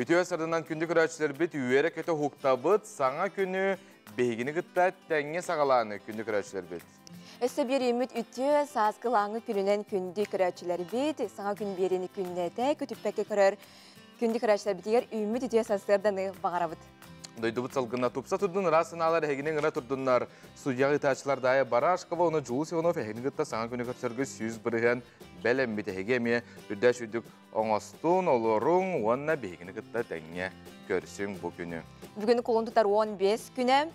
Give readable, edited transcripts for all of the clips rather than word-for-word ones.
Үтүө сарданан күндү көрөөччүлэрбит үөрэ-көтө уһуктабыт, саҥа күнү биһигини кытта тэҥҥэ саҕалааны күндү көрөөччүлэрбит. Өссө биэрииммит үтүө сааскылааҥы күнүнэн күндү көрөөччүлэрбит, саҥа күн биэриини күннэтэ көтүппэккэ көрөр күндү көрөөччүлэрбитигэр үүммүт үтүө сарсыарданы баҕарабыт. Дойдубут салгына тупса турдун, ыраас санаалар эһигини ыҥыра турдуннар. Судьяҕа ыытааччылар Дая Барашкова уонна Дьулус Иванов эһигини кытта саҥа күнү көрсөргө 100% бэлэммит. Эһиги эмиэ үрдээш үрдүк оҥостун, олоруҥ уонна биһигини кытта тэҥҥэ көрсүҥ бу күнү. Бүгүн кулун тутар 15 күнэ,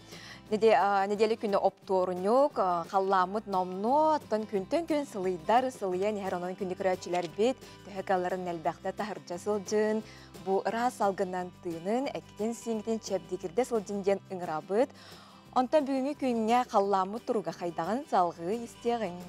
неделя күнү оптуорунньук, халлааммыт номнуо, оттон күнтэн күн сылыйдар, сылыйан иһэр, онон күндү көрөөччүлэрбит төһө калларын элбэхтэ таһырдьа сылдьын, бу ыраас салгыннан тыынын, эккитин-сииҥҥитин чэбдигирдэ сылдьын диэн ыҥырабыт. Онтон бүгүҥҥү күҥҥэ халлааммыт туруга хайдаҕын салҕыы истиэҕиҥ.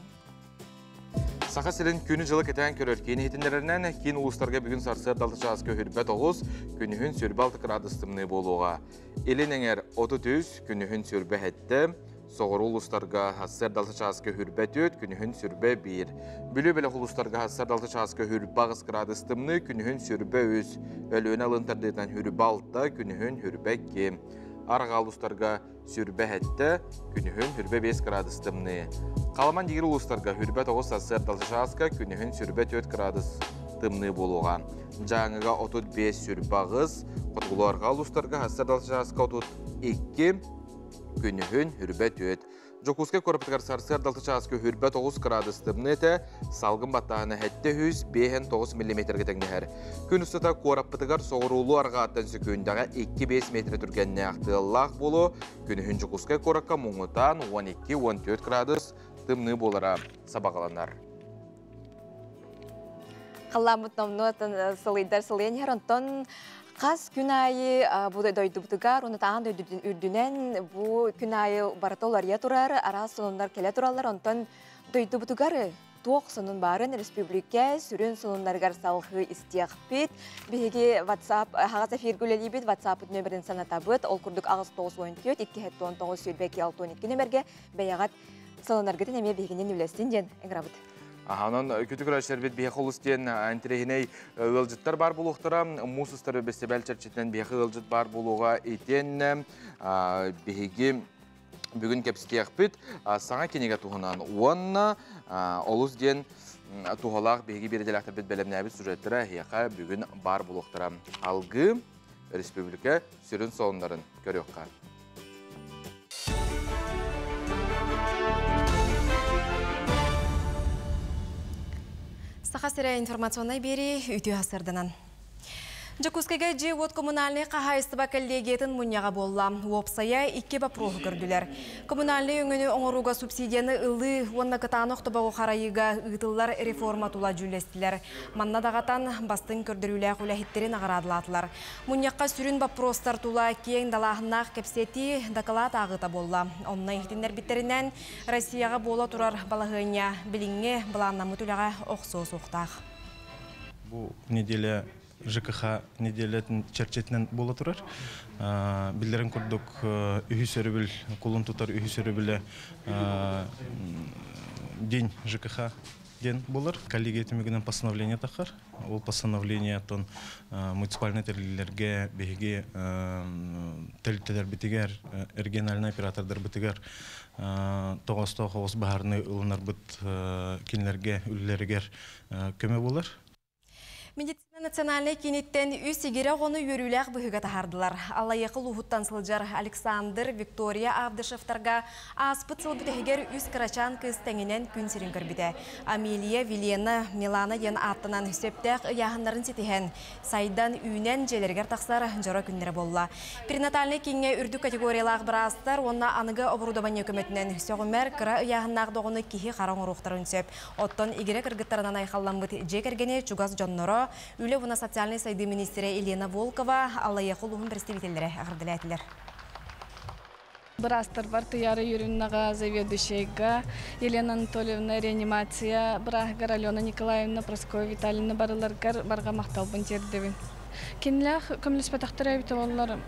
Саха сирин күнү-дьылы кэтээн көрөр киин иһитиннэрэринэн, киин улуустарга бүгүн сарсыарда 6 чааска 29, күнүһүн 26 градус тымныы буолуоҕа. Илин эҥэр 33, күнүһүн 27, соҕуруу улуустарга сарсыарда 6 чааска 24, күнүһүн 21. Бүлүү бөлөх улуустарга сарсыарда 6 чааска 28 градус тымныы, күнүһүн 23, Өлүөнэ алын тардыытынан 26, күнүһүн 22. Арҕаа улуустарга 27, күнүһүн 25 градус тымныы. Халаман дигир улуустарга 29 сарсыарда чааска, күнүһүн 24 градус тымныы буолуоҕа. Дьааҥыга 35 сүрбэ хотугулуу-арҕаа улуустарга сарсыарда чааска 32, күнүһүн 24. Дьокуускай куораппытыгар сарсыарда 6 чааска 29 градус тымныы этэ, салгын баттааһына 759 миллиметргэ тэҥнэһэр. Күн устата куораппытыгар соҕуруулуу арҕааттан сөкүүндэҕэ 2-5 метр түргэннээх тыаллаах буолуо, күнүһүн Дьокуускай куоракка муҥутаан 12-14 градус тымныы буолара сабаҕаланар. Халлааммыт номнуо сылыйдар сылыйан иһэр, онтон хас күн аайы бу дойдубутугар, уонна таан дойдубутун үрдүнэн бу күн аайы барыта уларыйа турар, араас сонуннар кэлэ тураллар, онтон дойдубутугар туох сонун баарын республика сүрүн сонуннарыгар салҕыы истиэхпит. Биһиги WhatsApp аһаҕас эфиргэ үлэлиибит, WhatsApp нөмерин санатабыт, ол курдук 894 279 22 62 нөмерге бэйэҕит сонуннаргытын эмиэ биһигинин үлэстин диэн ыҥырабыт. Онон күтү көрөөччүлэрбит биһиэхэ олус диэн интэриэһинэй ыалдьыттар баар буолуохтара. Муус устар бэстибээл чэрчитинэн биһиэхэ ыалдьыт баар буолуоҕа. Итиэннэ биһиги бүгүн кэпсэтиэхпит саҥа кинигэ туһунан уонна олус диэн туһалаах биһиги биэрдэлээхтэрбит бэлэмнээбит сюжеттара эһиэхэ бүгүн баар буолуохтара. Алгыы республика сүрүн сонуннарын көрүөххэ. Саха сирэ информационнай биэрии үтүө сырданан. Дьокуускайга дьиэ-уот коммунальнай хаһаайыстыба коллегиятын мунньаҕа буолла. Уопсайа икки боппуруоһу көрдүлэр. Коммунальнай өҥөнү оҥорууга субсидияны ылыы уонна кытаанах тобоҕу харайыыга ыытыллар реформа тула дьүүллэстилэр. Манна даҕатан бастыҥ көрдөрүүлээх үлэһиттэри наҕараадалаатылар. Мунньахха сүрүн боппуруостар тула киэҥ далааһыннаах кэпсэтии, дакылаат ааҕыыта буолла. Онно иһитиннэрбиттэринэн, Россияҕа буола турар балаһыанньа билиҥҥи былааннаммыт үлэҕэ охсуо суохтаах. Бу неделя ЖКХ неделятын чэрчитинэн буола турар. Биллэрин курдук, үһүс өрөбүл, кулун тутар үһүс өрөбүлэ День ЖКХ диэн буолар. Коллегия түмүгүнэн постановление тахар. Ол постановлениетын муниципальнай тэриллэргэ биһиги тэрилтэлэрбитигэр, региональнай оператордарбытыгар тоҕоостоох оҕус баһаарынай ылынарбыт кинилэргэ үлэлэригэр көмө буолар. Медицина национальнай кииниттэн үс игирэ оҕону үөрүүлээх быһыыга таһаардылар. Аллайыаха улууһуттан сылдьар Александр, Виктория Авдышевтарга ааспыт сыл бүтэһигэр үс кырачаан кыыс тэҥинэн күн сирин көрбүтэ. Амелия, Вилена, Милана диэн ааттанан сөптөөх ыйааһыннарын ситиһэн, сайдан, үүнэн дьиэлэригэр тахсар дьоро күннэрэ буолла. Перинатальнай кииҥҥэ үрдүк категориялаах быраастар уонна аныгы оборудование көмөтүнэн сөҕүмэр кыра ыйааһыннаах доҕону киһи хара оҥоруохтарын сөп. Оттон игирэ кыргыттарынан айхалламмыт дьиэ кэргэни чугас дьонноро, Үлэ уонна социальнай сайдыы министрэ Елена Волкова, Аллайыаха улууһун представителлэрэ эҕэрдэлээтилэр. Быраастарбар Туяра Юрьевнаҕа, заведующайга, Елена Анатольевна реанимация бырааһыгар Алена Николаевна, Прасковья Витальевна барыларгар барҕа махталбын тиэрдэбин. Кинилээх көмөлөспөтөхтөрө эбитэ буоллар,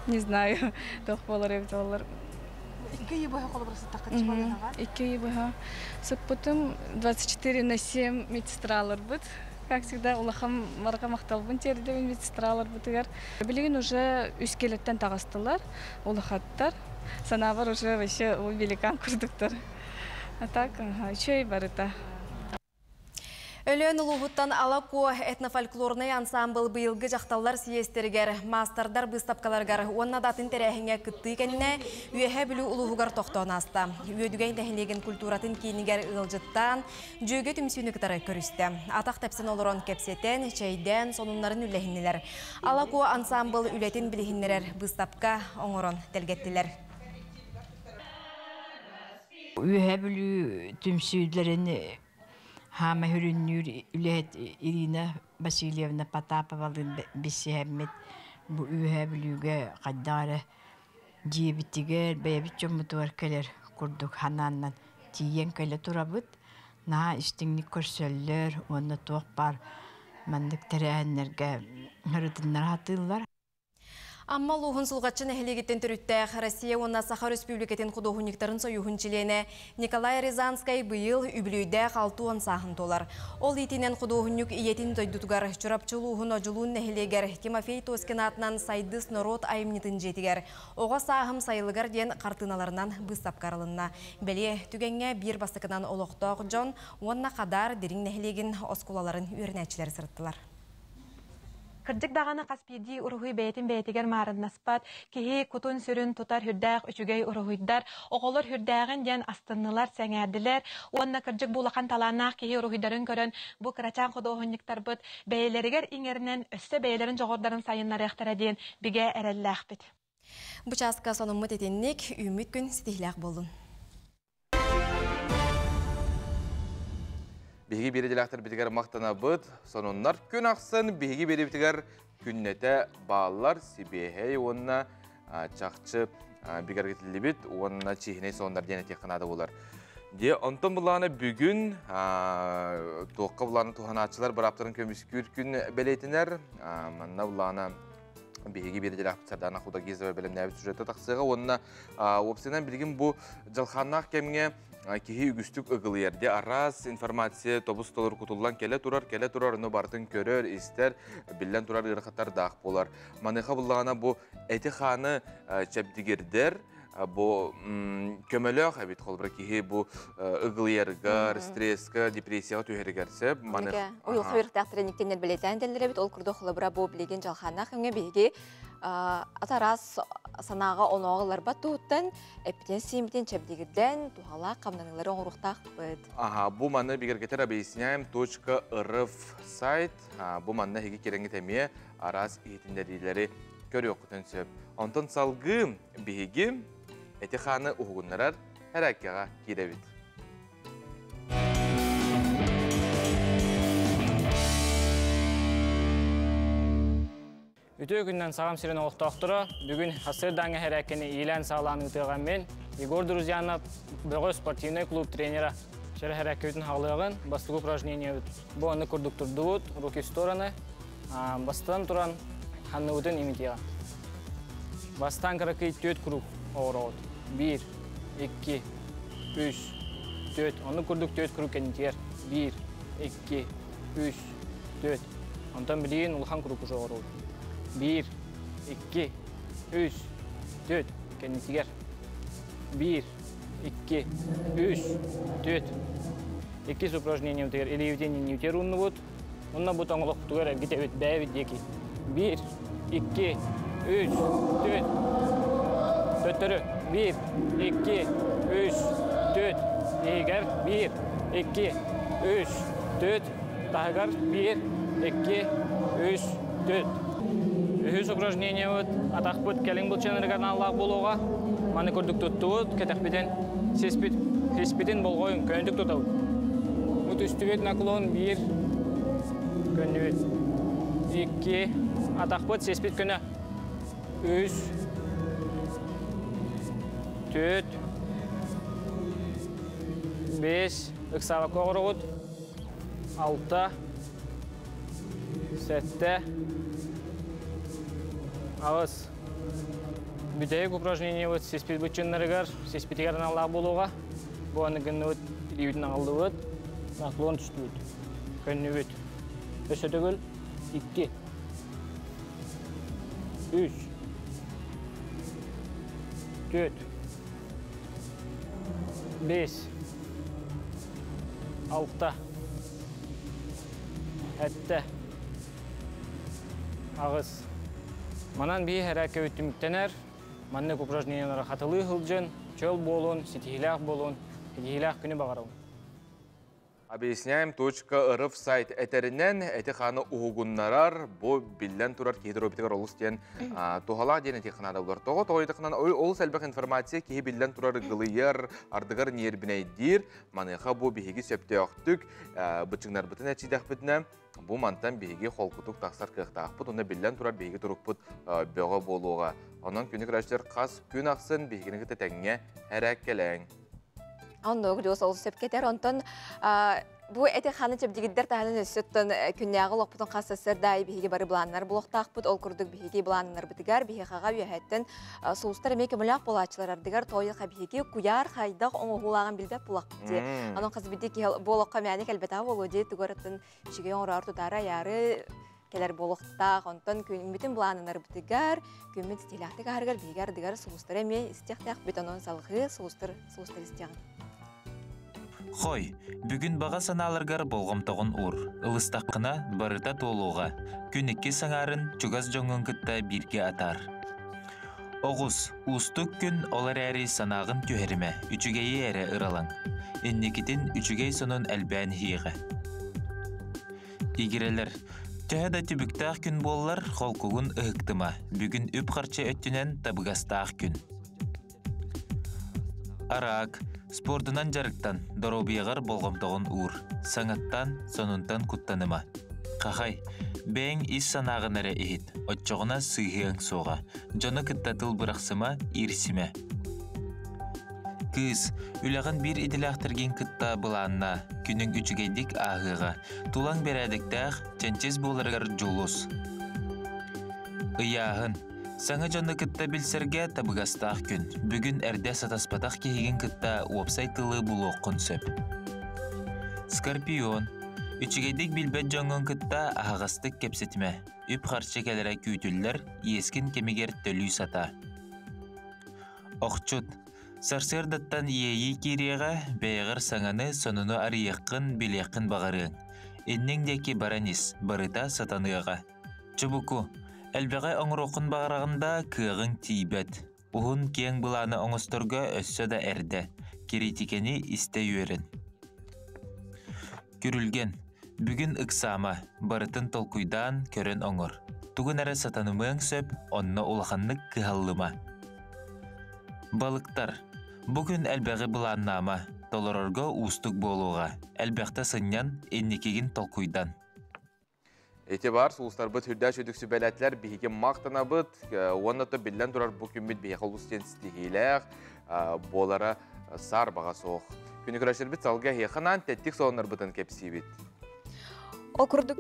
не знаю, туох буолар эбитэ буоллар. Икки ыйы быһа холобура сыттахха чыбалынаҕа? Икки ыйы быһа сыппытым 24 на 7 медсестраларбыт. Как всегда, улахан барҕа махталбын тиэрдэбин медсестраларбытыгар. Билигин уже үс келеттен таҕыстылар, улахаттар. Санаабар уже вообще великан курдуктар. А так, үчүгэй барыта. Өлөөн улууһуттан Ала Куо этнофольклорнай ансаамбыл быйылгы дьахталлар съезтэригэр, маастардар быыстапкаларыгар уонна да атын тэрээһиҥҥэ кыттыы кэннэ Үөһээ Бүлүү улууһугар тохтоон ааста. Үөдүгэй нэһилиэгин культуратын киинигэр ыалдьыттаан, Дьүөгэ түмсүүнү кытары көрүстэ. Атах тэпсэн олорон кэпсэтэн, чэйдээн, сонуннарын үллэһиннилэр. Ала Куо ансаамбыл үлэтин билиһиннэрэр быыстапка оҥорон тэлгэттилэр. Үөһээ Бүлүү түмсүүлэрин хаама сүрүннүүр үлэһит Ирина Васильевна Потаповалыын билсиһэммит бу Үөһээ Бүлүүгэ хайдах эрэ дьиэбитигэр бэйэбит дьоммутугар кэлэр курдук санааннан тиийэн кэлэ турабыт. Наһаа истиҥник көрсөллөр уонна туох баар маннык тэрээһиннэргэ ырытыннара сатыыллар. Амма улууһун Сулҕаччы нэһилиэгиттэн төрүттээх Россия уонна Саха Өрөспүүбүлүкэтин худуоһунньуктарын сойууһун чилиэнэ Николай Рязанскай быйыл үбүлүөйдээх 60 сааһын туолар. Ол иитинэн худуоһунньук ийэтин дойдутугар Чурапчы улууһун Одьулуун нэһилиэгэр Тимофей Тоскин аатынан Сайдыс норуот айымньытын дьиэтигэр Оҕо сааһым сайылыгар диэн хартыыналарынан быыстапка арылынна. Бэлиэ түгэҥҥэ биир бастакынан олохтоох дьон уонна Хадаар Дириҥ нэһилиэгин оскуолаларын үөрэнээччилэрэ сырыттылар. Кырдьык даҕаны хас биирдии уруһуй бэйэтин бэйэтигэр маарыннаспат, киһи кутун-сүрүн тутар сүрдээх үчүгэй уруһуйдар. Оҕолор сүрдээҕин диэн астыннылар, сэҥээрдилэр уонна кырдьык бу улахан талааннаах киһи уруһуйдарын көрөн, бу кырачаан худуоһунньуктарбыт бэйэлэригэр иҥэринэн өссө бэйэлэрин дьоҕурдарын сайыннарыахтара диэн бигэ эрэллээхпит. Бу чааска сонуммут итинник, үүммүт күн ситиһилээх буоллун. Биһиги биэриилээхтэрбитигэр махтанабыт. Сонуннар күн ахсын биһиги биэриибитигэр күннэтэ бааллар, сибиэһэй уонна чахчы бигэргэтиллибит уонна чиэһинэй сонуннар диэн этиэххэ наада буолар. Дьэ, онтон былаана бүгүн туохха былааны туһанааччылар бырааптарын көмүскүүр күн бэлиэтинэр. Манна былаана биһиги биэриилээхпит Сардаана Худогизова бэлэмнээбит сюжета тахсыаҕа уонна уопсайынан билигин бу дьалхааннаах кэмҥэ киһи үгүстүк ыгылыйар де араас информация тобус толору кутуллан кэлэ турар кэлэ турар ону барытын көрөр истэр биллэн турар ыарахаттардаах буолар маныаха буллаҕына бу эти хааны чэбдигирдэр бу көмөлөөх эбит холобура киһи бу ыгылыйарыгар стресска депрессияҕа түһэригэр сөп маныха уйулҕа үөрэхтээхтэрэ никтэннэр бэлиэтээн тэллэр эбит ол курдук холобура бу билигин дьалхааннаах кэмҥэ биһиги ат араас санааҕа онооҕо ыларбат туһуттан эппитин сииммитин чэбдигирдэн туһалаах хамнаныылары оҥоруохтаахпыт. Аха, бу маны бигэргэтэр объясняем точка рф сайт. Бу манна эһиги кирэҥҥит эмиэ араас иһитиннэриилэри көрүөххүтүн сөп. Онтон салгыы биһиги эти хааны уһугуннарар эрээккэҕэ киирэбит. Үтүө күннэн Саҕам сирин олохтоохторо бүгүн сарсыардааҥҥы хэрээккэни иилээн-саҕалаан ыытыаҕа мин, Егор Друзьянов, бөҕө спортивнай клуб тренера. Чэрэ хэрээккэбитин хаалыаҕын, бастакы упражнениебыт. Бу онно курдук турдубут, руки в стороны. Бастатан туран ханныбытын имитиэҕэ. Бастаан кыракый түөрт круг оҕороҕут. Биир, икки, үс, түөрт. Оннук курдук түөрт круг кэннитигэр. Биир, икки, үс, түөрт. Онтон билигин улахан круг уже оҕоробут. Биир, икки, үс, түөрт. Кэннитигэр. Биир, икки, үс, түөрт. Иккис упражнениебытыгар илиибитин иннибитигэр ууннубут. Онно бу тоҥолохпутугар эргитэбит бэйэбит диэки. Биир, икки, үс, түөрт. Төттөрү. Биир, икки, үс, түөрт. Иһигэр биир, икки, үс, түөрт. Таһыгар биир, икки, үс, түөрт. Үһүс упражнениебыт атахпыт кэлин былчыанарыгар аналлаах буолуоҕа. Маны курдук туттубут, кэтэхпитин, сиспит, сиспитин болҕойун көнөтүк тутабыт. Бу түстүбүт наклон биир, көннүбүт. Икки, атахпыт сиспит көнө. Үс, түөрт, бес, ыксаабакка оҕороҕут. Алта, сэттэ, аҕыс. Бүтэһик упражнениебыт сиспит быччыннарыгар, сиспитигэр аналлаах буолуоҕа. Бу аны гынныбыт, илиибитин аҕаллыбыт, наклон түстүбүт, көннүбүт. Өссө төгүл 2 3 4 5 6 7 8. Манан бии хэрәкке түмүктэнэр, маннык упражнениялары хатылыы сылдьын, чөл буолун, ситиһиилээх буолун, ситиһиилээх күнү баҕарабын. Объясняем .рф сайт этэринэн эти-хааны уһугуннарар, бу биллэн турар киһи доруобуйатыгар олус диэн туһалаах диэн этиэххэ болар. Тоҕо тоҕо олус элбэх информация киһи биллэн турар гылыйар, ардыгар ньиэрбинэйдиир. Маныаха бу биһиги сөптөөхтүк быччыҥнарбытын эчийдэхпитинэ, бу мантан биһиги холкутук тахсар кыахтаахпыт, онно биллэн турар биһиги турукпут бөҕө буолуоҕа. Онон күнү көрөөччүлэр хас күн ахсын биһигини кытта тэҥҥэ эрээккэлээҥ. Оннук дьуос ол сөп кетер. Онтон бу эти ханы чэбдигиддер таһынан өссөттөн күннээҕи олохпутун хас сарсыарда биһиги бары былааннар булуохтаахпыт. Ол курдук биһиги былааннарбытыгар биһиэхэҕэ үөһэттэн сулустар эмиэ көмөлөөх буолааччылар ардыгар тойуха биһиги куйаар хайдах оҥоһуулааҕын билбэт булахпыт дии. Онон хас биирдии киһи бу олоххо мээнэ кэлбэтэҕэ буолуо дии тугу үчүгэй оҥороору тутаары айаары кэлэр буолуохтаах. Онтон күммүтүн былааннарбытыгар, күммүт стилээхтик аһарыгар биһиги ардыгар сулустары эмиэ истиэхтээх онон салҕыы сулустар сулустар истиэҕин. Хой, бүгүн баҕа санааларгар болҕомтоҕун уур. Ылыстаххына барыта туолуоҕа. Күн икки саҥаарын чугас дьоҥҥун кытта бииргэ атаар. Оҕус, уустук күн ол эрээри санааҕын түһэримэ, үчүгэйи эрэ ыралаҥ. Инникитин үчүгэй сонун элбээн иһиэҕэ. Игирэлэр, төһө да түбүктээх күн буоллар, холкугун ыһыктыма. Бүгүн үп-харчы өттүнэн табыгастаах күн. Араак, спордунан дьарыктан, доруобуйаҕар болҕомтоҕун уур. Саҥаттан, сонунтан куттаныма. Хахай, бэйэҥ ис санааҕын эрэ иһит, оччоҕуна сыыһыаҥ суоҕа. Дьону кытта тыл бырахсыма, иирсимэ. Кыыс, үлэҕин биир идэлээхтэргин кытта былааннаа, күнүҥ үчүгэйдик ааһыаҕа. Тулаҥ бэрээдэктээх, чэнчис буоларыгар дьулус. Ыйааһын. Саҥа дьону кытта билсэргэ табыгастаах күн. Бүгүн эрдэ сатаспатах киһигин кытта уопсай тылы булуоххун сөп. Скорпион. Үчүгэйдик билбэт дьоҥҥун кытта аһаҕастык кэпсэтимэ. Үп-харчы кэлэрэ күүтүллэр, иэскин кэмигэр төлүү сатаа. Охчут. Сарсыардаттан иэйии киириэҕэ, бэйэҕэр саҥаны, сонуну арыйыаххын, билиэххин баҕарыаҥ. Инниҥ диэки баран ис, барыта сатаныаҕа. Чубуку, элбэҕи оҥоруоххун баҕараҕын да, кыаҕыҥ тиийбэт. Уһун киэҥ былааны оҥосторго өссө да эрдэ. Кириитикэни истэ үөрэн. Күрүлгэн, бүгүн ыксаама, барытын толкуйдаан, көрөн оҥор. Тугун эрэ сатанымыаҥ сөп, онно улаханнык кыһаллыма. Балыктар, бу күн элбэҕи былааннаама, толорорго уустук буолуоҕа. Элбэхтэ сынньан, инникигин толкуйдан. Ити бар сулустарбыт үрдээх үдүк сүбэлэтилэр биһиги махтанабыт уонна то биллэн турар бу күммүт биһиэхэ олус диэн ситиһиилээх буолара саарбаҕа суох. Күнү көрөчөрбүт салгыы эһиэхэ тэттик сонуннарбытын кэпсиибит. Ол курдук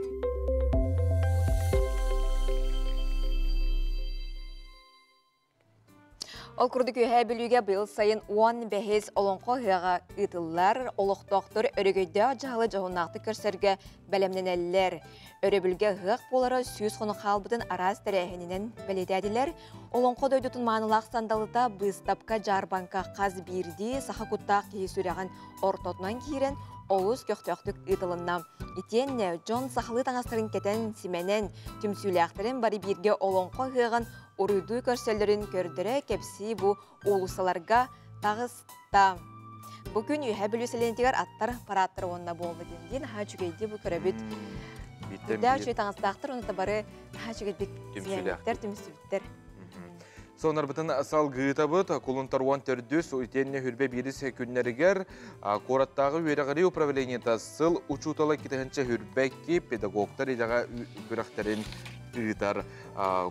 Ол курдук Үөһээ Бүлүүгэ быйыл сайын 15 олоҥхо ыһыаҕа ыытыллар. Олохтоохтор өрөгөйдөөх дьаһалы дьоһуннаахтык көрсөргө бэлэмнэнэллэр. Өрөбүлгэ ыһыах буолара 100 хонук хаалбытын араас тэрээһининэн бэлиэтээтилэр. Олоҥхо дойдутун маанылаах сандалыта быыстапка дьаарбаҥка хас биирдии саха куттаах киһи сүрэҕин ортотунан киирэн олус көхтөөхтүк ыытылынна. Итиэннэ дьон сахалыы таҥастарын кэтэн, симэнэн, түмсүүлээхтэрин бары бииргэ олоҥхо ыһыаҕын уруйдуу көрсөллөрүн көрдөрө кэпсии бу уулуссаларга таҕыста. Бу күн Үөһээ Бүлүү сэлиэнэтигэр аттар парадтар уонна буолла диэн диэн наһаа үчүгэйдии бу көрөбүт. Үрдээх үчүгэй таҥастаахтар уонна бары наһаа үчүгэйдик сиһиэбиттэр, түмсүбүттэр. Сонарбытын салгыытабыт кулун торуон төрдүс итиэннэ хүрбэ биирис күннэригэр куораттааҕы үөрэҕирии управлениета сыл учуутала китыһынча хүрбэкки педагогтар идэҕэ күрэхтэрин ыытар.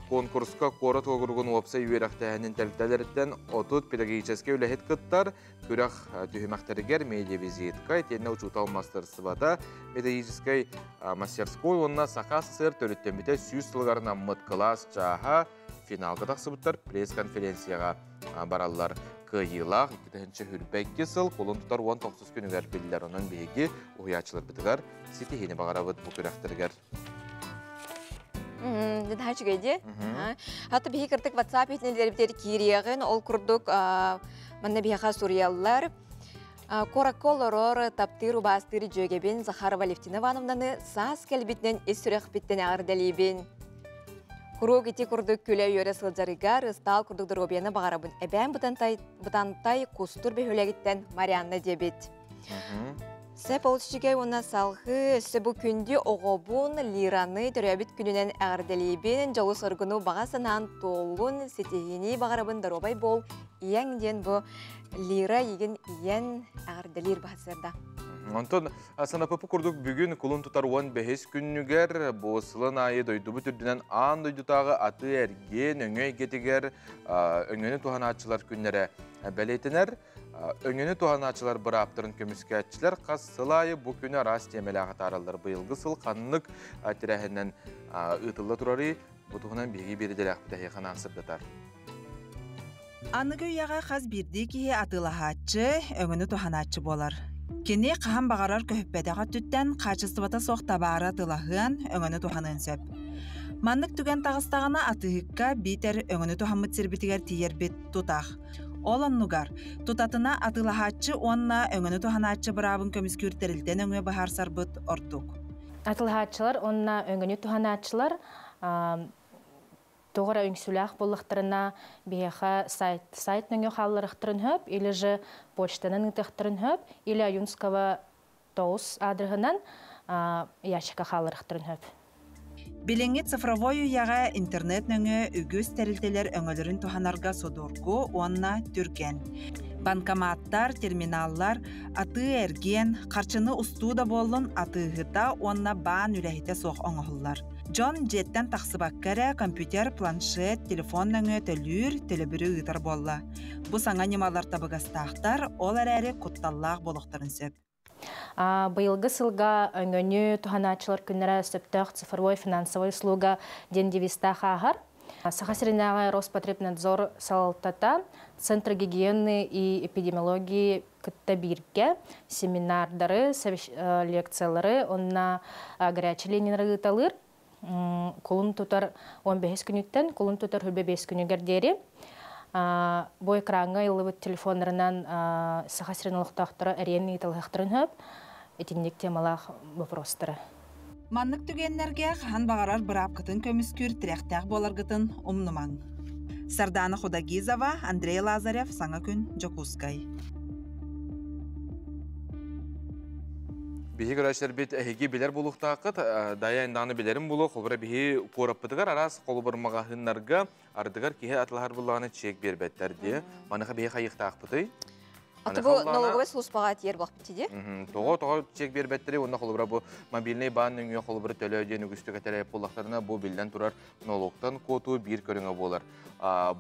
Конкурска куорат уокуругун уопсай үөрэхтээһинин тэрилтэлэриттэн 30 педагогическай үлэһит кыттар. Күрэх түһүмэхтэригэр медиавизитка, итиэннэ учуутал мастарыстыбата, педагогическай мастерской уонна Саха СССР төрүттэммитэ 100 сылыгар анаммыт кылаас чааһа финалга тахсыбыттар пресс-конференцияҕа бараллар. Кыайыылаах 2022 сыл кулун тутар 19 күнүгэр биллэр. Онон биһиги уһуйааччыларбытыгар ситиһиини баҕарабыт бу күрэхтэригэр. Наһаа үчүгэй дии. Хата биһи кырдык WhatsApp иһитиннэрбитигэр киириэҕин, ол курдук манна биһиэхэ суруйаллар. Куоракка олорор, таптыыр, убаастыыр дьүөгэбин Захарова Алевтина Ивановнаны саас кэлбитинэн ис сүрэхпиттэн эҕэрдэлиибин. Куруук ити курдук күлэ-үөрэ сылдьарыгар ыстаал курдук доруобуйаны баҕарабын. Эбээн Бытантай, Бытантай Кустур бөһүөлэгиттэн Марианна диэбит. Сөп ол үчүгэй уонна салгыы өссө бу күндү оҕобун Лираны төрөөбүт күнүнэн эҕэрдэлиибин, дьолу-соргуну баҕа санаан туоллун, ситиһиини баҕарабын, доруобай буол, ийэҥ диэн бу Лира игин ийэн эҕэрдэлиир баһасыарда. Онтон Санапыпы курдук бүгүн кулун тутар 15 күннүгэр бу сылын аайы дойдубут үрдүнэн аан дойдутааҕы атыы-эргиэн өҥө эйгэтигэр өҥөнү туһанааччылар күннэрэ бэлиэтэнэр. Өҥөнү туһанааччылар бырааптарын көмүскээччилэр хас сыл аайы бу күнү араас тиэмэлээх атаараллар. Быйылгы сыл ханнык тэрээһинэн ыытылла турарый? Бу туһунан биһиги биэрдэлээхпит эһиэхэ анаан сырдатар. Аныгы үйэҕэ хас биирдии киһи атыылаһааччы, өҥөнү туһанааччы буолар. Кини хаһан баҕарар көһүппэтэх өттүттэн хаачыстыбата суох табаары атыылаһыан, өҥөнү туһаныан сөп. Маннык түгэн таҕыстаҕына атыыһыкка биитэр өҥөнү туһаммыт сирбитигэр тиийэрбит тутах. Ол оннугар тутатына атыылаһааччы уонна өҥөнү туһанааччы быраабын көмүскүүр тэрилтэ нөҥүө быһаарсарбыт ордук. Атыылаһааччылар уонна өҥөнү туһанааччылар тоҕо эрэ үҥсүүлээх буоллахтарына биһиэхэ сайт сайт нөҥүө хаалларыахтарын сөп или же почтанан ыытыахтарын сөп или Аюнского тоҕус аадырыһынан ящикка хаалларыахтарын сөп. Билиҥҥи цифровой үйэҕэ интернет нөҥүө үгүс тэрилтэлэр өҥөлөрүн туһанарга судургу уонна түргэн. Банкоматтар, терминаллар, атыы-эргиэн, харчыны устуу да буоллун атыыһыта уонна баан үлэһитэ суох оҥоһуллар. Дьон дьиэттэн тахсыбакка эрэ компьютер, планшет, телефон нөҥүө төлүүр, төлөбүрү ыытар буолла. Бу саҥа ньымалар табыгастаахтар, ол эрээри кутталлаах буолуохтарын сөп. Быйылгы сылга өҥөнү туһанааччылар күннэрэ сөптөөх цифровой финансовай услуга диэн девизтаах ааһар. Саха сиринээҕи Роспотребнадзор салалтата Центр гигиены и эпидемиологии кытта бииргэ семинардары, лекциялары уонна горячай линиялары ыыталыыр. Кулун тутар 15 күнүттэн кулун тутар хүрбэ 5 күнүгэр диэри бу экраҥҥа ыйыллыбыт телефоннарынан Саха сирин олохтоохторо эриэн ыыталыахтарын сөп итинник темалаах вопростары. Маннык түгэннэргэ хаһан баҕарар быраапкытын көмүскүүр тирэхтээх буоларгытын умнумаҥ. Сардаана Худагизова, Андрей Лазарев, Саҥа күн, Дьокуускай. Биһи көрөөччүлэрбит эһиги билэр буолуохтааххыт, дайа индааны билэрим буолуо, холобура биһи куораппытыгар араас холобур маҕаһыыннарга ардыгар киһи атылаһар буллаҕына чек биэрбэттэр дии. Маныха биһи хайыахтаахпытый? Аты бу налоговай службаҕа тиийэр буолбут дии. Тоҕо тоҕо чек биэрбэттэри уонна холобура бу мобильный баан нөҥүө холобура төлөө диэн үгүстүк этэрэ буоллахтарына бу биллэн турар налогтан куотуу биир көрүҥэ буолар.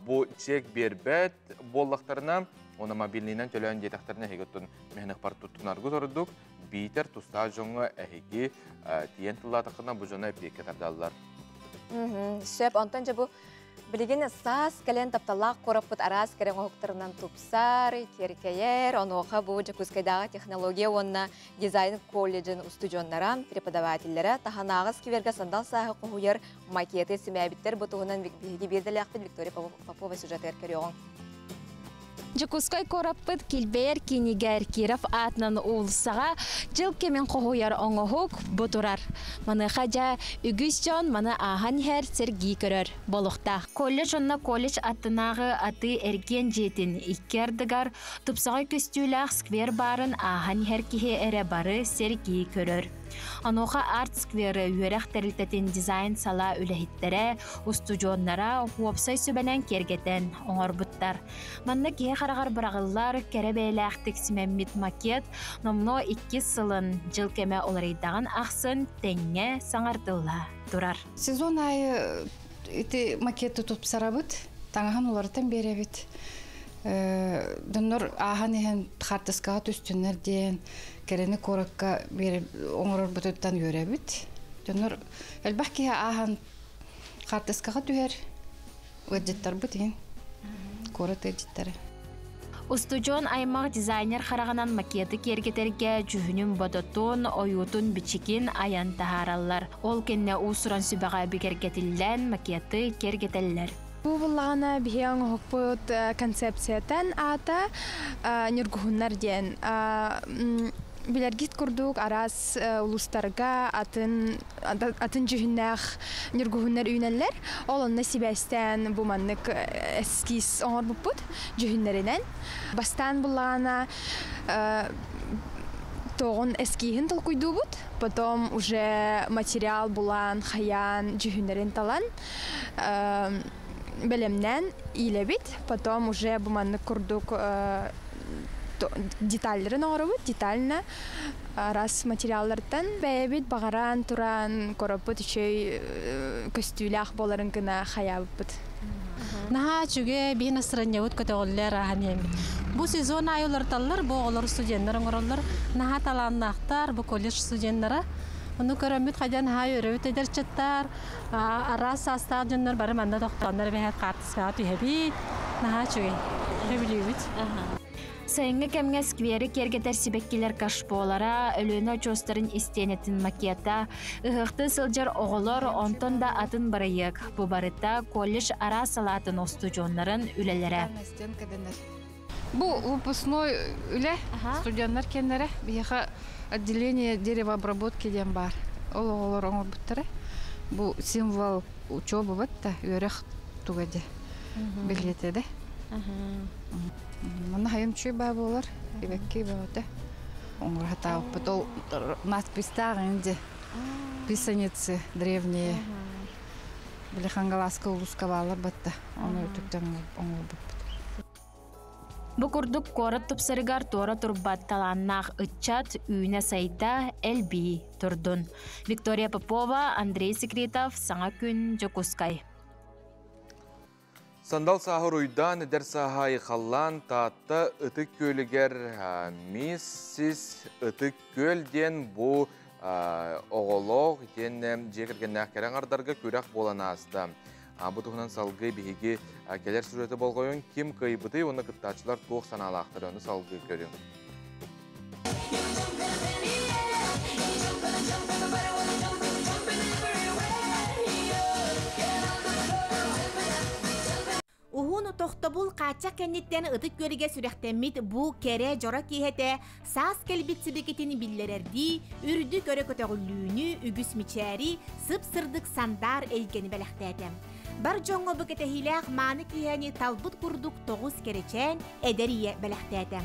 Бу чек биэрбэт буоллахтарына уонна мобильныйынан төлөөн диэтэхтэринэ эһиги оттон мэһэнэхпар туттунаргыт ордук биитэр тустаах дьоҥҥо эһиги тиийэн тыллаатаххына бу дьоно эппиэккэ тардаллар. Сөп, онтон дьэ бу билигин саас кэлэн тапталлаах куораппыт араас кэрэ оҥоһуктарынан тупсар, киэркэйэр, онуоха бу Дьокуускайдааҕы технология уонна дизайн колледжын устудьуоннара, преподавателлэрэ таһынааҕы сквергэ сандал сааһы хоһуйар макеты симээбиттэр. Бу туһунан биһиги биирдэлээхпит Виктория Попова сюжетыгар көрүөҕүҥ. Дьокуускай куораппыт килбэйэр киинигэр Киров аатынан уулуссаҕа дьыл кэмин хоһуйар оҥоһук бу турар. Маныаха дьэ үгүс дьон маны ааһан иһэр сэргии көрөр буолуохтаах. Колледж уонна колледж аттынааҕы атыы-эргиэн дьиэтин икки ардыгар тупсаҕай көстүүлээх сквер баарын ааһан иһэр киһи эрэ бары сэргии көрөр. Онуоха арт-скверы үөрэх тэрилтэтин дизайн салаа үлэһиттэрэ, устудьуоннара уопсай сүбэнэн киэргэтэн оҥорбуттар. Манна киһи хараҕар быраҕыллар кэрэ бэйэлээхтик симэммит макет номнуо иккис сылын дьыл кэмэ уларыйдаҕын ахсын тэҥҥэ саҥардылла турар. Сезон аайы ити макеты тупсарабыт, таҥаһын уларытан биэрэбит. Доннор ааһан иһэн хаартыскаҕа түстүннэр диэн кэрэни куоракка оҥорорбутуттан үөрэбит. Дьоннор элбэх киһи ааһан хаартыскаҕа түһэр ыалдьыттарбыт иһин куорат ыалдьыттара. Устудьуон аймах дизайнер хараҕынан макеты киэргэтэргэ дьүһүнүн бодотун, ойуутун бичигин айан таһаараллар. Ол кэннэ уус-уран сүбэҕэ бигэргэтиллэн макеты киэргэтэллэр. Бу буллаҕына биһиги оҥоһукпут концепциятын аата Ньургуһуннар диэн. Билэргит курдук араас улуустарга атын атын дьүһүннээх ньургуһуннар үүнэллэр. Ол онно сибээстээн бу маннык эскиз оҥорбуппут дьүһүннэринэн. Бастаан буллаҕына тоҕун эскиһин толкуйдуубут, потом уже материал булан, хайаан дьүһүннэрин талан бэлэмнээн иилэбит, потом уже бу маннык курдук деталларын оҥоробут, детально араас материаллартан бэйэбит баҕаран туран короппут үчүгэй көстүүлээх буоларын гына хайаабыппыт. Наһаа үчүгэй биһи настроениябыт көтөҕүллэр ааһан иһэммит. Бу сезон аайы уларыталлар, бу оҕолор студеннар оҥороллор. Наһаа талааннаахтар, бу колледж студеннара. Ону көрөммүт хайдах наһаа үөрөбүт эдэрчиттар, араас саастаах дьоннор бары манна тохтооннор эбэһээт хаартыскаҕа түһэбит. Наһаа үчүгэй. Сөбүлүүбүт. Сайыҥҥы кэмҥэ сквери киэргэтэр сибэккилэр кашполара, Өлүөнэ очуостарын истиэнэтин макета, ыһыахтыы сылдьар оҕолор, онтон да атын бырайыак. Бу барыта колледж араас салаатын устудьуоннарын үлэлэрэ. Бу выпускной үлэ студеннар кэннэрэ биһиэхэ отделение деревообработки диэн баар. Ол оҕолор оҥорбуттара. Бу символ учебы да үөрэх туга де билиэтэ де. Манна хайым чүй баа буолар, ибэкки бөҕөтө. Оҥоро Ол надписьтааҕын де писаницы древние. Били Хангаласка улууска баалар батта. Ону өтүктэн оҥорбуппут. Бу курдук куорат тупсарыгар туора турбат талааннаах ыччат үүнэ-сайда элбии турдун. Виктория Попова, Андрей Секретов, Саҥа күн, Дьокуускай. Сандал сааһы уруйдаан, эдэр сааһа айхаллаан Таатта Ытык Күөлүгэр Миссис Ытык Күөл диэн бу оҕолоох итиэннэ дьиэ кэргэннээх кэрэ аҥардарга күрэх буолан ааста. Бу туһунан салгыы биһиги кэлэр сюжеты болҕойон ким кыайбытый уонна кыттааччылар туох санаалаахтары ону салгыы көрүҥ. Уһун тохтобул хааччах кэнниттэн Ытык Күөлгэ сүрэхтэммит бу кэрэ дьоро киэһэтэ саас кэлбит сибикитин биллэрэрдии, үрдүк өрө көтөҕүллүүнү, үгүс мичээри, сып-сырдык сандаар эйгэни бэлэхтээтэ. Бар дьоҥҥо бу кэтэһиилээх мааны киэһэни талбыт курдук тоҕус кэрэчээн эдэр ийэ бэлэхтээтэ.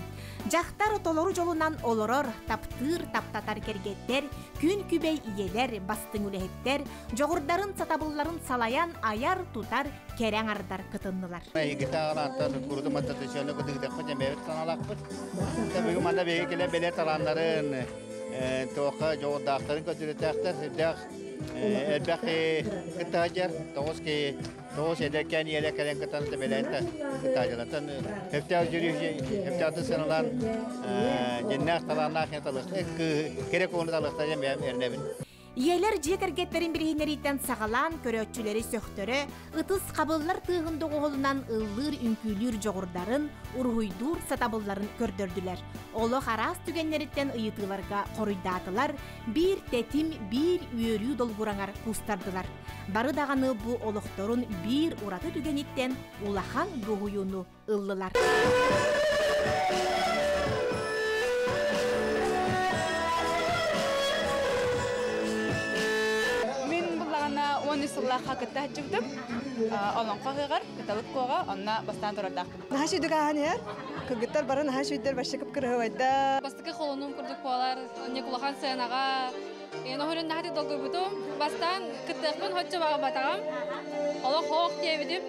Дьахтар толору дьолунан олорор, таптыыр, таптатар кэргэттэр, күн күбэй ийэлэр, бастыҥ үлэһиттэр, дьоҕурдарын, сатабылларын салайан айар-тутар кэрэ аҥардар кытыннылар. Эһигитааҕынааттан куруту мататысыаны кытыгытахпыт эмээбит санаалаахпыт. Бүгүн манна биһиги кэлэн бэлиэ талааннарын, туохха дьоҕурдаахтарын көрдөрүтээхтэр, сүрдээх элбэх кыттаһадьар, тоҕус киһи, тоҕус эдэркээн ийэлэр кэлэн кыттан бэлээн кыттаһадьалартан өптөөх жюри өптөөхтүк сыаналаан дьиннээх талааннаах кэрэ куону талыахтар диэн бэйэм эрэнэбин. Ийэлэр дьиэ кэргэттэрин билиһиннэрииттэн саҕалаан көрөөччүлэри сөхтөрө, ытыс хабыллар тыаһын доҕуһуолунан ыллыыр үҥкүүлүүр дьоҕурдарын, уруһуйдуур сатабылларын көрдөрдүлэр. Олох араас түгэннэриттэн ыйытыыларга хоруйдаатылар, биир тэтим, биир үөрүү долгураҥар куустардылар. Бары даҕаны бу олохторун биир ураты түгэниттэн улахан дуоһуйууну ыллылар. Мин буллаҕына 13 сыллаахха кытта сылдьыбытым. Олоҥхо ыһыаҕар, Кыталык Куоҕа, онно бастаан турардаахпын. Наһаа сүйдүк ааһан иһэр. Кыргыттар бары наһаа сүйдэр, вообще кып-кырыһыбайда. Бастакы холонуум курдук буолар, улахан сыанаҕа. Эн оһорун наһаа долгуйбутум. Бастаан кыттыахпын хоччо баҕарбатаҕым. Олох хоох диэбитим.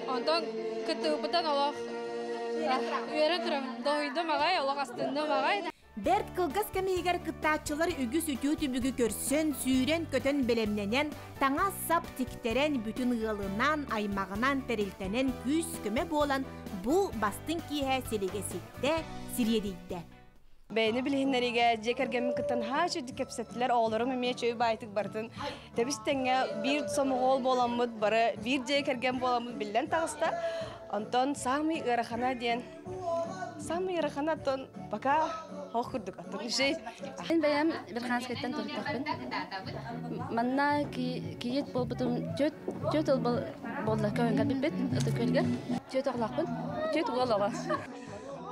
Онтон кыттыыбытан олох үөрэн турабын. Доһуйдум аҕай, олох астынным аҕай. Бэрт кылгас кэм иһигэр кыттааччылар үгүс үтүө түбүгү көрсөн, сүүрэн-көтөн бэлэмнэнэн, таҥас-сап тиктэрэн, бүтүн ыалынан, аймаҕынан, тэрилтэнэн күүс-көмө буолан, бу бастыҥ киэһэ силигэ ситтэ, сириэдийдэ. Бэйэни билиһиннэриигэ дьиэ кэргэммин кытта наһаа үчүгэй кэпсэттилэр, оҕолорум эмиэ үчүгэй баайтык барытын тэбис тэҥҥэ биир сомоҕол буоламмыт, бары биир дьиэ кэргэн буоламмыт биллэн таҕыста. Онтон саамай ыарахана диэн Самый ыарахана оттон пока хоох курдук оттон жизнь. Мен бэйэм Верханскайтан төрүттөхпүн. Манна кийиит буолбутум түөрт түөрт ыл буолла көһөн кэлбиппит Ытык Күөлгэ. Түөрт оҕолоохпун. Түөрт уол оҕо.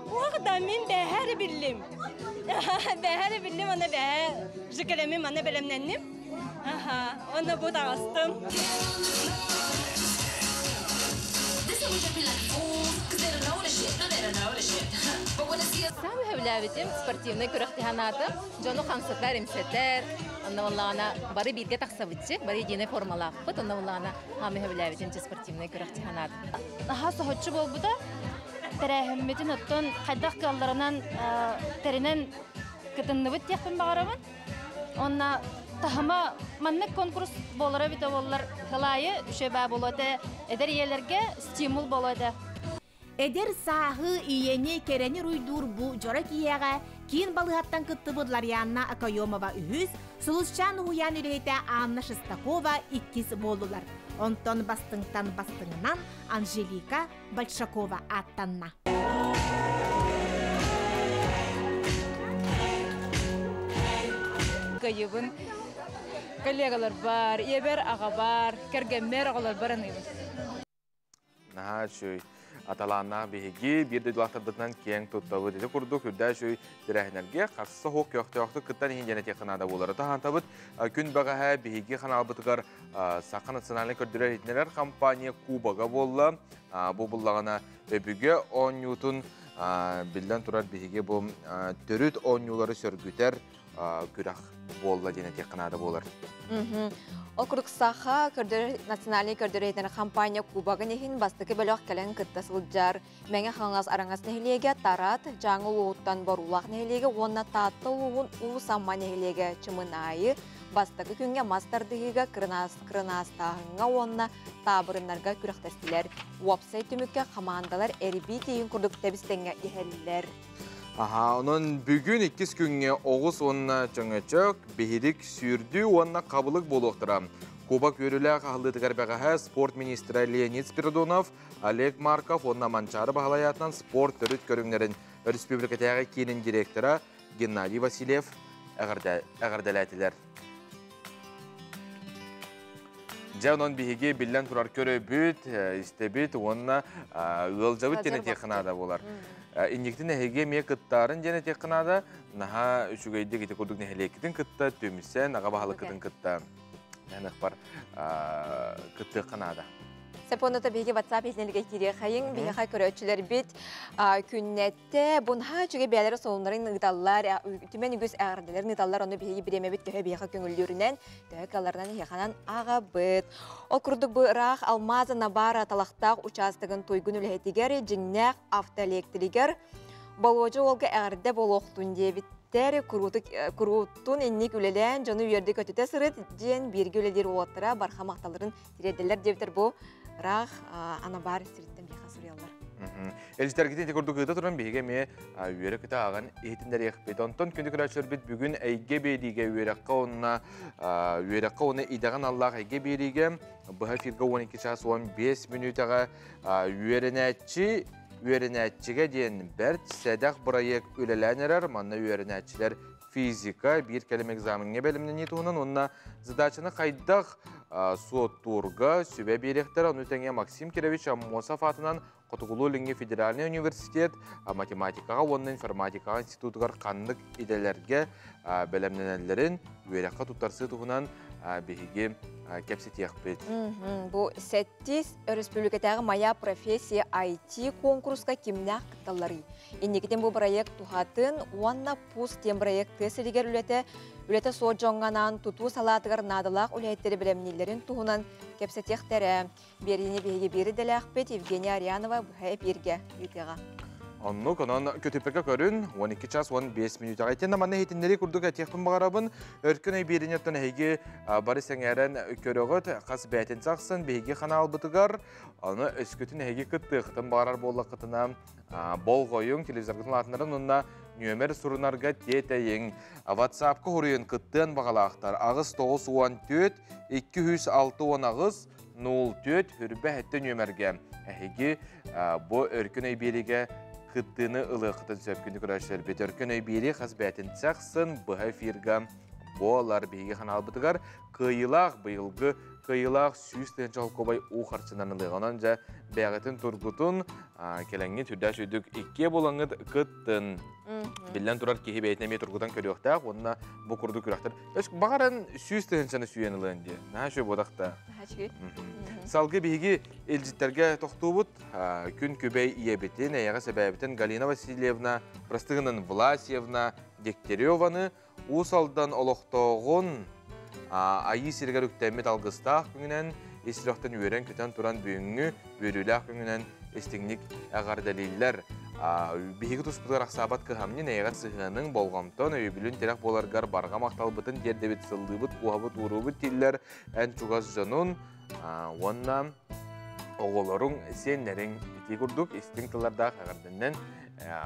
Уох да мин бэһэ эрэ биллим. Бэһэ эрэ биллим, аны бэһэ жикелемим, аны бэлэмнэнним. Аха, онно бу таҕыстым. Саамай сөбүлээбитим спортивнай күрэхтэһэн аатым. Дьону хамсатар, имсэтэр. Онно буоллаҕына бары бииргэ тахсабытчы, бары единый формалаахпыт. Онно буоллаҕына хаамай сөбүлээбитим спортивнай күрэхтэһэн аатым. Наһаа соһуччу буолбута. Тэрээһиммитин оттон хайдах кыалларынан тэринэн кытынныбыт диэхпин баҕарабын. Онна таһыма маннык конкурс буолара эбитэ буоллар кылаайы үчүгэй баа буолуо этэ, эдэр ийэлэргэ стимул буолуо этэ. Эдэр сааһы, ийэни, кэрэни уруйдуур бу дьоро киһиэхэ киин балыыһаттан кыттыбыт Ларианна Окоемова үһүс, Сулусчаан уһуйаан үлэһитэ Анна Шестакова иккис буоллулар. Онтон бастыҥтан бастыҥынан Анжелика Большакова ааттанна. Кыайыбын коллегаларбар, ийэбэр, аҕабар, кэргэммэр, оҕолорбор аныыбын. Наһаа үчүгэй аталааннаах биһиги биир дойдулаахтарбытынан киэҥ туттабыт. Ити курдук үрдээ үчүгэй тэрээһиннэргэ харса суох көхтөөхтүк кыттан иһин диэн этиэххэ наада буолар. Таһаантабыт күн бэҕэһээ биһиги ханаалбытыгар Саха национальнай көрдөрөр-иһитиннэрэр компания кубога буолла. Бу буллаҕына өбүгэ оонньуутун биллэн турар биһиги бу төрүт оонньуулары сөргүтэр күрэх буолла диэн этиэххэ наада буолар. Ол курдук Саха көрдөрөр национальнай көрдөрөр компания кубогын иһин бастакы бөлөх кэлэн кытта сылдьар Мэҥэ Хаҥалас Араҥас нэһилиэгэ Тарат, Дьааҥы улууһуттан Боруулаах нэһилиэгэ уонна Таатта улууһун Уус Амма нэһилиэгэ Чымынаайы бастакы күҥҥэ мас тардыһыыга кырынаастааһыҥҥа уонна таабырыннарга күрэхтэстилэр. Уопсай түмүккэ хамаандалар эрбии тиийин курдук тэбис-тэҥҥэ иһэллэр. Аха, онон бүгүн иккис күҥҥэ оҕус уонна чөҥөчөк, биһирик, сүүрдүү уонна хабылык буолуохтара. Кубок үөрүүлээх аһыллыытыгар бэҕэһээ спорт министрэ Леонид Спиридонов, Олег Марков уонна Манчаары Баһылай аатынан спорт төрүт көрүҥнэрин өрөспүүбүлүкэтээҕи киинин директора Геннадий Васильев эҕэрдэлээтилэр. Дьэ, онон биһиги биллэн турар көрөбүт, истэбит уонна ыалдьабыт диэн этиэххэ наада буолар. Инниктин эһиги эмиэ кыттаарын диэн этиэххэ наада. Наһаа үчүгэйдик ити курдук нэһилиэккитин кытта түмсэн, аҕа баһылыккытын кытта бар кыттыахха наада. Сапоната биһиги WhatsApp иһинэлигэ киириэхэйиҥ, биһиэхэ көрөөччүлэрбит күннэттэ бунһаа үчүгэй бэйэлэрэ солуннарын ыыталлар, түмэн үгүс эҕэрдэлэрин ыыталлар, ону биһиги бириэмэбит төһө биһиэхэ көҥүллүүрүнэн, төһө кыалларынан эһиэхэнэн ааҕабыт. Ол курдук бу ыраах Алмаза Набара талахтаах учаастагын туйгун үлэһитигэр, дьиҥнээх автоэлектригэр Болуодьа уолга эҕэрдэ буолуохтун диэбиттэр, куруутун инник үлэлээн дьону үөрдэ-көтүтэ сырыт диэн бииргэ үлэлиир уолаттара барха махталларын тириэрдэллэр диэбиттэр бу ыраах анабар сириттэн биһиэхэ суруйаллар. Элитэргитин ити курдук ыыта туран биһиги эмиэ үөрэ-көтө ааҕан иһитиннэриэхпит. Онтон күндү көрөөччүлэрбит бүгүн эйгэ биэриигэ үөрэххэ уонна үөрэххэ уонна идэҕэ аналлаах эйгэ биэриигэ быһа эфиргэ 12 чаас 15 мүнүүтэҕэ үөрэнээччи үөрэнээччигэ диэн бэрт сэдэх бырайыак үлэлээн эрэр. Манна үөрэнээччилэр физика, биир кэлим экзамеҥҥа бэлэмнэнии туһунан уонна задачаны хайдах суоттуурга сүбэ биэриэхтэрэ. Ону тэҥэ Максим Кирович Аммосов аатынан Хотугулуу-Илиҥҥи федеральнай университет математикаҕа уонна информатикаҕа институтугар ханнык идэлэргэ бэлэмнэнэллэрин үөрэххэ туттарсыы туһунан биһиги кэпсэтиэхпит. Бу сэттис өрөспүүбүлүкэтээҕи «Моя профессия IT» куонкуруска кимнээх кытталларый? Инникитин бу бырайыак туһатын уонна ПУС диэн бырайыак тыа сиригэр үлэтэ, үлэтэ суох дьоҥҥо анаан тутуу салаатыгар наадалаах үлэһиттэри бэлэмнииллэрин туһунан кэпсэтиэхтэрэ. Биэриини биһиги биир идэлээхпит Евгения Арианова быһа эпииргэ ыытыаҕа. Оннук, онон көтүппэккэ көрүн, 12 час 15 мүнүүтэҕэ. Итиэннэ манна иһитиннэрии курдук этиэхпин баҕарабын. Өркөн өй биэриини оттон эһиги бары сэҥээрэн көрөҕүт. Хас бээтинсэ ахсын биһиги ханаалбытыгар, ону өскөтүн эһиги кыттыаххытын баҕарар буоллаххытына, болҕойуҥ, телевизоргытын улаатыннарын уонна нүөмэр сурунарга тиэтэйиҥ. WhatsApp-ка хоруйун кыттыан балаахтар 8 94 268 04 хүрбэ хэттэ нүөмэргэ эһиги бу өркөн өй биэриигэ кыттыыны ылыаххытын сөп. Күндү көрөөччүлэрбит, Өркөн өй биэрии хас бээтинсэ ахсын быһа эфирга буолар. Биһиги ханаалбытыгар кыайыылаах быйылгы кыайыылаах 100 тыһыынча солкуобай уу харчынан ылыаҕа. Онон дьэ бэйэҕитин тургутун, кэлэҥҥит үрдээх сүйдүк иккиэ буолаҥҥыт кыттын. Биллэн турар, киһи бэйэтин эмиэ тургутан көрүөхтээх уонна бу курдук күрэхтэр. Баҕаран 100 тыһыынчаны сүүйэн ылыан дии. Наһаа үчүгэй буолахта. Салгыы биһиги илдьиттэргэ тохтуубут. Күн күбэй ийэбитин, эйэҕэс эбээбитин Галина Васильевна, простыгынан Власьевна Дегтяреваны Уус Алдан олохтооҕун Айыы сиригэр үктэммит алгыстаах күнүнэн ис сүрэхтэн үөрэн-көтөн туран бүгүҥҥү үөрүүлээх күнүнэн истиҥник эҕэрдэлииллэр. Биһиги туспутугар ахсаабат кыһамньын, эйэҕэс сыһыаныҥ, болҕомтон, өйөбүлүн тирэх буоларгар барҕа махталбытын тиэрдэбит, сыллыыбыт, куоһабыт, ууруубут дииллэр эн чугас дьонун уонна оҕолоруҥ, сиэннэриҥ ити курдук истиҥ тыллардаах эҕэрдэннэн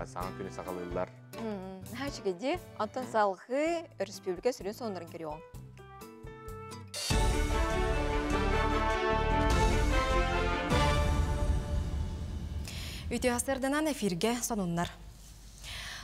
саҥа күнү саҕалыыллар. Наһаа үчүгэй. Онтон салгыы республика сүрүн сонуннарын көрүөҕүҥ. Үтүө сарсыарданан, эфиргэ сонуннар.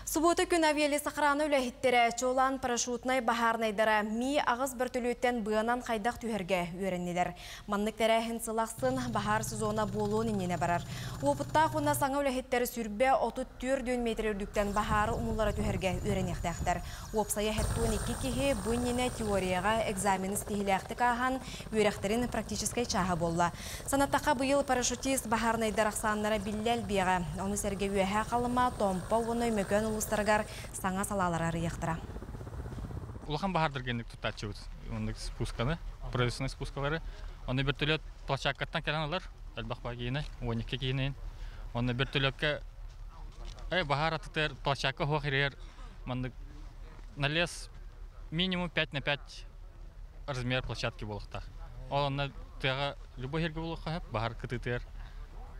Суббота күн Авиалесохрана үлэһиттэрэ чуолаан парашютнай баһаарынайдара Ми 8 бөртөлүөттэн быанан хайдах түһэргэ үөрэннилэр. Маннык тэрээһин сыл ахсын баһаар сезона буолуон иннинэ барар. Уопуттаах уонна саҥа үлэһиттэр 134 метр үрдүктэн баһаары умуллара түһэргэ үөрэниэхтээхтэр. Уопсайа 72 киһи бу иннинэ теорияҕа экзамены ситиһиилээхтик ааһан, үөрэхтэрин практическай чааһа буолла. Санаттахха, быйыл парашютист баһаарынайдар ахсааннара биллэ элбиэҕэ. Ону сэргэ Үөһээ Халыма, Томпо уонна Өймөкөөн улуустарыгар саҥа салаалары арыйыахтара. Улахан баһаардарга инник туттааччыбыт оннук спусканы, производственный спускалары. Онно вертолет площадкаттан кэлэн ылар, элбэх киһини, 12 киһини. Онно вертолетка баһаар атытыгар площадка суох иригэр маннык налес минимум 5 на 5 размер площадки буолуохтаах. Ол онно тыаҕа любой сиргэ буолуохха сөп, баһаар кытыытыгар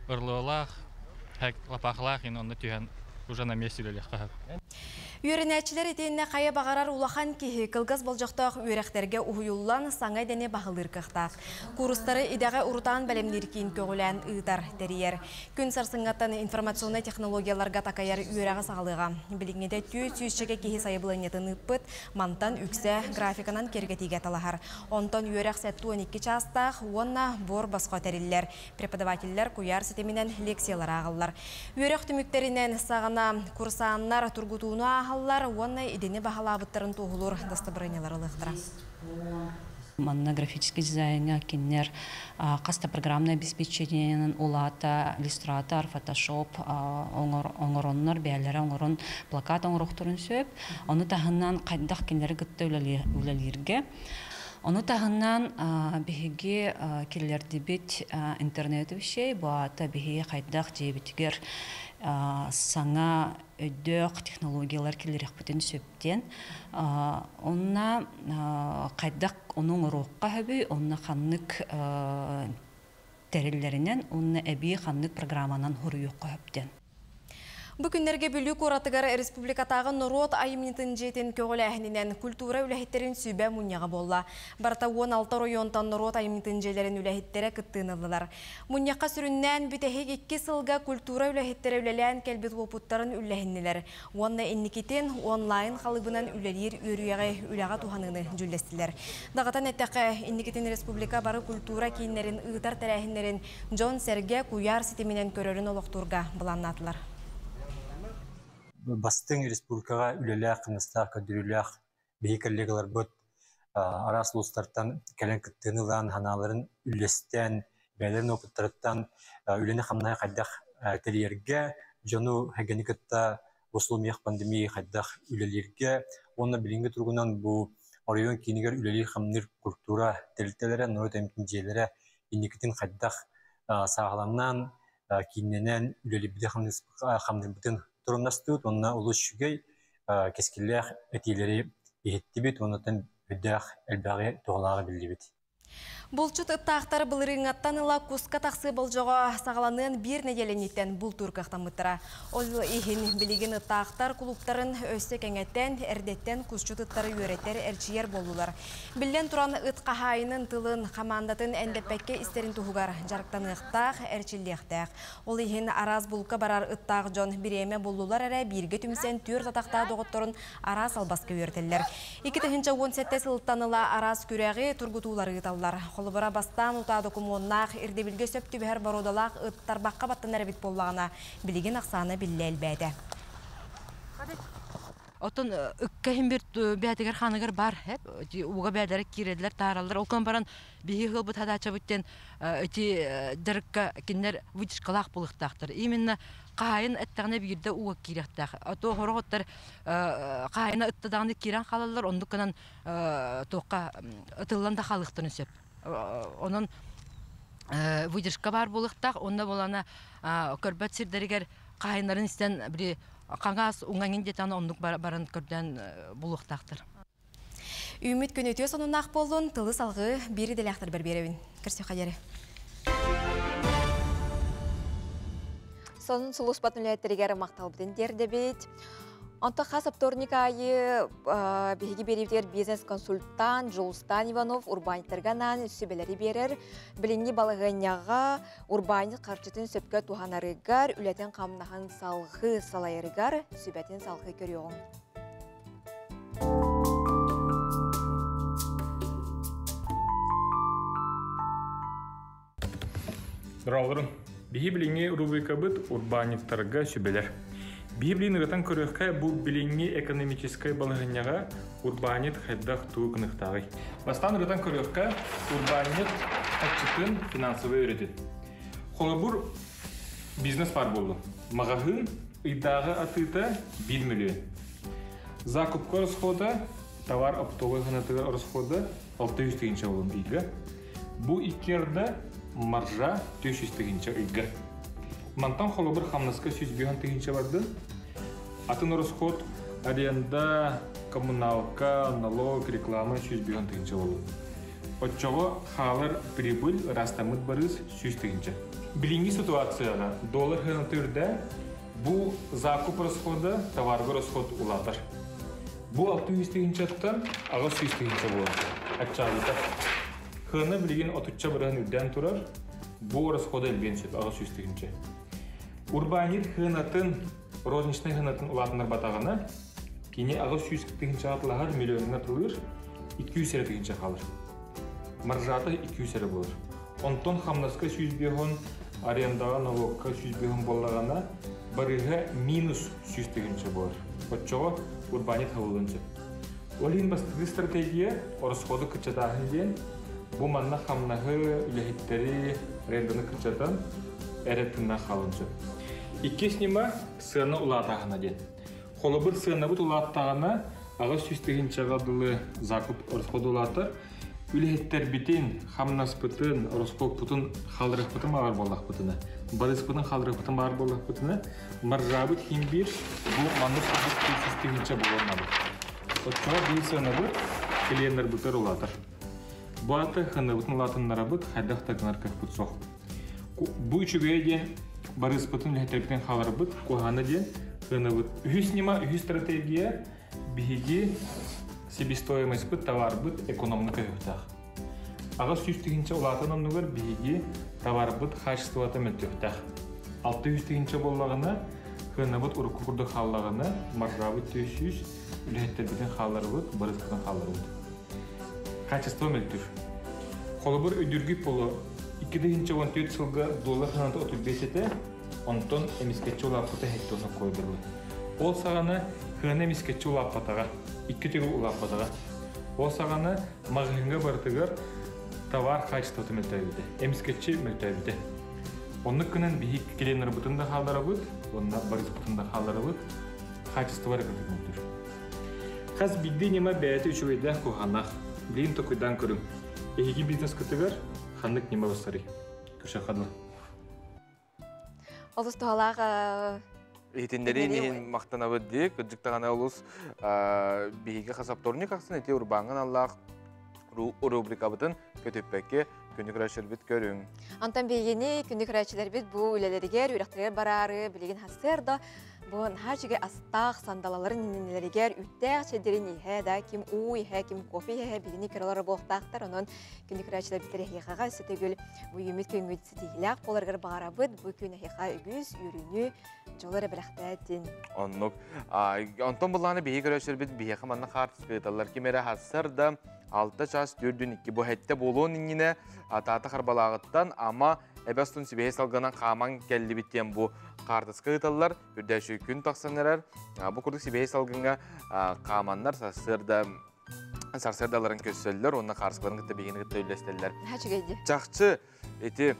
ырылыалаах, лапаахалаах ин онно түһэн уже на месте үлэлиэххэ сөп. Үөрэнээччилэр итиэннэ хайа баҕарар улахан киһи кылгас болдьохтоох үөрэхтэргэ уһуйуллан саҥа идэни баһылыыр кыахтаах. Курстары идэҕэ урутаан бэлэмниир киин көҕүлээн ыытар, тэрийэр. Күн сарсыҥҥаттан информационнай технологияларга такайар үөрэҕи саҕалыаҕа. Билиҥҥитэ 400-чэкэ киһи сайабылыанньатын ыыппыт, мантан үксэ графиканан киэргэтиигэ талаһар. Онтон үөрэх 72 чаастаах уонна буор босхо тэриллэр. Преподавателлэр куйаар ситиминэн лекциялар ааҕаллар. Үөрэх түмүктэринэн саҕана курсааннар тургутууну ааһаллар уонна идэни баһылаабыттарын туоһулуур дастабырыанньалар ылыахтара. Манна графический дизайнга кинилэр хас да программное обеспечениенэн улаата Иллюстратор, Photoshop оҥороннор, бэйэлэрэ оҥорон плакат оҥорохторун сөп. Ону таһынан хайдах кинилэри кытта үлэлииргэ. Ону таһынан биһиги киллэрдибит интернет вещей, бу аата биһиги хайдах дьиэбитигэр саҥа өйдөөх технологиялар киллэриэхпитин сөптен. Онна хайдах ону оҥоруохха сөбүй, онно ханнык тэриллэринэн, онно эбии ханнык программанан хоруйуохха сөптен. Бу күннэргэ Бүлүү куоратыгар республикатааҕы норуот айымньытын дьиэтин көҕүлээһининэн культура үлэһиттерин сүбэ мунньаҕа буолла. Барыта 16 оройуонтан норуот айымньытын дьиэлэрин үлэһиттэрэ кыттыыны ыллылар. Мунньахха сүрүннээн бүтэһик 2 сылга культура үлэһиттэрэ үлэлээн кэлбит уопуттарын үллэһиннилэр. Уонна инникитин онлайн халыыбынан үлэлиир үөрүйэҕи үлэҕэ туһаныыны дьүүллэстилэр. Даҕатан эттэххэ, инникитин республика бары культура кииннэрин ыытар тэрээһиннэрин дьон сэргэ куйаар ситиминэн көрөрүн олохтуурга былааннаатылар. Бастыҥ республикаҕа үлэлээх, хамнастаах, көрдөрүүлээх биһи коллегаларбыт араас улуустартан кэлэн кыттыыны ылан, санааларын үллэстэн, бэйэлэрин опыттарыттан үлэни хамнаһы хайдах тэрийэргэ, дьону сэргэни кытта условиях пандемии хайдах үлэлииргэ уонна билиҥҥи туругунан бу оройуон киинигэр үлэлиир хамныыр культура тэрилтэлэрэ, норуот айымньытын дьиэлэрэ инникитин хайдах сааһыланан, кииннэнэн үлэлиирбитин хамныырбытын торумнастыбыт уонна олус үчүгэй кэскиллээх этиилэри иһиттибит уонна өйдөөх элбэҕи туһалааҕы биллибит. Булчут ыттаахтар былырыыҥҥаттан ыла куска тахсыы болдьоҕо саҕаланыан биир нэдиэлэниттэн бултуур кыахтаммыттара. Ол иһин билигин ыттаахтар кулууптарын өссө кэҥэтэн, эрдэттэн кусчут ыттары үөрэтэр, эрчийэр буоллулар. Биллэн туран, ыт хаһаайынын тылын, хамаандатын эндэппэккэ истэрин туһугар дьарыктаныахтаах, эрчиллиэхтээх. Ол иһин араас булка барар ыттаах дьон бириэмэ буллулар эрэ бииргэ түмсэн түөрт атахтаах доҕотторун араас албаска үөрэтэллэр. 2017 сылтан ыла араас күрэҕи, тургутуулары ыыталлар. Холобура, бастаан утаа докумуоннаах, ирдэбилгэ сөп түбэһэр боруодалаах ыт тарбахха баттанар эбит буоллаҕына, билигин ахсаана биллэ элбээтэ. Оттон ыкка иһин бир бээтигэр хааныгар бар ууга бээлэрэ киирэллэр таараллар. Ол баран биһи ыалбыт хадаачабыт диэн ити дьарыкка кинилэр выдержкалаах буолуохтаахтар. Именно хаһаайын эттэҕинэ биирдэ ууга киириэхтээх. А то сорох ыттар хаһаайына ытта даҕаны киирэн хаалаллар, оннук гынан туохха ытыллан да хаалыахтарын сөп. Онон выдержка баар буолуохтаах. Онно буолана көрбөт сирдэригэр хаһаайыннарын истэн били хаҥас уҥаҥын диэтэн оннук баран көрдөөн булуохтаахтар. Үүммүт күн үтүө сонуннаах буоллун, тылы салгыы биир идэлээхтэрбэр биэрэбин. Көрсүөххэ диэри. Сонун сулууспатын үлэһиттэригэр махталбытын тиэрдэбит. Онто хас вторник аайы биһиги биэриибитигэр бизнес-консультант Жулстан Иванов урбаанньыттарга анаан сүбэлэри биэрэр. Билиҥҥи балаһыанньаҕа урбаанньыт харчытын сөпкө туһанарыгар, үлэтин-хамнаһын салҕыы салайарыгар сүбэтин салҕыы көрүөҕүҥ. Здравствуйте. Биһи билиҥҥи рубрикабыт урбаанньыттарга сүбэлэр. Биһи билин ырытан көрүөххэ бу билиҥҥи экономическай балаһыанньаҕа урбаанньыт хайдах тугу гыныахтааҕый? Бастаан ырытан көрүөххэ урбаанньыт харчытын финансовай өрүтүн. Холобур, бизнес бар буоллун. Маҕаһыын ыйдааҕы атыыта 1 миллион. Закупка расхода, товар оптовой сыанатыгар расхода 600 тыһыынча буолун ыйга. Бу икки арда маржа 400 тыһыынча ыйга. Мантан холобур хамнаска 105 тыһыынча бардын. Атын расход аренда, коммуналка, налог, реклама 105 тыһыынча болун. Оччоҕо хаалар прибыль ырастаммыт барыс 100 тыһыынча. Билиҥҥи ситуацияҕа доллар сыаната үрдээн, бу закуп расхода товарга расход улаатар. Бу 600 тыһыынчаттан 800 тыһыынча буолар. Аччаабыта. Хыана билигин отучча бырыһан үрдээн турар, бу расхода элбиэн сөп 800 тыһыынча. Урбаанньыт хыанатын, розничнай хыанатын улаатыннарбатаҕына, кини 800 тыһыынчаҕа атылаһар, миллионҥа атылыыр, 200 эрэ тыһыынча хаалар. Маржата 200 эрэ буолар. Онтон хамнаска 105 арендаҕа налогка 105 буоллаҕына, барыһа минус 100 тыһыынча буолар. Оччоҕо урбаанньыт хабыллыан сөп. Ол иһин бастакы стратегия ороскуоту кыччатааһын диэн, бу манна хамнаһы, үлэһиттэри, аренданы кыччатан, эрэ тыыннаах хаалыан сөп. Иккис ньыма сыана улаатааһына диэн. Холобур, сыанабыт улааттаҕына, 800 тыһыынчаҕа дылы закуп ороскуота улаатар. Үлэһиттэрбитин, хамнаспытын, ороскуоппутун хаалларыахпытын баҕар буоллахпытына, барыспытын хаалларыахпытын баҕар буоллахпытына, маржабыт иһин биир бу маннык 800 тыһыынча буолуон наада. Оччоҕо биир сыанабыт клиеннарбытыгар улаатар. Бу аата ханнабытын улаатыннарабыт, хайдах да гынар кыахпыт суох. Бу үчүгэйэ диэн барыспытын үлэһиттэрбитин хааларбыт, куһаҕана диэн сыанабыт. Үһүс ньыма, үһүс стратегия биһиги себестоимостьпыт, товарбыт экономно көһүөхтээх. 800 тыһыынча улаатан оннугар биһиги товарбыт качествота мөлтүөхтээх. 600 тыһыынча буоллаҕына, сыанабыт урукку курдук хааллаҕына, маржабыт 400, үлэһиттэрбитин хаалларабыт, барыспытын хаалларабыт. Качество мөлтүүр. Холобур, өйдүүргүт буолуо, 2014 сылга доллар сыаната 35 этэ, онтон эмискэччи улааппыта 70 соккойдурлар. Ол саҕана сыана эмискэччи улааппатаҕа, икки төгүл улааппатаҕа. Ол саҕана маҕаһыыҥҥа барытыгар товар качествота мөлтөөбүтэ, эмискэччи мөлтөөбүтэ. Оннук гынан биһи клиеннарбытын да хаалларабыт, уонна барыспытын да хаалларабыт, качество эрэ кырдьык мөлтүүр. Хас биирдии ньыма бэйэтэ үчүгэйдээх куһаҕаннаах. Билигин токуйдаан көрүҥ. Эһиги бизнескытыгар ханнык ньыма барсарый? Күшэххэ дылы. Олус туһалаах Иһитиннэриин иһин махтанабыт дии. Кырдьык даҕаны олус биһиги хас вторник ахсын ити урбааҥҥа аналлаах Рубрикабытын көтүппэккэ күнү көрөөччүлэрбит көрүҥ. Онтон биһигини күнү көрөөччүлэрбит бу үлэлэригэр, үөрэхтэригэр бараары билигин сарсыарда бу наһаа үчүгэй астаах сандалаларын иннилэригэр үүттээх чэйдэрин иһэ да, ким уу иһэ, ким кофе иһэ биһигини көрөлөр буолуохтаахтар. Онон күнү көрөөччүлэрбит эһиэхэҕэ өссө төгүл бу үүммүт күҥҥүт ситиһиилээх буоларыгар баҕарабыт. Бу күн эһиэхэ үгүс үөрүүнү, дьолу эрэ бэлэхтээтин. Оннук. Онтон буллааны биһиги көрөөччүлэрбит биһиэхэ манна хаартыска ыыталлар. Ким эрэ сарсыарда 6 час төрдүн 2 бу хэттэ буолуон иннинэ Таата Харбалааҕыттан ама эбэстун сибиһи салгынан хааман кэллибит диэн бу хаартыска ыыталлар. Үрдээччи күн тахсан эрэр. Бу курдук сибиһи салгыҥҥа хааманнар сарсыарда сарсыардаларын көссөллөр уонна хаарыскаларын кытта биһигини кытта үллэстэллэр. Чахчы ити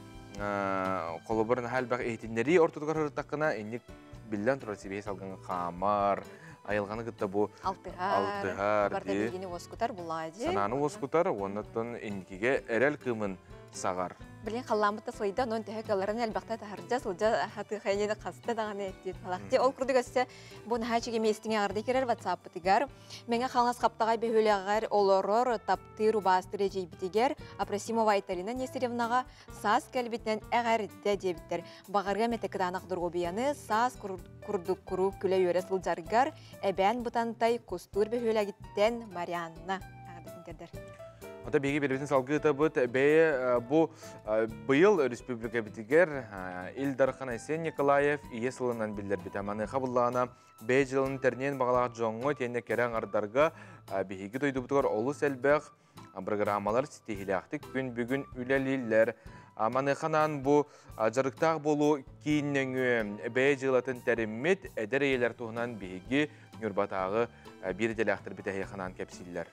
холобур наһаа элбэх иһитиннэрии ортотугар сырыттаххына инник биллэн турар сибиһи салгыҥҥа хаамар, айылҕаны кытта бу алтыһар, барда билгини уоскутар булаадьы. Санааны уоскутар, уоннаттан инникигэ эрэл кыымын саҕар. Билин халлааммыт да сылыйда, онон төһө кыалларын элбэхтэ таһырдьа сылдьа хатыхайын хаста даҕаны диир балахти. Ол курдук өссө бу наһаа үчүгэй миэстиҥэ аҕырда кирэр WhatsApp-пытыгар Мэҥэ Хаҥалас Хаптаҕай бөһүөлэгэр олорор таптыыр убаастыыр эдьиийбитигэр Апросимова Айталина Нестеревнаҕа саас кэлбитинэн эҕэрдэ диэбиттэр. Баҕарыам этэ кытаанах доруобуйаны саас курдук куруук күлэ-үөрэ сылдьаргар Эбээн Бытантай Кустуур бөһүөлэгиттэн Марианна эҕэрдэтин тиэрдэр. Ата биһиги биэрбитин салгыы ытабыт. Бэйэ бу быйыл республикабытыгар Ил Дархан Айсен Николаев ийэ сылынан биллэрбитэ. Маныаха буллаҕына бэйэ дьылын тэрниэн баҕалаах дьоҥҥо итиэннэ кэрэ аҥардарга биһиги дойдубутугар олус элбэх программалар ситиһиилээхтик күн бүгүн үлэлииллэр. Маныаха бу дьарыктаах буолуу киин нөҥүө бэйэ дьыалатын тэриммит эдэр ийэлэр туһунан биһиги Ньурбатааҕы биир идэлээхтэрбит эһиэхэ кэпсииллэр.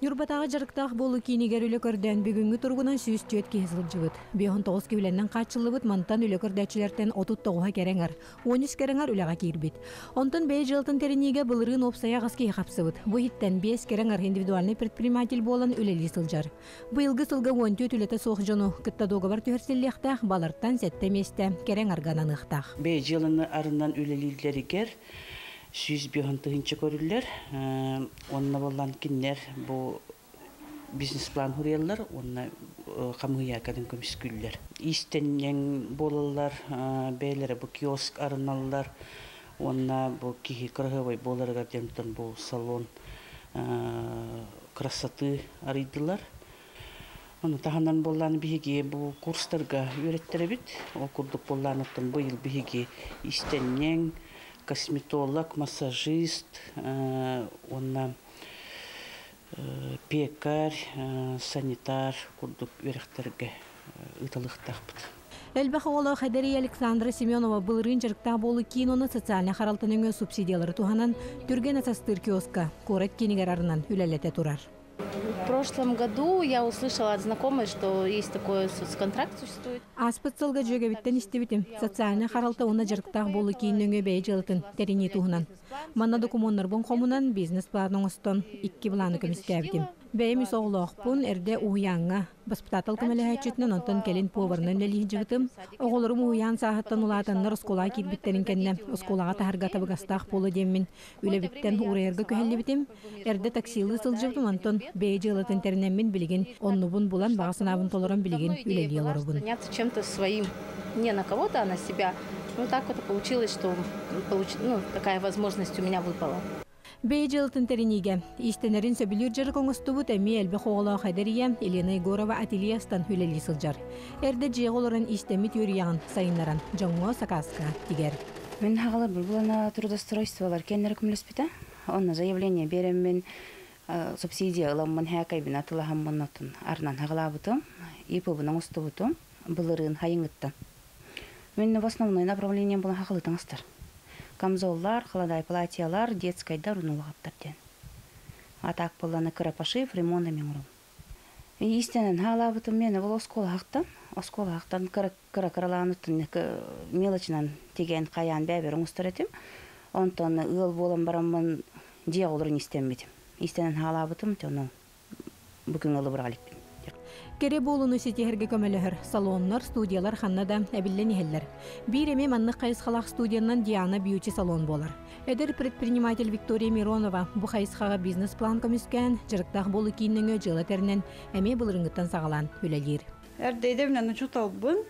Ньурбатааҕы дьарыктаах буолуу киинигэр үлэ көрдөөн бүгүҥҥү туругунан 104 киһи сылдьыбыт. 59 киһилэннэн хааччыллыбыт мантан үлэ көрдөөччүлэртэн 39-а кэрэҥэр, 13 кэрэҥэр үлэҕэ киирбит. Онтон бэйэ дьыалатын тэриниигэ былырыын уопсайа аҕыс киһи хапсыбыт. Бу иһиттэн 5 кэрэҥэр индивидуальнай предприниматель буолан үлэлии сылдьар. Быйылгы сылга 14 үлэтэ суох дьону кытта дуогабар түһэрсиллиэхтээх, балартан 7 миэстэ кэрэҥ аргананыахтаах. Бэйэ дьыаланы арынан үлэлииллэригэр 105 тыһыынча көрүллэр. Онно боллан кинилэр бу бизнес-план хуруйаллар уонна хамыыйа кэлин көмүскүүллэр. Иистэнньэҥ буолаллар, бэйэлэрэ бу киоск арыналлар уонна бу киһи кыраһыабай буоларыгар диэн бу салон красоты арыйдылар. Ону таһынан буоллаан биһиги бу курстарга үөрэттэрэбит. Ол курдук буоллаан оттон быйыл биһиги истэнньэҥ, косметолог, массажист уонна пекарь, санитар курдук үөрэхтэргэ ыыталыахтаахпыт. Элбэх оҕолоох эдэр Александра Семенова былырыын дьарыктаах буолуу киин уонна социальнай харалтан өҥө субсидиялары туһанан түргэн ас астыыр киоска куорат киинигэр арынан үлэлэтэ турар. В прошлом году я услышала от знакомой, что есть такой соцконтракт существует. Ааспыт сылга дьүөгэбиттэн истибитим. Социальнай харалта уонна дьарыктаах буолуу киин нөҥүө бэйэ дьыалатын тэринии туһунан. Манна докумуоннарбын хомунан бизнес-план оҥостон икки былааны көмүскээбитим. Бэйэм үс оҕолоохпун эрдэ уһуйааҥҥа воспитатель көмөлөһөөччүтүнэн онтон кэлин поварынан үлэлии сылдьыбытым. Оҕолорум уһуйаан сааһыттан улаатаннар оскуолаҕа киирбиттэрин кэннэ оскуолаҕа таһарга табыгастаах буолуо диэммин үлэбиттэн уурайарга күһэллибитим. Эрдэ таксилыы сылдьыбытым, онтон бэйэ дьыалатын тэринэммин билигин оннубун булан баҕа санаабын толорон билигин үлэлии олоробун. Заняться чем-то своим, не на кого-то, а на себя. Ну так вот получилось, что ну, такая возможность у меня выпала. Бэйэ дьыалатын тэриниигэ иистэнэрин сөбүлүүр дьарык оҥостубут эмиэ элбэх оҕолоох эдэр ийэ Елена Егорова ателье астан үлэлии сылдьар. Эрдэ дьиэҕэ олорон иистэммит үөрүйэҕин сайыннаран дьоҥҥо сакааска тигэр. Мин хаҕала булана трудоустройстволар кеннер көмөлөспүтэ. Онно заявление береммин субсидия ыламмын хээкайбин атылаһаммын отун арынан хаҕалаабытым. ИП-бын оҥостубутум былырыын хайыҥыттан. Мин в основной направлением була хахылытыңастар. Камзоллар, халадай платьялар, детскайдар унулаҕаттар диэн. А так булланы кыра пошив, ремонт миңурум. Истинен хаалаабытым мен ол оскуола хактан, оскуола хактан кыра кыра кыралаанытын мелочынан тиген каян бэбер оҥостор этим. Онтон ыал буолан бараммын дьиэ олорун истэммитим. Истинен хаалаабытым, тону бүгүн ылы быралиппин. Кэрэ буолууну ситиһэргэ көмөлөһөр салоннар, студиялар ханна да эбиллэн иһэллэр. Биир эмиэ маннык хайысхалаах студиянан Диана Бьюти салон буолар. Эдэр предприниматель Виктория Миронова бу хайысхаҕа бизнес-план көмүскээн, дьарыктаах буолуу киин нөҥүө дьыала тэринэн эмиэ былырыыҥҥыттан саҕалаан үлэлиир. Эрдэйдэбинэн учууталбын.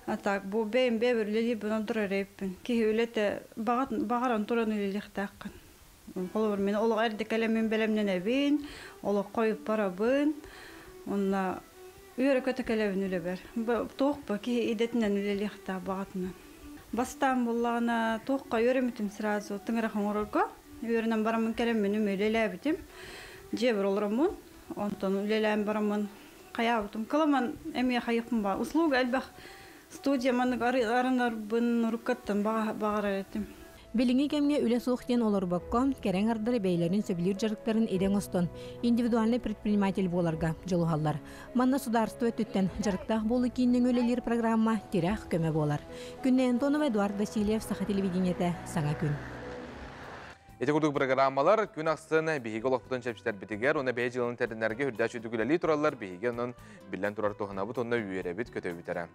А так бу бэйэм бэйэбэр үлэлиирбин онтор эрэйиппин. Киһи үлэтэ баҕаран туран үлэлиэхтээххин. Холобур, мин олох эрдэ кэлэммин бэлэмнэнэбин, олоххо барабын, онно үөрэ-көтө кэлэбин үлэбэр. Туох ба киһи идэтинэн үлэлиэхтээх баҕатынан. Бастаан буоллаҕына туохха үөрэммитим сразу тыҥырах оҥорорго. Үөрэнэн бараммын кэлэммин үлэлээбитим. Дьиэбэр олороммун, онтон үлэлээн бараммын хайаабытым. Кыламан эмиэ хайыппын ба. Услуга элбэх студия маннык арынарбын уруккаттан баҕарар этим. Билиҥҥи кэмҥэ үлэ суох диэн олорбокко, кэрэ аҥардары бэйэлэрин сөбүлүүр дьарыктарын идэ оҥостон, индивидуальнай предприниматель буоларга дьулуһаллар. Манна судаарыстыба өттүттэн дьарыктаах буолуу киин нөҥүө үлэлиир программа тирэх көмө буолар. Күннэй Антонова, Эдуард Васильев, Саха телевидениетэ, Саҥа күн. Ити курдук программалар күн ахсын биһиги олохпутун чэпчэтэрбитигэр, уонна бэйэ дьыаланы тэринэргэ үрдээч үрдүк үлэлии тураллар, биһиги онон биллэн турар туһанабыт, онно үөрэбит, көтөбүт эрэ.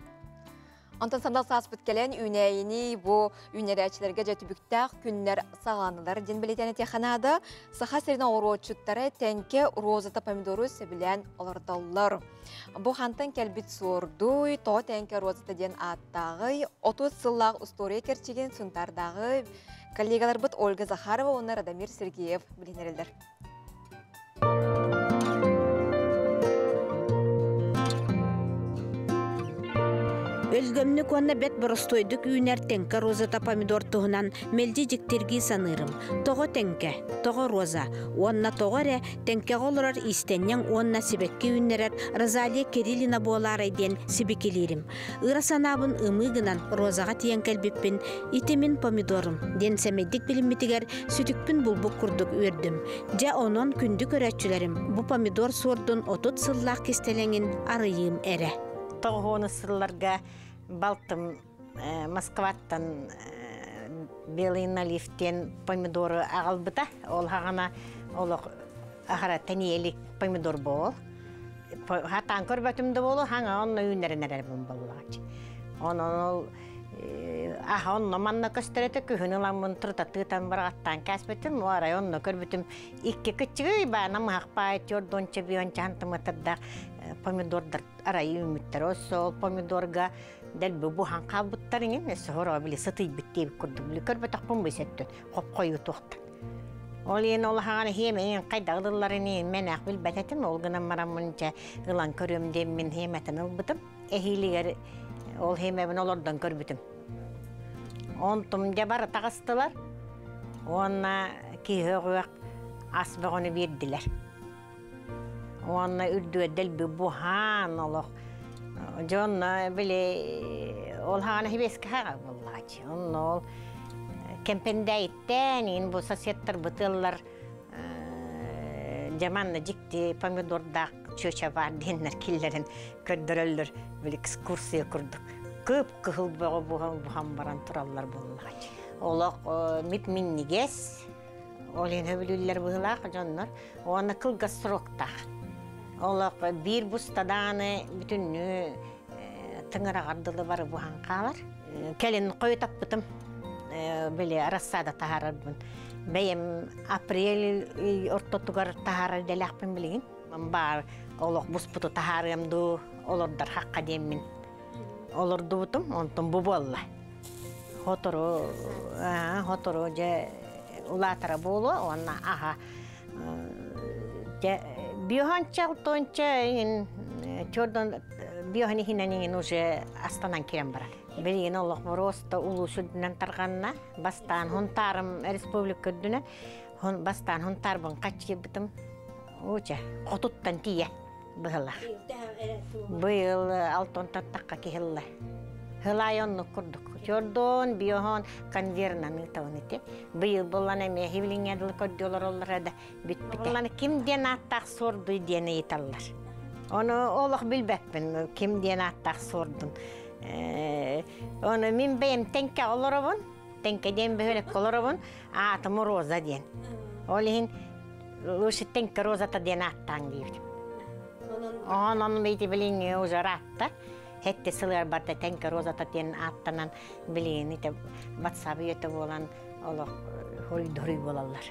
Онтон сандал сааспыт кэлэн үүнээйини бу үүнэрээччилэргэ дьэ түбүктээх күннэр саҕаланылар диэн бэлиэтээн этиэххэ наада. Саха сирин оҕуруотчуттара тэҥкэ розата помидору сөбүлээн олордоллор. Бу хантан кэлбит суордуй, тоҕо тэҥкэ розата диэн ааттааҕый, 30 сыллаах устуоруйа кэрчигин Сунтаардааҕы коллегаларбыт Ольга Захарова уонна Радомир Сергеев билиһиннэрэллэр. Өлгөмнүк уонна бэт боростуойдук үүнэр тэҥкэ розата помидор туһунан мэлдьи дьиктиргии саныырым. Тоҕо тэҥкэ, тоҕо роза уонна тоҕо эрэ тэҥкэҕэ олорор иистэнньэҥ уонна сибэкки үүннэрэр Розалия Кириллина буолаарай диэн сибикилиирим. Ыра санаабын ымыы гынан розаҕа тиийэн кэлбиппин ити мин помидорум диэн сэмэйдик билиммитигэр сүтүкпүн булбут курдук үөрдүм. Дьэ онон күндү көрөөччүлэрим, бу помидор суордун 30 сыллаах кистэлэҥин арыйыым эрэ. Тоҕуһуону сылларга балтым Москваттан белый налив диэн помидору аҕалбыта. Ол хаҕана олох аһара тэниэлик помидор буол. Хатаан көрбөтүм да буолу, хаҥа онно үүннэрэн эрэрбин буоллаҕач. Онон ол аха онно манна көстөр этэ күһүн ыламмын турутатыытан бараҕаттаан кээспитим арай онно көрбүтүм икки кыччыгый баана мыһахпаай төрдонча бионча хантымытырдаах помидордар арай үүммүттэр ол помидорга дэлби буһан хаалбыттар иҥин өссө хоро били сытыйбыт диэбит курдук били көрбөтөхпүн бу хоп хойутуохтан ол иэн ол хаҕана хиэмэйин хайдах ылылларын иин мэнээх билбэт этим ол гынан бараммын чэ ылан көрүөм диэммин хиэмэтин ылбытым эһиилигэр ол хиэмэбин олордон көрбүтүм. Онтум дьэ бары таҕыстылар уонна киһи өҕүөх ас бөҕөнү биэрдилэр. Уонна үрдүгэр дэлби буһаан олох дьонно били ол хаҕана хибиэскэ хаҕа буоллааччы. Онно ол кэмпэндээйиттэн иин бу соседтар бытыаллар дьаманна дьикти помидордаах чүөчэ баар диэннэр киллэрэн көрдөрөллөр били экскурсия курдук кып кыһыл бөҕө буһан баран тураллар буоллаҕа олох мип минньигэс ол иһин сөбүлүүллэр быһыылаах дьоннор уонна кылгас сроктаах олох биир бустадааны бүтүннүү тыҥыраҕар дылы бары буһан хаалар кэлин хойутаппытым били рассада таһаарарбын бэйэм апрель ортотугар таһаарар идэлээхпин билигин баар олох буспуту таһаарыам дуу олордор хахха диэммин олордубутум онтон бу буолла хотору хотору дьэ улаатара буолуо уонна аха дьэ биоһонча алтонча иҥин чордон биоһон иһинэн иҥин уже астанан киирэн барар билигин олох боруоста улуус үрдүнэн тарҕанна бастаан Хунтаарым республика үрдүнэн бастаан Хунтаарбын хаччыйбытым Ууча, хотуттан тиийэ быһылах. Быйыл алтон таттахха киһиллэ. Хылай оннук курдук. Чордон, биохон конвернан ыытабын ити. Быйыл буллан эмиэ хивлиҥҥэ дылы көрдүөлөр оллара да бүппүтэ. Буллан ким диэн ааттаах суордуй диэн ыйыталлар. Ону олох билбэппин ким диэн ааттаах суордун. Ону мин бэйэм тэҥкэ олоробун. Тэҥкэ диэн бөһүөлэккэ олоробун. Аатым Роза диэн. Ол иһин лучше Тэҥкэ Розата диэн ааттаан диибит. Онон бейти билиҥҥи уже ыраатта. Хетте сылыар барда Тэҥкэ розата диэн ааттанан билигин ите ватсап үйэтэ буолан олох хоруй буолаллар.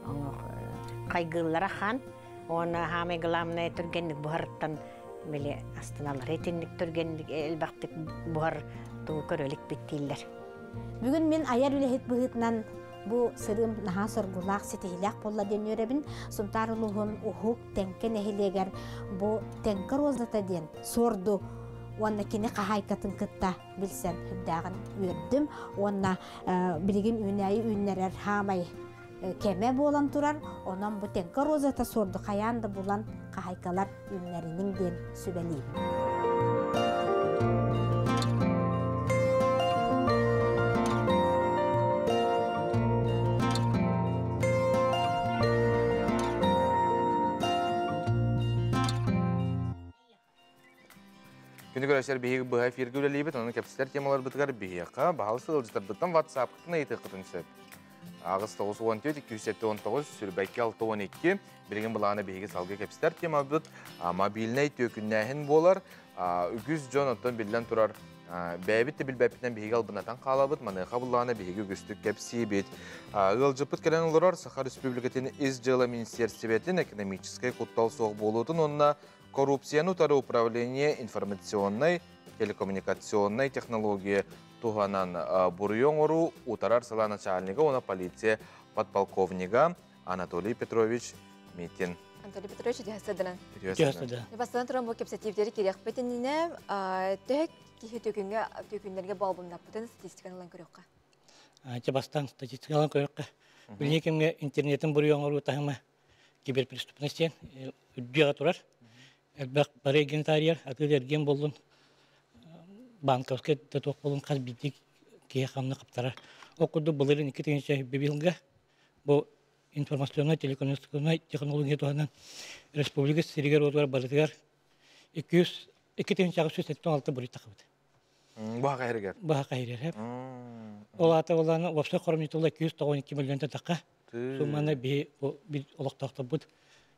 Оҥох хайгыыллара хан уонна самое главное түргэнник буһарыттан били астыналлар. Итинник түргэнник элбэхтик буһар туу көрөлүк биттииллэр. Бүгүн мин айар үлэһит быһыытынан бу сырыым наһаа соргулаах, ситиһилээх буолла диэн үөрэбин. Сунтаар улууһун Уһук Тэҥкэ нэһилиэгэр бу Тэҥкэ розата диэн суорду уонна кини хаһаайкатын кытта билсэн үрдээҕин үөрдүм. Уонна билигин үүнээйи үүннэрэр хаамай кэмэ буолан турар. Онон бу Тэҥкэ розата суорду хайаан да булан хаһаайкалар үүннэриниҥ диэн сүбэлиим. Күнү көрөсөр биһиги быһа эфиргэ үлэлиибит, онон кэпсэтэр темаларбытыгар биһиэхэ баһал сылдьытарбыттан WhatsApp-кытын ыйытыаххытын сөп. Ағыс 914 279 сүрбэкки 612 билигин былаана биһиги салгыы кэпсэтэр темабыт мобильнай түөкүннээһин буолар. Үгүс дьон оттон биллэн турар бэйэбит да билбэппитинэн биһиги албынатан хаалабыт, маныаха былаана биһиги үгүстүк кэпсиибит. Ыалдьыппыт кэлэн олорор Саха Республикатын Ис дьыала министерствотын экономическай куттал суох буолуутун уонна коррупцияны утары управление информационнай телекоммуникационнай технология туһанан буруйу оҥоруу утарар сала начальнига уонна полиция подполковнига Анатолий Петрович Митин. Анатолий Петрович, үтүө Үтүө Бастан туран бу кэпсэтиивдери кириэхпит иннинэ төһө киһи төкүҥҥэ төкүннэргэ болбумнаппытын статистиканы ылан көрүөххэ. Чэ бастан статистикалан көрүөххэ. Билиҥҥи кэмҥэ интернетин буруйу оҥоруу таһыма киберпреступность диэн үрдүөҕэ турар. Элбэх бары генитарияр, атыыр эргиэн буоллун, банковскай да туох буоллун хас биирдии киһи хамна хаптарар. Ол курдук былырыын 2001 бу информационнай телекоммуникационнай технология туһанан республика сиригэр-уотугар барытыгар 200 2876 буруй тахыбыт. Баха хайырыгар? Баха хайырыгар. Ол аата боллааны уопсай хоромньутулла 292 миллион тахха. Сумманы биһи бу олохтоохторбут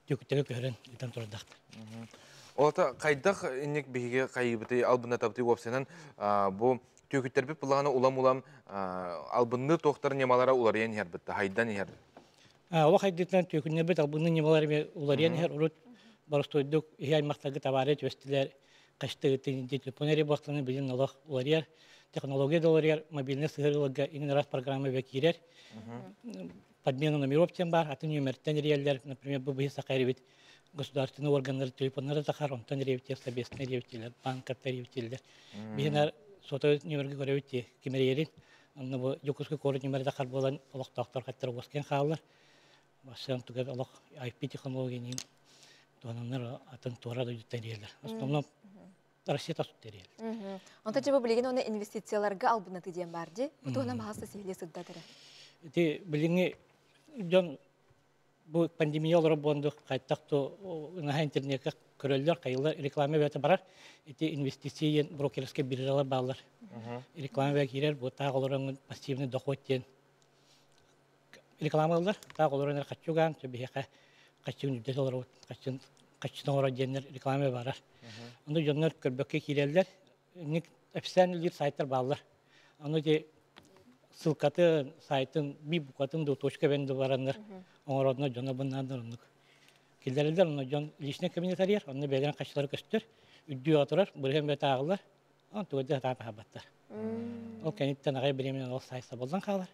түкүттэгэ көһөрөн ыытан турардахтар. Олата хайдах инник биһиги хайыбыты албынатабыты уопсанан бу түкүттербит булааны улам-улам албынны туохтар ньымалара уларыйан иһэр бытта хайдан иһэр. Олох хайдытынан түкүннэрбит албынны ньымалар уларыйан иһэр урут боростуойдук иһи аймактарга табаары түөстилер каштыгытын телефон эри буактаны билин олох уларыйар технология да уларыйар мобильный сыһырыларга инин раз программа киирэр подмена номеров диэн бар атын нүөмэртэн ириэллэр например бу быһы саха эрибит государственный органнар телефоннары тахар онтон ириэбиттер собесно ириэбиттилер банкаттар ириэбиттилер биһинар сотовый нүөмэргэ көрөбүт кимэриэрин онно бу Дьокуускай куорат нүөмэрэ тахар буолан олохтоохтор хаттар уоскен хааллар бассыан тугар олох IP технологияны туһананнар атын туора дойдуттан ириэллэр основном Россия тас ириэллэр. Онто жабы билигин оны инвестицияларга албынаты диэн бар ди. Бу туһунан баһаста сиһилии сырдатара. Ити билиҥҥи дьон бу пандемия олорор буонду хайтах то наһаа интернетка көрөллөр, хайылар реклама бэйэтэ барар. Ити инвестиция диэн брокерскай биржалар бааллар. Реклама бэйэ киирэр, бу таах олорон пассивный доход диэн реклама ылар. Таах олорон хаччугаан, биһиэхэ хаччыгын үрдэ олоробут, хаччын хаччын оҥорор диэннэр реклама барар. Ону дьоннор көрбөккө киирэллэр. Официальный лир сайттар бааллар. Ону ити ссылкатын, сайтын, би букватын да точка бенди бараннар оҥородно дьоно быннааннар оннук. Киллэрэллэр, онно дьон личный кабинет арыйар, онно бэйэлэрин хаччылары көстөр, үрдүү отырар, бырыһын бэт ааҕыллар, он тугу да таһабаттар. Ол кэнниттэн аҕай бириэмэнэн ол сайт сабыллан хаалар.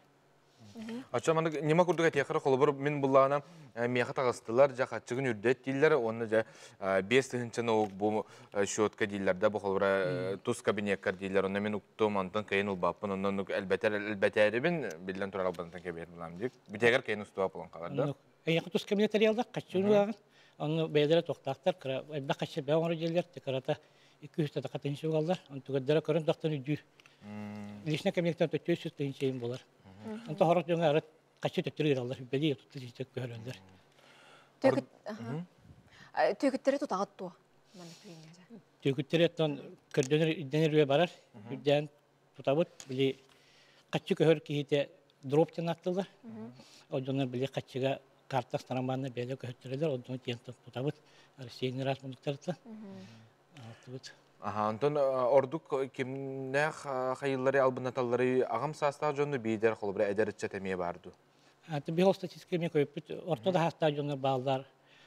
Оччо маннык ньыма курдук этиэххэ холобур мин буллаҕына миэхэ таҕыстылар дьэ хаччыгын үрдэт дииллэр уонна дьэ 5000 бу счетка дииллэр да бу холобура тус кабинеккар дииллэр онно мин уктум онтон кыйын ылбаппын онно элбэтэр элбэтээрибин биллэн турар албантан кэбиһэр булам дик бүтэгэр кыйын устуба булан хаалар да Эйиэхэ тус кабинет арыйаллар хаччыгын ылаҕын онно бэйэлэрэ туохтаахтар кыра элбэх хаччы бэйэ оҥоро диэллэр кырата 200 тахха тыһыынча угаллар онтугардара көрөн тахтан үрдүүр личный кабинеттан 400 тыһыынча буолар. Онто хорох дьоҥо арыт хаччы төттөрү ыыраллар, бэлии тутта тиийэ көһөрөллөр. Түөкүттэри тутаҕыт дуо? Түөкүттэри оттон көрдөнөр ирдэнэр үө барар. Үрдээн тутабыт. Били хаччы көһөр киһитэ дроп диэн ааттыыллар. Ол дьоннор били хаччыга Карта старамбанна бэйэ көһөттөрөлөр, онтон тиэн тутабыт. Россияны раз мунуктарыттан. Алтыбыт. Аха, онтон ордук кимнээх хайыллары албыннаталлары аҕам саастаах дьонну биидэр холобура эдэр ыччат эмиэ баар дуу? Биһол статистика эмиэ көйүппүт. Орто да хаастаах дьоннор бааллар,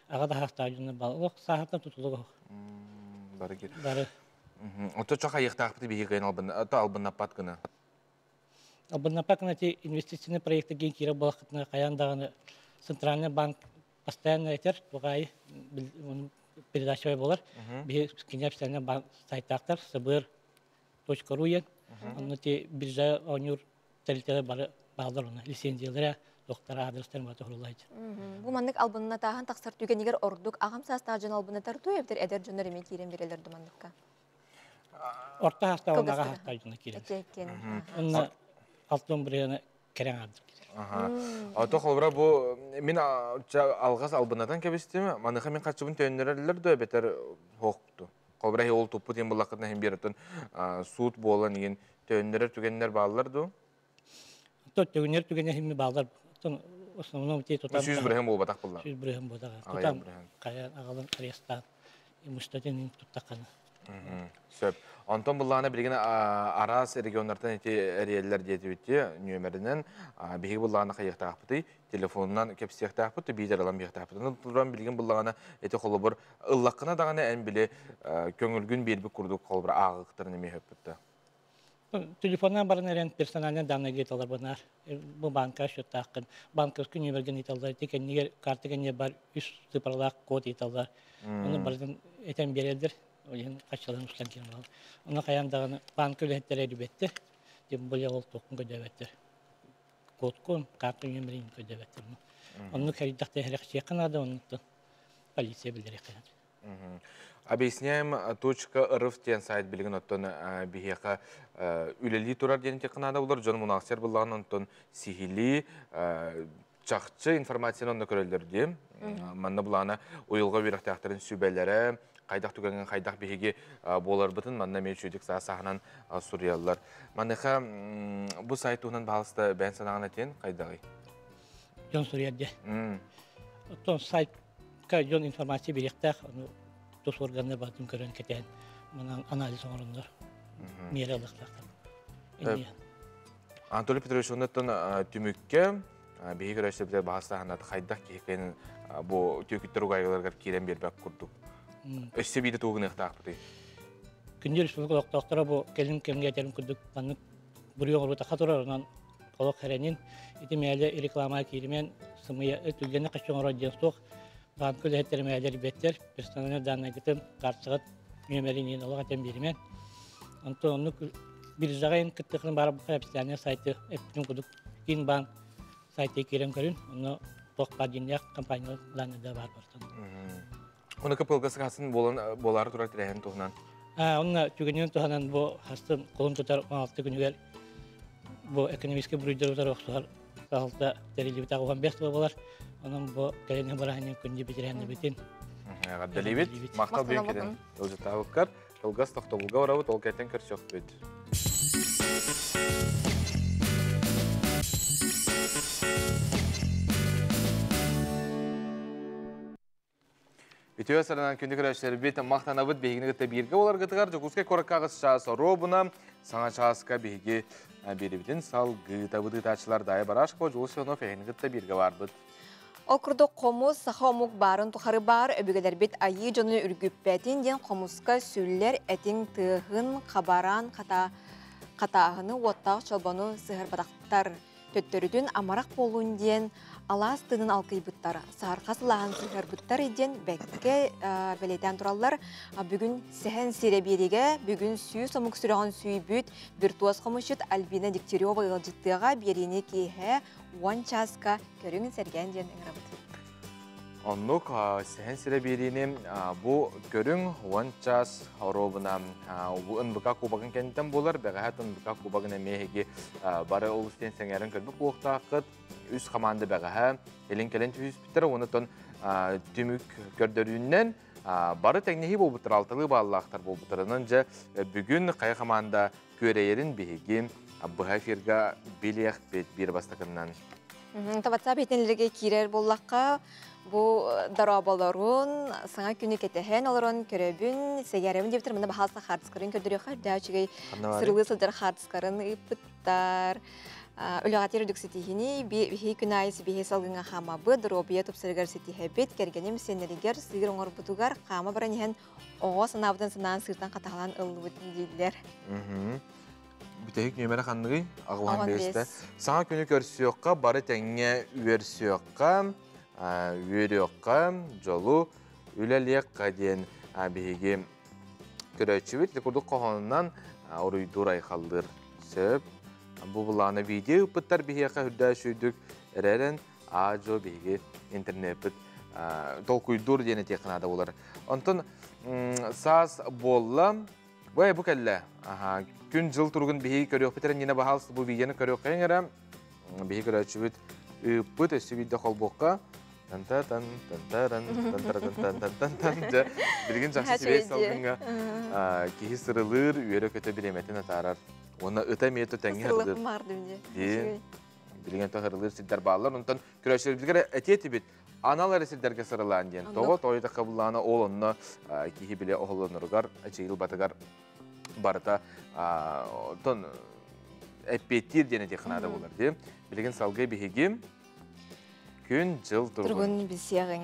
аҕа да хаастаах дьоннор бааллар. Олох сааһыттан тутулуга суох. Бары Бары. Ото чох айыахтаахпыт биһиги кыайан албыннаппат гына. Албыннаппат гына ти инвестиционный проекты ген киирэ буолаххытына хайаан даҕаны Центральный банк постоянно этэр, тугай передача болар. Биһи кине официальный банк сайтаахтар сбр.ру диэн. Онно ти биржа оонньуур тэрилтэлэр бары бааллар онно лицензиялара, доктор адрестарын бары тоһуруллар. Бу маннык албыннатааһын тахсар түгэнигэр ордук аҕам саастаах дьон албыннатар туй эбэтэр эдэр дьоннор эмиэ киирэн биэрэллэр ду манныкка? Орто саастаах уонна аҕа саастаах дьонно киирэн. Онно алтын бырыаны кэрэн аардыр. Ото холобура бу мин алҕас албыннатан кэбистим. Маныха мин хаччыбын төннөрөллөр да эбэтэр хокту. Холобура ол туппут иһин буллаххытына иһин биэрэтин суут буолан иһин төннөрөр түгэннэр бааллар дуу? Төгүннэр түгэннэр иһин бааллар. Основном те тутан. 100 бырыһын буолбатах булла. 100 бырыһын буолбатах. Тутан кая агалын арестаан имуществотын туттаххана. Сөп. Онтон буллаана билигин араас регионнартан ити эриэллэр диэтибитти нүөмэринэн биһиги буллаана хайыахтаахпытый телефонунан кэпсиэхтаахпыт биитэр ылан биэхтаахпыт. Туран билигин буллаҕына ити холобур ыллаххына даҕаны эн били көҥүлгүн биэрбит курдук холобур ааҕыктарын эмиэ хөппүттэ. Телефоннан баран эрэн персональный данные ыыталлар бынаар. Бу банка счеттааххын, банковский нүөмэргин ыыталлар, ити кэннигэр карта кэннигэр бар үс цифралаах код ыыталлар. Оны барытын этэн биэрэллэр. Ол иһин хаччаларын устан киирэн бараллар. Оны хайаан даҕаны банка үлэһиттэрэ эрийбэттэр. Тем более ол туоххун көрдөөбөттөр. Кодкун, карта нүөмэрин көрдөөбөттөр. Оннук хэрийдэхтэ хэрэхсиэххэ наада, оннуктан полиция биллэриэххэ наада. Объясняем точка рф диэн сайт билигин оттон биһиэхэ үлэлии турар диэн этиэххэ наада булар. Дьон мунаахсыйар буллаҕын онтон сиһилии чахчы информацияны онно көрөллөр дии. Манна булаана уйулҕа үөрэхтээхтэрин сүбэлэрэ, хайдах түгэҥҥэ хайдах биһиги буоларбытын манна эмиэ үчүгдүк саас-сааһынан суруйаллар. Маныаха бу сайт туһунан баһалыста бэйэн санааҕын этиэн хайдаҕый? Дьон суруйар дии. Оттон сайт дьон информация бириэхтээх, ону тус органнар баатын көрөн кэтээн, манан анализ оҥороннор миэрэ ылыахтаахтар. Анатолий Петрович, оннуттан түмүккэ биһиги көрөөччүлэрбитигэр баҕастааһыннат хайдах киһи кыайан бу түөкүттэр угаайыларыгар киирэн биэрбэт курдук. Өссө биирдэ тугу гыныахтаахпытый? Күндү республика олохтоохторо бу кэлин кэмҥэ этэрим курдук маннык буруйу оҥоруу турар, онон олох хэрэнин ити мээлэ рекламаҕа кииримэн сымыйа түргэнник хаччы оҥорор диэн суох. Банк үлэһиттэрэ мээлэр бэттэр, персональный данныйгытын, картаҕыт нүөмэрин олох этэн биэримэн. Онтон оннук биржаҕа ин кыттыхын баар официальный сайты эппитин курдук киин банк сайты киирэн көрүн, онно туох баар диэннээх компания данныйда баар бартан. Оны кыпылга сыхасын болан болары турар тирәһин туһунан. Онно түгэнин туһанан бу хастын колун тутар 16 күнүгэр бу экономический буруйдар утары охсуһар саһалта тэриллибит уһан бес болар. Онон бу кэлин быраһынын күндү биtirэн битин. Эҕэрдэлиибит. Махтал бүгүн кэлэн ылдьытаабыккар. Кылгас тохтобулга барабыт, ол кэлтэн көрсөхпүт. Үтүө саранан күндү көрөөччүлэрбит махтанабыт биһигини кытта бииргэ буоларгытыгар Дьокуускай куоракка аҕыс чаас оруобуна саҥа чааска биһиги биэрибитин салгыытабыт ыытааччылар Дайа Барашкова, Дьулус Иванов эһигини кытта бииргэ баарбыт. Ол курдук хомус саха омук баарын тухары баар өбүгэлэрбит айыы дьону үргүппэтин диэн хомуска сүллэр этиҥ тыаһын хабараан хатааһыны уоттаах чолбону сыһарбатахтар. Төттөрүтүн амарах буолун диэн алаас тыынын алкыйбыттар, саарха сылааһын сыһарбыттар диэн бэккэ бэлиэтээн тураллар. Бүгүн сэһэн сирэ биэригэ, бүгүн сүүс омук сүрэҕин сүүйбүт виртуоз хомусчут Альбина Дегтярева ыалдьыттыаҕа биэриини киэһэ 10 чааска көрүҥ сэргээн диэн ыҥырабыт. Оннук сэһэн сирэ биэриини бу көрүҥ 10 час оруобуна НБК кубогын кэнниттэн буолар. Бэҕэһээ НБК кубогын эмиэ эһиги бары олус диэн сэҥээрэн көрбүт буолуохтааххыт. Үс команда бэҕэһээ илин-кэлин түһүспүттэр. Онтон түмүк көрдөрүүннэн бары тэҥнэһии буолбуттар, алталыы бааллаахтар буолбуттарынан дьэ бүгүн хайа команда күөрэйэрин биһиги быһа эфирга билиэхпит биир бастакыннан. WhatsApp итинлерге киирэр буоллахха, бу дорооболорун, саҥа күнү кэтэһэн олорон көрөбүн, сэгэребин диэбитер, мына баһаалса хаартыскарын көрдөрүөххэ, үрдээх үчүгэй сырылыы сылдьар хаартыскарын ыыппыттар. Үлэҕэ үрдүк ситиһини, биһи күн аайы сибиһи салгыҥа хаамабыт, доруобуйа тупсарыгар ситиһэбит, кэргэним сиэннэригэр сыыр оҥорбутугар хаама баран иһэн оҕо санаабытын санаан сыыртан хатаһалаан ыллыбыт дииллэр. Бүтэһик нүөмэрэ ханныгый? Аҕылаан биэстэ. Саҥа күнү көрсүөххэ, бары тэҥҥэ үөрсүөххэ, үөрүөххэ, дьолу үлэлиэххэ диэн биһиги көрөөччүбүт. Ити курдук хоһоонунан уруйдуур айхаллыыр сөп. Бу былаана видео ыппыттар биһиэхэ үрдээ сүйдүк эрэрэн аа-дьуо биһиги интернеппит толкуйдуур диэн этиэххэ наада буолар. Онтон саас буолла, бу бу кэллэ. Күн-дьыл туругун биһиги көрүөхпүт эрэ иннинэ баһаалыста бу видеоны көрүөххэйиҥ эрэ. Биһиги көрөөччүбүт ыыппыт өссө биирдэ холбуохха. Тан-та-тан, тан-таран, тан-тара-тан-тан-тан-тан. Дьэ, билигин жакшы сибээс салгыҥҥа киһи сырылыыр, үөрэ-көтө бириэмэтин атаарар. Уонна ыта эмиэ тэҥҥэ сырылыыр. Дии. Билигин то сырылыыр сирдэр бааллар. Онтон көрөөччүлэрбитигэр этиэ этибит. Анал эрэ сирдэргэ сырылаан диэн. Тоҕо тоойута кабыллаана ол онно киһи биле оһолоноругар, эчэйил барыта тон эппиэттиир диэн этиэххэ наада буолар дии. Билигин салгыы биһиги күн жыл тургун. Тургун билсиэҕиҥ.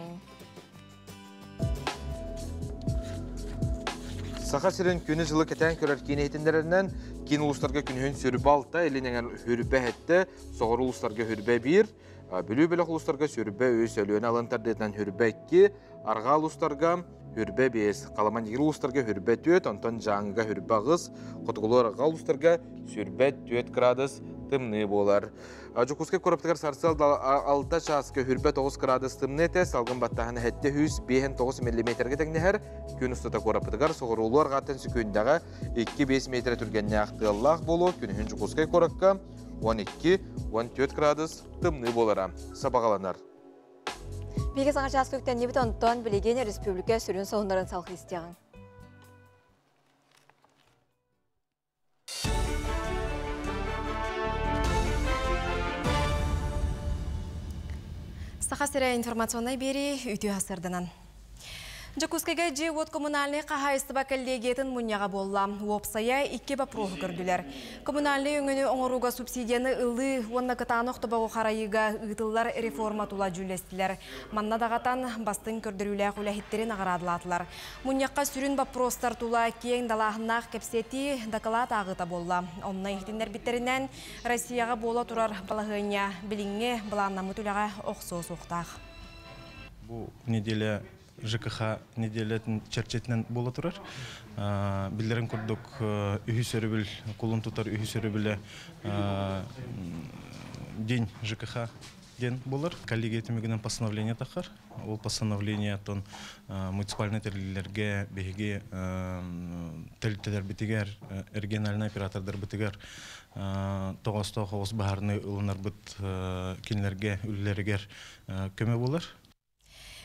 Саха сирин күнү-жылы кэтээн көрөр киин иһитиннэрэринэн, киин улуустарга күнүһүн сүрбэ алта, илин эҥэр хүрбэ хэттэ, соҕуруу улуустарга хүрбэ биир, Бүлүү бөлөх улуустарга сүрбэ үс, Өлүөнэ алын тардыытынан хүрбэ икки, арҕаа улуустарга хүрбэ биэс, Халаман улуустарга хүрбэ түөрт, онтон Дьааҥыга хүрбэ аҕыс, Хотугулуу арҕаа улуустарга сүрбэ түөрт градус тымныы буолар. Дьокуускай куораттыгар сарсыал 6 чааска хүрбэ 9 градус тымныы этэ, салгын баттааһына 759 миллиметрге тэҥнэһэр. Күн устата куораппытыгар соҕуруулуу арҕааттан сүкүндэҕэ 2-5 метр түргэннээх тыаллаах буолуо. Күнүһүн Дьокуускай куоракка 12-14 градус тымныы буолара сабаҕаланар. Биһиги саҥа чааска үктэннибит, онтон билигин республика сүрүн сонуннарын салҕыы истиэҕиҥ. Саха сирэ информационнай биэрии үтүө сырданан. Дьокуускайга дьиэ-уот коммунальнай хаһаайыстыба коллегиятын мунньаҕа буолла. Уопсайа икки боппуруоһу көрдүлэр. Коммунальнай өҥөнү оҥорууга субсидияны ылыы уонна кытаанах тобоҕу харайыыга ыытыллар реформа тула дьүүллэстилэр. Манна даҕатан бастыҥ көрдөрүүлээх үлэһиттэри наҕараадалаатылар. Мунньахха сүрүн боппуруостар тула киэҥ далааһыннаах кэпсэтии дакылаат ааҕыыта буолла. Онно иһитиннэрбиттэринэн, Россияҕа буола турар балаһыанньа билиҥҥи былааннаммыт үлэҕэ охсуо суохтаах. Бу неделя ЖКХ неделятын чэрчитинэн буола турар. Биллэрин курдук үһүс өрөбүл, кулун тутар үһүс өрөбүлэ день ЖКХ диэн буолар. Коллегия түмүгүнэн постановление тахар. Ол постановление тон муниципальный тэрилтэлэргэ биһиги тэрилтэлэрбитигэр, региональный оператордарбытыгар тоҕостоох оҕус баһарны ылынарбыт кинилэргэ үлэлэригэр көмө буолар.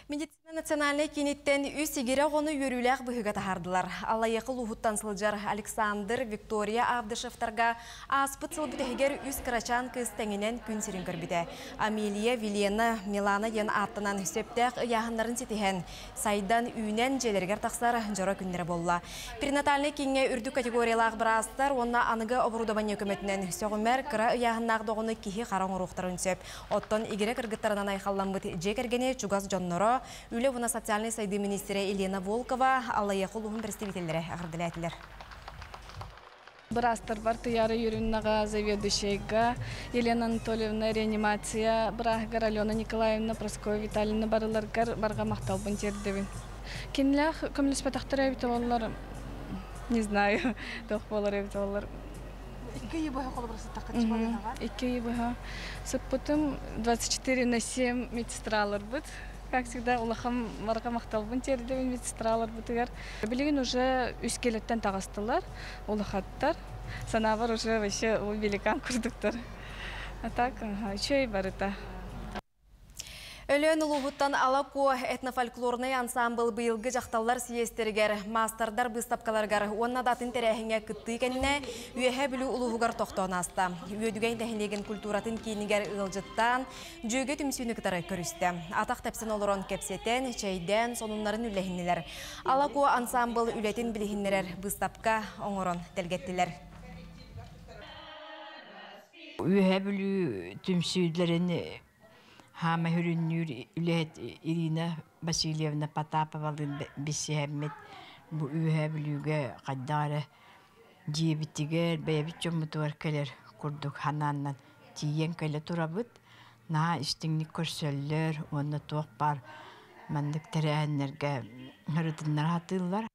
Медицина национальнай кииниттэн үс игирэ оҕону үөрүүлээх быһыыга таһаардылар. Аллайыаха улууһуттан сылдьар Александр, Виктория Авдышевтарга ааспыт сыл бүтэһигэр үс кырачаан кыыс тэҥинэн күн сирин көрбүтэ. Амелия, Вилена, Милана диэн ааттанан сөптөөх ыйааһыннарын ситиһэн, сайдан, үүнэн дьиэлэригэр тахсар дьоро күннэрэ буолла. Перинатальнай кииҥҥэ үрдүк категориялаах быраастар уонна аныгы оборудование көмөтүнэн сөҕүмэр кыра ыйааһыннаах доҕону киһи хара оҥоруохтарын сөп. Оттон игирэ кыргыттарынан айхалламмыт дьиэ кэргэни чугас дьонноро, Үлэ уонна социальнай сайдыы министрэ Елена Волкова, Аллайыаха улууһун представителлэрэ эҕэрдэлээтилэр. Быраастарбар Туяра Юрьевнаҕа, заведующайга, Елена Анатольевна реанимация бырааһыгар Алена Николаевна, Прасковья Витальевна барыларгар барҕа махталбын тиэрдэбин. Кинилээх көмөлөспөтөхтөрө эбитэ буоллар, не знаю, туох буолар эбитэ буоллар. Икки ыйы быһа холобура сыттахха чыбалынаҕа? Икки ыйы быһа сыппытым. 24 на 7 медсестраларбыт. Как всегда, улахан барҕа махталбын тиэрдэбин медсестраларбытыгар. Билигин уже үс келеттен таҕыстылар, улахаттар. Санаабар уже вообще великан курдуктар. А так, үчүгэй барыта. Өлөөн улууһуттан Ала Куо этнофольклорнай ансаамбыл быйылгы дьахталлар съезтэригэр, маастардар быыстапкаларыгар уонна да атын тэрээһиҥҥэ кыттыы кэннэ Үөһээ Бүлүү улууһугар тохтоон ааста. Үөдүгэй нэһилиэгин культуратын киинигэр ыалдьыттаан, Дьүөгэ түмсүүнү кытары көрүстэ. Атах тэпсэн олорон кэпсэтэн, чэйдээн, сонуннарын үллэһиннилэр. Ала Куо ансаамбыл үлэтин билиһиннэрэр быыстапка оҥорон тэлгэттилэр. Үөһээ Бүлүү түмсүүлэрин хаама сүрүннүүр үлэһит Ирина Васильевна Потаповалыын билсиһэммит бу Үөһээ Бүлүүгэ хайдах эрэ дьиэбитигэр, бэйэбит дьоммутугар кэлэр курдук санааннан тиийэн кэлэ турабыт. Наһаа истиҥник көрсөллөр уонна туох баар маннык тэрээһиннэргэ ырытыннара сатыыллар.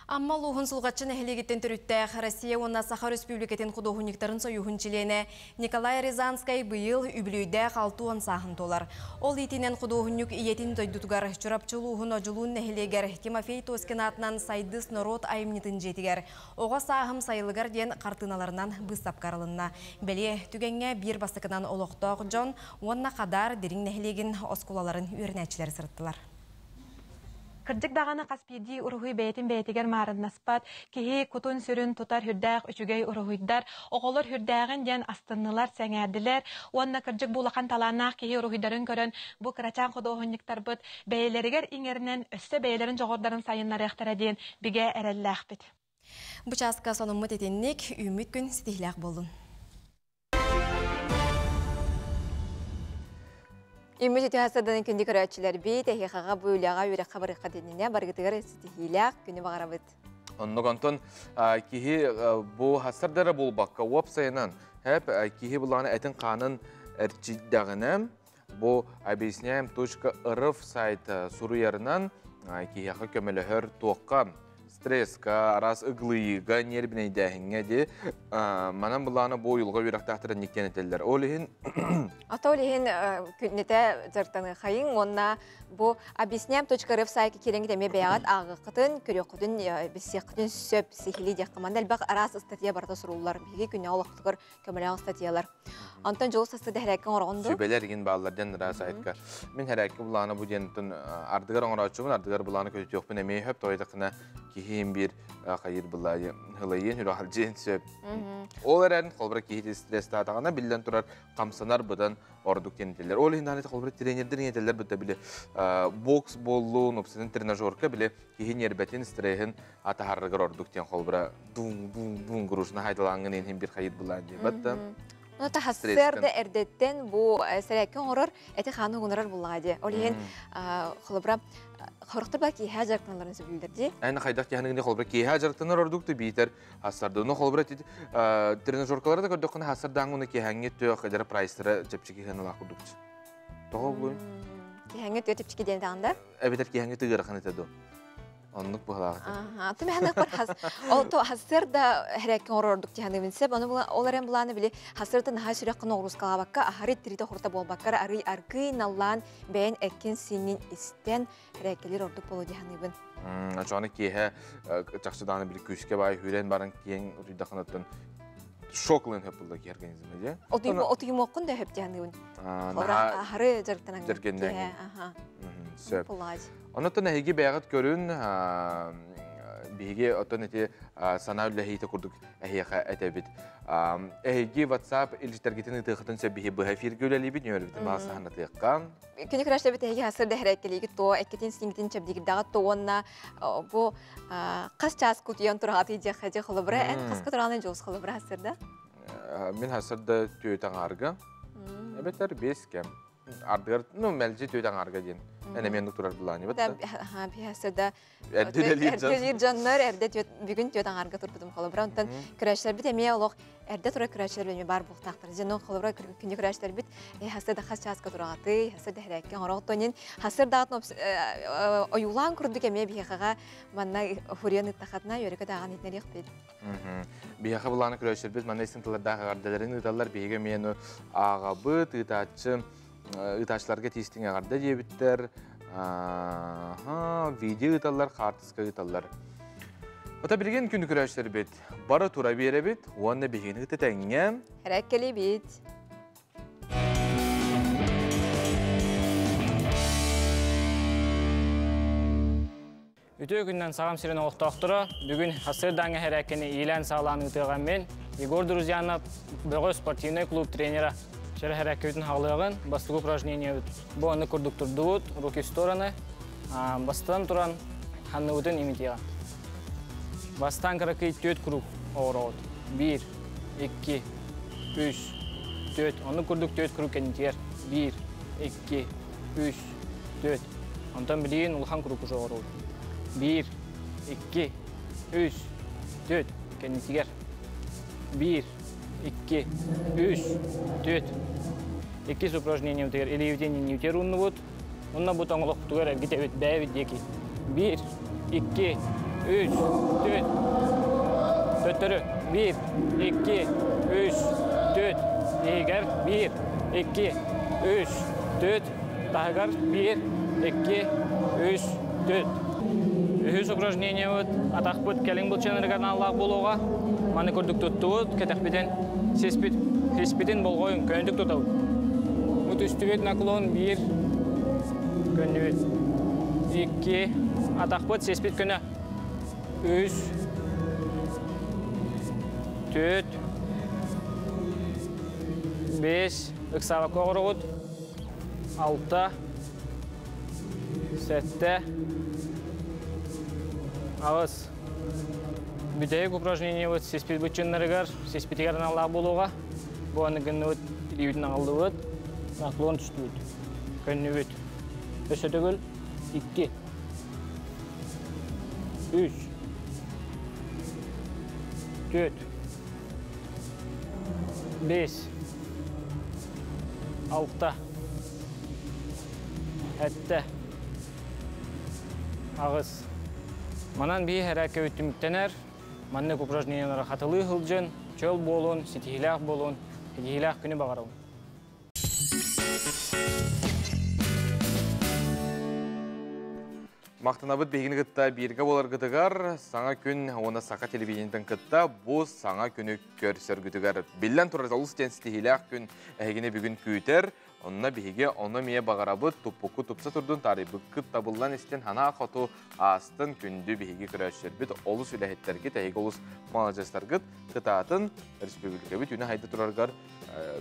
Амма улууһун Сулҕаччы нэһилиэгиттэн төрүттээх Россия уонна Саха Өрөспүүбүлүкэтин худуоһунньуктарын сойууһун чилиэнэ Николай Рязанскай быйыл үбүлүөйдээх 60 сааһын туолар. Ол иитинэн худуоһунньук ийэтин дойдутугар Чурапчы улууһун Одьулуун нэһилиэгэр Тимофей Тоскин аатынан Сайдыс норуот айымньытын дьиэтигэр Оҕо сааһым сайылыгар диэн хартыыналарынан быыстапка арылынна. Бэлиэ түгэҥҥэ биир бастакынан олохтоох дьон уонна Хадаар Дириҥ нэһилиэгин оскуолаларын үөрэнээччилэрэ сырыттылар. Кырдьык даҕаны хас биирдии уруһуй бэйэтин бэйэтигэр маарыннаспат, киһи кутун-сүрүн тутар сүрдээх үчүгэй уруһуйдар. Оҕолор сүрдээҕин диэн астыннылар, сэҥээрдилэр уонна кырдьык бу улахан талааннаах киһи уруһуйдарын көрөн бу кырачаан худуоһунньуктарбыт бэйэлэригэр иҥэринэн өссө бэйэлэрин дьоҕурдарын сайыннарыахтара диэн бигэ эрэллээхпит. Бу чааска сонуммут итинник, үүммүт күн ситиһилээх буоллун. Үмүт үтүө күндү көрөөччүлэрбит, эһиэхэҕэ бу үлэҕэ үөрэххэ барыахха дэнинэ барыгытыгар ситиһиилээх күнү баҕарабыт. Оннук онтон киһи бу хассардара буолбакка уопсайынан хэп киһи булаҕына этин хаанын эрчийдэҕинэ бу объясняем.рф сайт суруйарынан киһиэхэ көмөлөһөр туохха стресска, араас ыглыйыыга, ньиэрбинэйдээһиҥҥэ ди манан былаана бу уйулҕа үөрэхтээхтэрэ никкэн этэллэр. Ол иһин Ата ол иһин күннэтэ дьарыктаныахайыҥ уонна бу объясняем.рф сайтка киирэҥҥит эмиэ бэйэҕит ааҕыаххытын, көрүөххүтүн, билсиэххитин сөп сиһилии диэххэ манна элбэх араас ыстатыйа барыта суруллар. Биһиги күннээҕи олохпутугар көмөлөөх ыстатыйалар. Онтон дьолу састыда хэрээккэ оҥороҕун дуо? Сүбэлэр игин бааллар диэн ыраас сайтка. Мин хэрээккэ булаана бу диэн ардыгар оҥорооччубун, ардыгар булаана көтүтүөхпүн эмиэ сөп. Тоҕо киһиим биир хайыр былайы хылайын үрахалдьыын сөп. Ол эрэн холбура киһи стресстаатаҕына биллэн турар хамсанар быдан ордук тиэнителлэр. Ол иһин холбура тренердер иҥэтэллэр быта били бокс боллуун, опсанын тренажерка били киһи нербэтин, стрессин атаһарыгар ордук диэн холбура дун дун дун грушна хайдалаангын иһин бир хайыт булаан диye батта. Ну тахассыр да эрдеттен бу сэрээккэ оҥорор эти хааны угунарар буллаҕа дии. Ол иһин холобура хорохтор ба киэһэ дьарыктаналарын сөбүлүүлэр дии. Эн хайдах киһаныгын холобура киэһэ дьарыктанар ордук биитэр хассарды. Ну холобура тренажеркалары да көрдөххүнэ хассардааҥҥы киэһэҥҥи тыа кадара прайстара чэпчэки хыналаах курдукчу. Тоҕо булуй? Киэһэҥҥи тыа чэпчэки диэн таҕында? Эбэтэр киэһэҥҥи тыгырахан этэ ду. Оннук быһалаах. Аха, түмэһэн бар хас. Ол то хасыр да хэрекке орордук тиһаныбын сеп. Аны ол эрен буланы били хасырты наһаа сүрэххин оҕурускалаабакка, ахары тирите хурта буолбакка, арый аргый наллаан бэйэн эккин сиҥин истен хэреккелер ордук болу диһаныбын. Ачоны киэһэ чахчы дааны били күүскэ бай хүрен баран киэҥ утуйдахынаттан шоклын хөп булла ки организм же. Отуймоккун да хөп диһаныбын. Ахары жарыктанан. Жергеннен. Сөп. Онотон эһиги бэйэҕит көрүн, биһиги оттон ити санаа үллэһиитэ курдук эһиэхэ этэбит. Эһиги WhatsApp илдьитэргитин ытыахытын сөп биһи быһа эфиргэ үлэлиибит, ньүөрбүтүн баҕа саһанатыахха. Күнү күрәштәбит эһиги хасыр дэһэрээккэлиигит то эккитин сиҥитин чэбдигирдэҕит то уонна бу хас час кутуйан тураҕатый диэххэ дьэ холобура эн хаска тураҕаны дьоус холобура хасырда? Мин хасырда түөтаҥаарга. Эбэтэр бес кэм. Ардыгар, ну, мэлдьи түөтаҥаарга диэн. Эн эмиэ турар булаани бат. Хасырда эрдэ дьоннор эрдэ бүгүн түөтаҥаарга турбутум холобура. Онтон күрәшләрбит эмиэ олох эрдэ турар күрәшләр бит бар буохтаахтар. Дьону холобура күнү күрәшләрбит хасырда хас чааска тураҕаты, хасырда хэрээккэ оҥороҕотонин, хасырдаатын ойуулаан курдук эмиэ биһиэхэҕэ манна хуриан ыттахатына үөрөкө дааҕан итинэриэхпит. Биһиэхэ булааны күрәшләрбит манна истин тыллардаах эгэрдэлэрин ыыталлар биһиги эмиэ ааҕабыт, ыытааччы ыытааччыларга тиистиҥ эҕэрдэ диэбиттэр, видео ыыталлар, хаартыска ыыталлар. Ота билигин күнү күрәшләрбит бары тура биэрэбит, уонна биһигини ытытэҥҥэ Хэрээккэлибит. Үтүө күнүнэн Сахам сирин олохтоохторо, бүгүн сарсыардааҥҥы хэрээккэни иилээн-саҕалаан ыытыаҕа мин, Егор Друзьянов, Бөҕө спортивнай клуб тренера. Чэрэ хэрээккэбитин хаҕылыаҕын, бастакы упражнениебыт бу аны курдук турдубут, руки в стороны, бастатан туран ханныбытын имитиэҕин. Бастаан кыракый түөрт круг оҕороҕут. Биир, икки, үс, түөрт. Оннук курдук түөрт круг кэннитигэр. Биир, икки, үс, түөрт. Онтон билигин улахан круг уже оҕоробут. Биир, икки, үс, түөрт. Кэннитигэр. Биир, икки, үс, түөрт. Иккис упражнениебытыгар илиибитин иннибитигэр ууннубут. Онно бу тоҥолохпутугар эргитэбит бэйэбит диэки. Биир, икки, үс, түөрт. Төттөрү. Биир, икки, үс, түөрт. Иһигэр биир, икки, үс, түөрт. Таһыгар биир, икки, үс, түөрт. Үһүс упражнениебыт атахпыт кэлин былчыанарыгар аналлаах буолуоҕа. Маны курдук туттубут, кэтэхпитин, сиспит, сиспитин болҕойун көнөтүк тутабыт. Бу түстүбүт наклон биир көннүбүт. Икки, атахпыт сиспит көнө. Үс, түөрт, бес, ыксаабакка оҕороҕут. Алта, сэттэ, аҕыс. Бүтэһик упражнениебыт сиспит быччыннарыгар, сиспитигэр аналлаах буолуоҕа. Бу аны гынныбыт, илиибитин аҕаллыбыт, наклон түстүбүт, көннүбүт. Өссө төгүл икки, үс, түөрт, бес, алта, сэттэ, аҕыс. Манан биир эрээккэ түмүктэнэр, маннык упражнениелары хатылыы сылдьын, чөл буолун, ситиһиилээх буолун, ситиһиилээх күнү баҕарабын. Махтанабыт биһигини кытта бииргэ буоларгытыгар саҥа күн уонна саха телевидениетын кытта бу саҥа күнү көрсөргүтүгэр биллэн турар олус диэн ситиһиилээх күн эһигини бүгүн күүтэр. Онно биһиги ону эмиэ баҕарабыт, туппукку тупса турдун, таарыйбыккыт табыллан истин, санаа хоту аастын, күндү биһиги көрөөччүлэрбит, олус үлэһиттэргит, эһиги олус маладьыастаргыт, кытаатын, республикабыт үүнэ-хайда турарыгар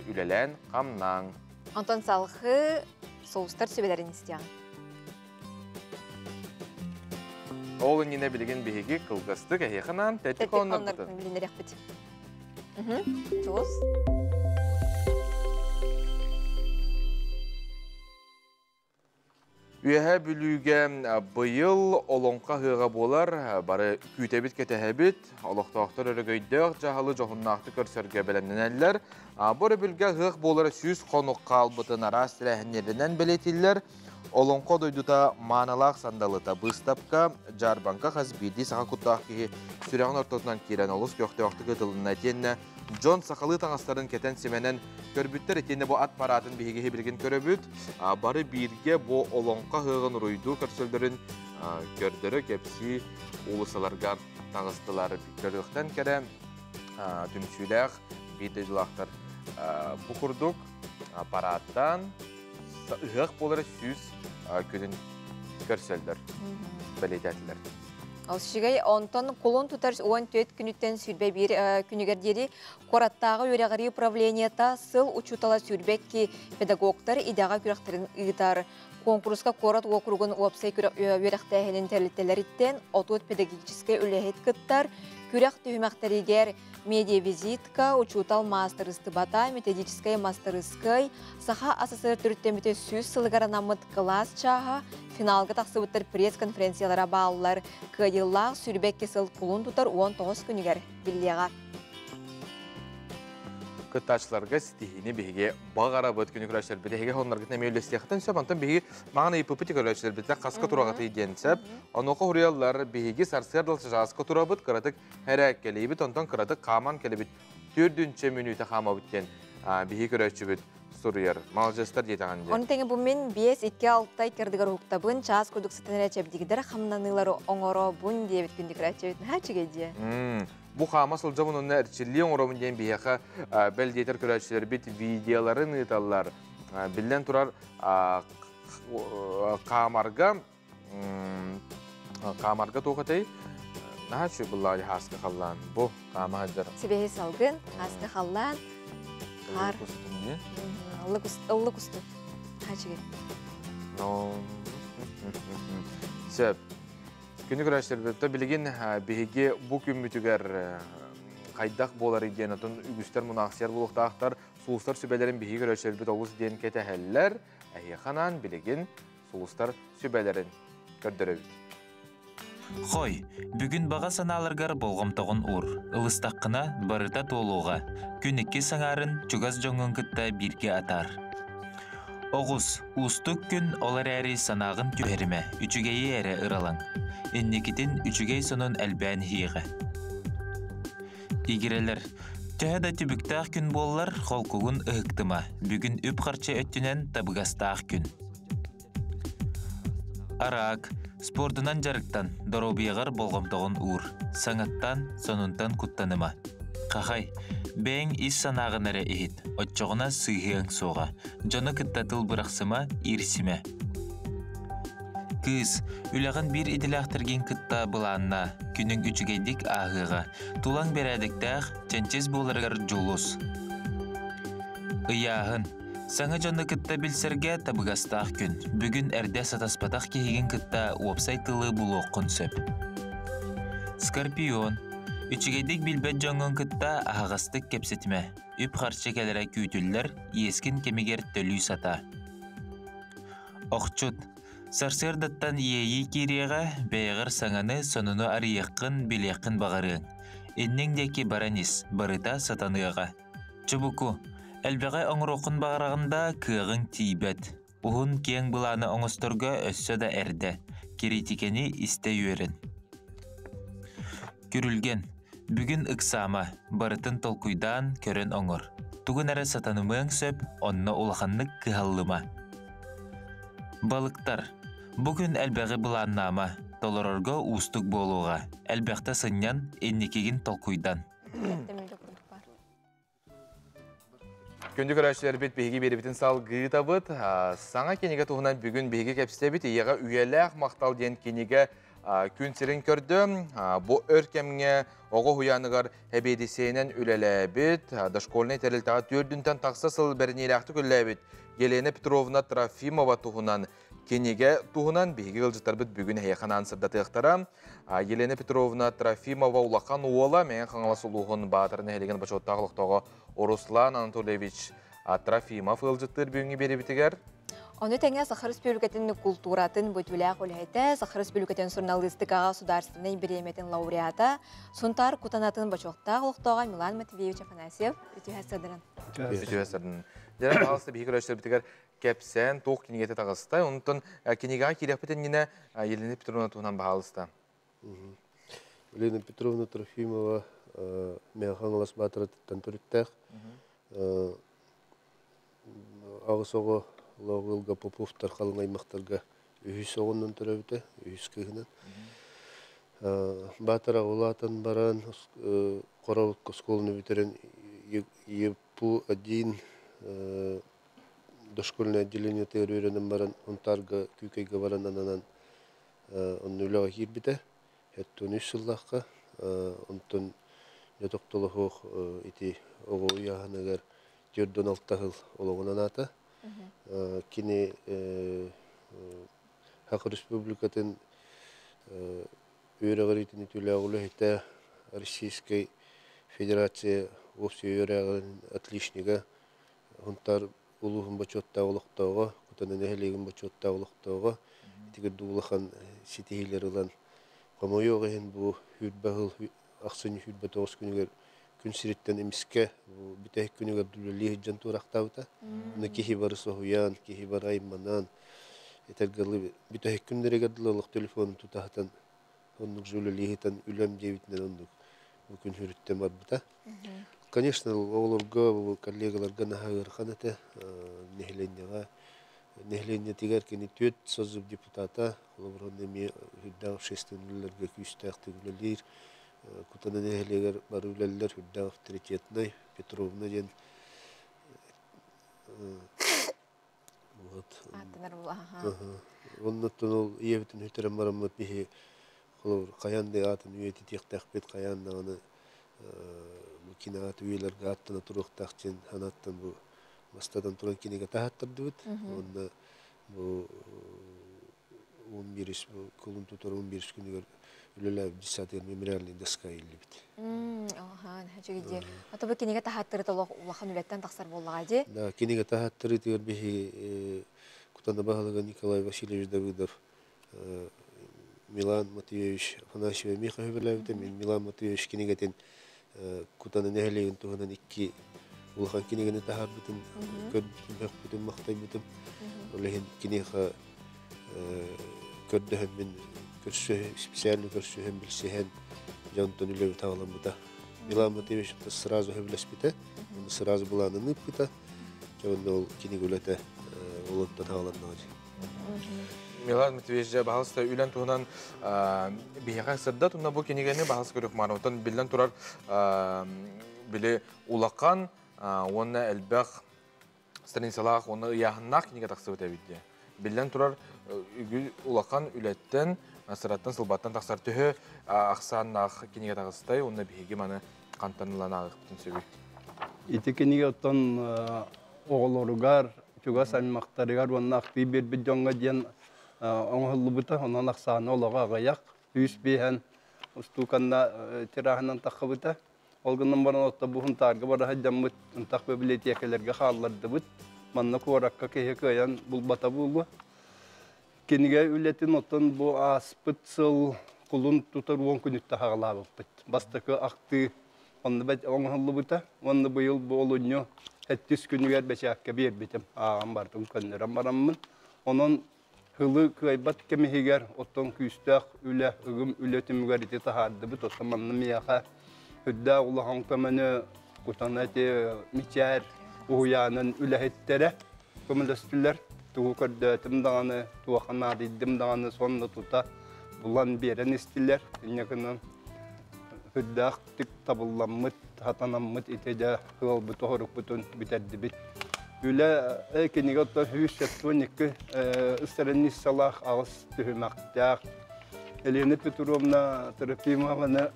үлэлээн хамнааҥ. Онтон салхы соустар сүбэлэрин истиэҕиҥ. Ол иннинэ билигин биһиги кылгастык эһиэхэ анаан тэттик оннорбутун билинэриэхпит. Чуос. Үөһээ Бүлүүгэ быйыл Олоҥхо ыһыаҕа буолар. Бары күүтэбит, кэтэһэбит. Олохтоохтор өрөгөйдөөх дьаһалы дьоһуннаахтык көрсөргө бэлэмнэнэллэр. Бу өрөбүлгэ ыһыах буолара 100 хонук хаалбытын араас тэрээһиннэринэн бэлиэтииллэр. Олоҥхо дойдута маанылаах сандалыта быыстапка дьаарбаҥка хас биирдии саха куттаах киһи сүрэҕин ортотунан киирэн олус көхтөөхтүк ытылынна итиэннэ дьон сахалыы таҥастарын кэтэн-симэнэн көрбүттэр итиэннэ бу ат параатын биһиги билигин көрөбүт. Бары бииргэ бу олоҥхо ыһыаҕын уруйдуу көрсөллөрүн көрдөрө кэпсии уулуссаларга таҕыстылар. Көрүөхтэн кэрэ түмсүүлээх биир дойдулаахтар бу курдук парааттаан ыһыах буолара 100 күнүн көрсөллөр, бэлиэтээтилэр. Ол үчүгэй, онтон кулун тутар 14 күнүттэн 21 күнүгэр диэри куораттааҕы үөрэҕирии управлениета сыл учуутала 22 педагогтар идэҕэ күрэхтэрин ыытар. Куонкуруска куорат уокуругун уопсай үөрэхтээһинин тэрилтэлэриттэн 30 педагогическай үлэһит кыттар. Күрэх түһүмэхтэригэр медиавизитка, учуутал маастарыстыбата, методическай мастарыскыай, Саха АССР төрүттэммитэ 100 сылыгар анаммыт кылаас чааһа, финалга тахсыбыттар пресс-конференциялара бааллар. Кыайыылаах 22 сыл кулун тутар 19 күнүгэр биллиэҕэ. Кыттааччыларга ситиһиини биһиги баҕарабыт. Күнү көрөөччүлэрбит эһиги соннаргытын эмиэ үллэстиэххитин сөп. Онтон биһиги маҕан ыйыппыппыт көрөөччүлэрбит хаска тураҕытый диэн сөп. Онуоха хуруйаллар биһиги сарсыарда чааска турабыт, кыратык хэрээккэлиибит, онтон кыратык хааман кэлэбит. Төрдүнчэ мүнүүтэ хаамабыт диэн биһиги көрөөччүбүт суруйар. Маладьыастар диэтэҕин дии. Оны тэҥэ бу мин 5 2 6 кырдыгар уһуктабын, чаас курдук сытан эрэ чэбдигидэр хамнаныылары оҥоробун диэбит күндү көрөөччүбүт. Наһаа үчүгэй дии. Бу хаама сылдьабын онно эрчиллии оҥоробун диэн биһиэхэ бэл диэтэр көрөөччүлэрбит видеоларын ыыталлар. Биллэн турар, хаамарга Камарга туохатай наһаа үчүгэй буллаҕа хааска халлаан. Бу хаама сылдьар. Сибэһи салгын, хааска халлаан, хаар. Ыллык устун. Хачыгы. Но сөп. Күнү көрөөччүлэрбит билигин биһиги бу күммүтүгэр хайдах буоларый диэн отон үгүстэр мунаахсыйар буолуохтаахтар. Сулустар сүбэлэрин биһиги көрөөччүлэрбит олус диэн кэтэһэллэр. Эһиэхэ анаан билигин сулустар сүбэлэрин көрдөрөбүт. Хой, бүгүн баҕа санааларгар болҕомтоҕун уур. Ылыстаххына, барыта туолуоҕа. Күн иккис аҥаарын чугас дьоҥҥун кытта бииргэ атаар. Оҕус, уустук күн ол эрээри санааҕын түһэримэ, үчүгэйи эрэ ыралаҥ. Инникитин үчүгэй сонун элбээн иһиэҕэ. Игирэлэр, төһө да түбүктээх күн буоллар, холкугун ыһыктыма. Бүгүн үп-харчы өттүнэн табыгастаах күн. Араак, спордунан дьарыктан, доруобуйаҕар болҕомтоҕун уур. Саҥаттан, сонунтан куттаныма. Хахай, бэйэҥ ис санааҕын эрэ иһит, оччоҕуна сыыһыаҥ суоҕа. Дьону кытта тыл бырахсыма, иирсимэ. Кыыс, үлэҕин биир идэлээхтэргин кытта былааннаа, күнүҥ үчүгэйдик ааһыаҕа. Тулаҥ бэрээдэктээх, чэнчис буоларыгар дьулус. Ыйааһын. Саҥа дьону кытта билсэргэ табыгастаах күн. Бүгүн эрдэ сатаспатах киһигин кытта уопсай тылы булуоххун сөп. Скорпион. Үчүгэйдик билбэт дьоҥҥун кытта аһаҕастык кэпсэтимэ. Үп-харчы кэлэрэ күүтүллэр, иэскин кэмигэр төлүү сатаа. Охчут. Сарсыардаттан иэйии киириэҕэ, бэйэҕэр саҥаны, сонуну арыйыаххын, билиэххин баҕарыаҥ. Инниҥ диэки баран ис, барыта сатаныаҕа. Чубуку, элбэҕи оҥоруоххун баҕараҕын да, кыаҕыҥ тиийбэт. Уһун киэҥ былааны оҥосторго өссө да эрдэ. Кириитикэни истэ үөрэн. Күрүлгэн. Бүгүн ыксаама, барытын толкуйдаан, көрөн оҥор. Тугун эрэ сатанымыаҥ сөп, онно улаханнык кыһаллыма. Балыктар. Бу күн элбэҕи былааннаама, толорорго уустук буолуоҕа. Элбэхтэ сынньан, инникигин толкуйдан. Күндү көрөөччүлэрбит биһиги биэрибитин салгыытабыт. Саҥа кинигэ туһунан бүгүн биһиги кэпсэбит. Ийэҕэ үйэлээх махтал диэн кинигэ күн сирин көрдө. Бу өр кэмҥэ оҕо уһуйааныгар эбиэдиссийэнэн үлэлээбит, дошкольнай тэрилтэҕэ түөрдүнтэн тахса сыл бэриниилээхтик үлэлээбит Елена Петровна Трофимова туһунан Кинигэ туһунан биһиги ыалдьыттарбыт бүгүн эһиэхэ анаан сырдатыахтара. Елена Петровна Трофимова улахан уола Мэҥэ Хаҥалас улууһун Баатар нэһилиэгин бочуоттаах олохтооҕо Руслан Анатольевич Трофимов ыалдьыттыыр бүгүҥҥү биэриибитигэр. Ону тэҥэ Саха Республикатын култууратын бөтүүлээх үлэһитэ, Саха Республикатын суруналыыстыкаҕа судаарыстыбаннай бириэмэтин лауреата, Сунтаар Кутанатын бочуоттаах олохтооҕо Милан Матвеевич Афанасьев үтүө сырдырын. Үтүө сырдырын. Дьэ, пожалуйста, биһиги көрөөччүлэрбитигэр кэпсээн туох кинигэтэ таҕыста. Онтон кинигэҕэ киириэхпит иннинэ Елена Петровна туһунан баһаалыста. Елена Петровна Трофимова Мэҥэ Хаҥалас Баатаратыттан төрүттээх. Аҕыс оҕо ыалга Поповтар халыҥ аймахтарга үһүс оҕоннон төрөөбүтэ, үһүс кыыһынан. Баатара улаатан баран Хоро оскуоланы бүтэрэн ЕПУ-1 дошкольное отделениетыгар үөрэнэн баран Сунтаарга Күүкэйгэ баран ананан онно үлэҕэ киирбитэ. 73 сыллаахха онтон дьэ тохтоло суох ити оҕо ыйааһыныгар 46 сыл олоҕун анаата. Кини Саха Республикатын үөрэҕириитин үтүөлээх үлэһитэ, Российскай Федерация общай үөрэҕин отличнига, Сунтаар улууһун бочуоттаах олохтооҕо, Кутана нэһилиэгин бочуоттаах олохтооҕо, ити курдук улахан ситиһиилэр ылан, хомойуох иһин бу сүүрбэ сыл ахсынньы 29 күнүгэр күн сириттэн эмискэ бу бүтэһик күнүгэр үлэлии сылдьан туорахтаабыта. Ону киһи бары соһуйан, киһи бары айманан, этэргэ дылы бүтэһик күннэригэр дылы олох телефонун тутаһытан оннук же үлэлии сытан үлэм диэбитинэн оннук бу күн хүрүттэн барбыта. Конечно, оҕолорго, коллегаларга наһаа ыарахан этэ, нэһилиэнньэҕэ. Нэһилиэнньэтигэр кини түөрт созыв депутата, холобур, онно эмиэ үрдээх общественный үлэлэргэ күүстээхтик үлэлиир. Кутана нэһилиэгэр бары үлэллэр үрдээх авторитетнай Петровна диэн вот. Ааттанар була. Оннуттан ол ийэбитин хүтэрэн бараммыт биһи Холобур, хайаан да аатын үйэтитиэхтээхпит, хайаан даҕаны бу кини ааты үйэлэргэ ааттана туруохтаах диэн санааттан бу бастатан туран кинигэ таһааттардыбыт. Уонна бу 11 бу кулун тутар 11 күнүгэр үлэлээбит десятый мемориальный доска иһиллибит. Аха, үчүгэй. Ата бу кинигэ таһааттарыта улахан үлэттэн тахсар буоллаҕа дии. Да, кинигэ таһааттарытыгар биһи Кутана баһылыга Николай Васильевич Давыдов Милан Матвеевич Афанасьева эмиэ көһүбэлээбитэ. Мин Милан Матвеевич кинигэтин Кутана нэһилиэгин туһунан икки улахан кинигэни таһаарбытын көрбүтүм, сөхпүтүм, махтайбытым. Ол иһин киниэхэ көрдөһөн мин көрсө специально көрсүһэн, билсиһэн, дьонтон үлэбит аҕаламмыта. Милан Матвеевич сразу сөбүлэспитэ, сразу былаанын ыыппыта. Дьэ онно ол кинигэ үлэтэ олонтон аҕаланнаҕа Милан Матвеевич, дьэ, баһалыста үлэн туһунан биһиэхэ сырдат, уонна бу кинигэни баһалыс көрүк Оттон биллэн турар били улахан уонна элбэх страницалаах уонна ыйааһыннаах кинигэ тахсыбыт эбит диye. Биллэн турар улахан үлэттэн, сыраттан, сылбаттан тахсар төһө ахсааннаах кинигэ таҕыстай, уонна биһиги маны хантан ылан ааҕыахпытын сөбүй? Ити кинигэ оттон оҕолоругар, чугас аймахтарыгар уонна ахтыы биэрбит дьоҥҥо диэн оҥоһуллубута. Онон ахсаана олоҕо аҕыйах, үс биэһэн устууканна тираһынан таххыбыта. Ол гынан баран отто бу Хунтаарга бара сылдьаммыт ынтах библиотекаларга хааллардыбыт. Манна куоракка киһи кыайан булбата буолуо. Кинигэ үлэтин оттон бу ааспыт сыл кулун тутар уон күнүттэ хаҕалаабыппыт. Бастакы ахтыы онно оҥоһуллубута. Уонна быйыл бу олунньу сэттис күнүгэр бэчээккэ биэрбитим. Ааҕан бардым, көннөрөн бараммын. Онон Һылы кыайбат кэмиһигэр оттон күүстээх үлэ, ыгым үлэ түмүгэр ити таһаардыбыт. Оттон манна миэхэ үрдээх улахан көмөнү кутана ити мичээр уһуйаанын үлэһиттэрэ көмөлөстүлэр. Тугу көрдөөтүм даҕаны, туохха наадыйдым даҕаны сонно тута булан биэрэн истилэр. Инньэ гынан үрдээхтик табылламмыт, хатанаммыт ити дьэ ыалбыт оһорукпутун бүтэрдибит. Үлэ кинигэ оттон 172 страницалаах аҕыс түһүмэхтээх. Елена Петровна Трофимованы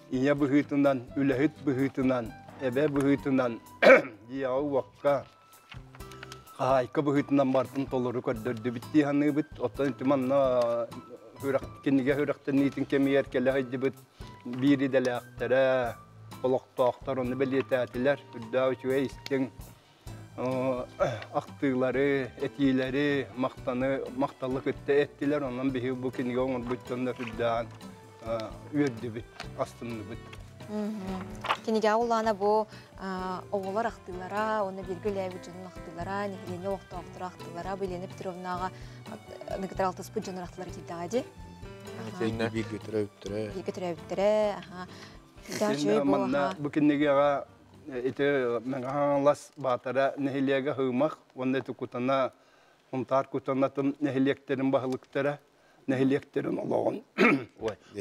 ийэ быһыытынан, үлэһит быһыытынан, эбэ быһыытынан дьиэҕэ-уокка хаһаайка быһыытынан бартын толору көрдөрдүбүт дии саныыбыт. Оттон ити манна кинигэ сүрэхтэниитин кэмигэр кэлэ сылдьыбыт биир идэлээхтэрэ, олохтоохтор ону бэлиэтээтилэр. Үрдээх үчүгэй истиҥ ахтыылары, этиилэри, махтаны, махталы кытта эттилэр. Онон биһиги бу кинигэ оҥорбут дьоннор үрдээн үөрдүбүт, астынныбыт. Кинигэ улаана бу оҕолор ахтыылара, уонна бииргэ үлээбит дьонун ахтыылара, нэһилиэнньэ олохтоохторо ахтыылара, бу Елена Петровнаҕа ныгытар алтыспыт дьоннор ахтыылара киирдэҕэ дии. Бииргэ төрөөбүттэрэ. Бииргэ төрөөбүттэрэ, аха. Манна бу кинигэҕэ ити Мэҥэ Хаҥалас Баатара нэһилиэгэ Һыымах уонна ити Кутана Сунтаар Кутанатын нэһилиэктэрин баһылыктара нэһилиэктэрин олоҕун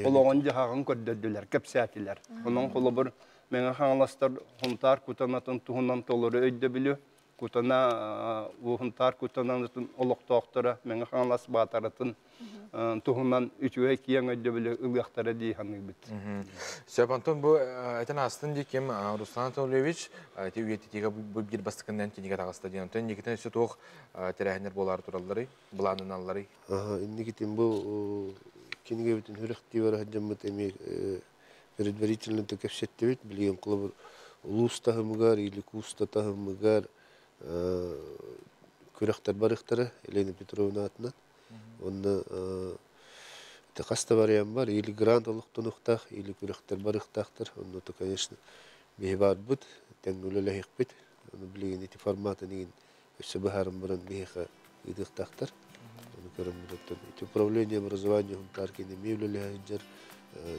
олоҕун-дьаһаҕын көрдөрдүлэр, кэпсээтилэр. Онон холобур Мэҥэ Хаҥаластар Сунтаар Кутанатын туһунан толору өйдөбүлү Кутана Сунтаар Кутанатын олохтоохторо Мэҥэ Хаҥалас Баатаратын туһунан үчүгэй киэҥ өйдөбүлү ылыахтара дии саныыбыт. Сөп, онтон бу этэн астын дии ким Руслан Анатольевич ити үйэтитиигэ бу биир бастакынан кинигэ таҕыста диэн. Онтон инникитин өссө туох тэрээһиннэр буолаары туралларый, былааннаналларый? Инникитин бу кинигэбитин сүрэхтии бара сылдьаммыт эмиэ предварительно кэпсэттибит. Билигин холобур улуус таһымыгар или кууста таһымыгар күрэхтэр барыахтара Елена Петровна атынан. Онно ити хас да вариант бар. Или грант олохтонуохтаах, или күрэхтэр барыахтаахтар. Онно то, конечно, биһи баарбыт, тэҥҥэ үлэлэһиэхпит. Ону билигин ити форматын игин өссө быһааран баран биһиэхэ ыытыахтаахтар. Ону көрөммүт оттон ити управление образования Хунтааркин эмиэ үлэлэһэ сылдьар,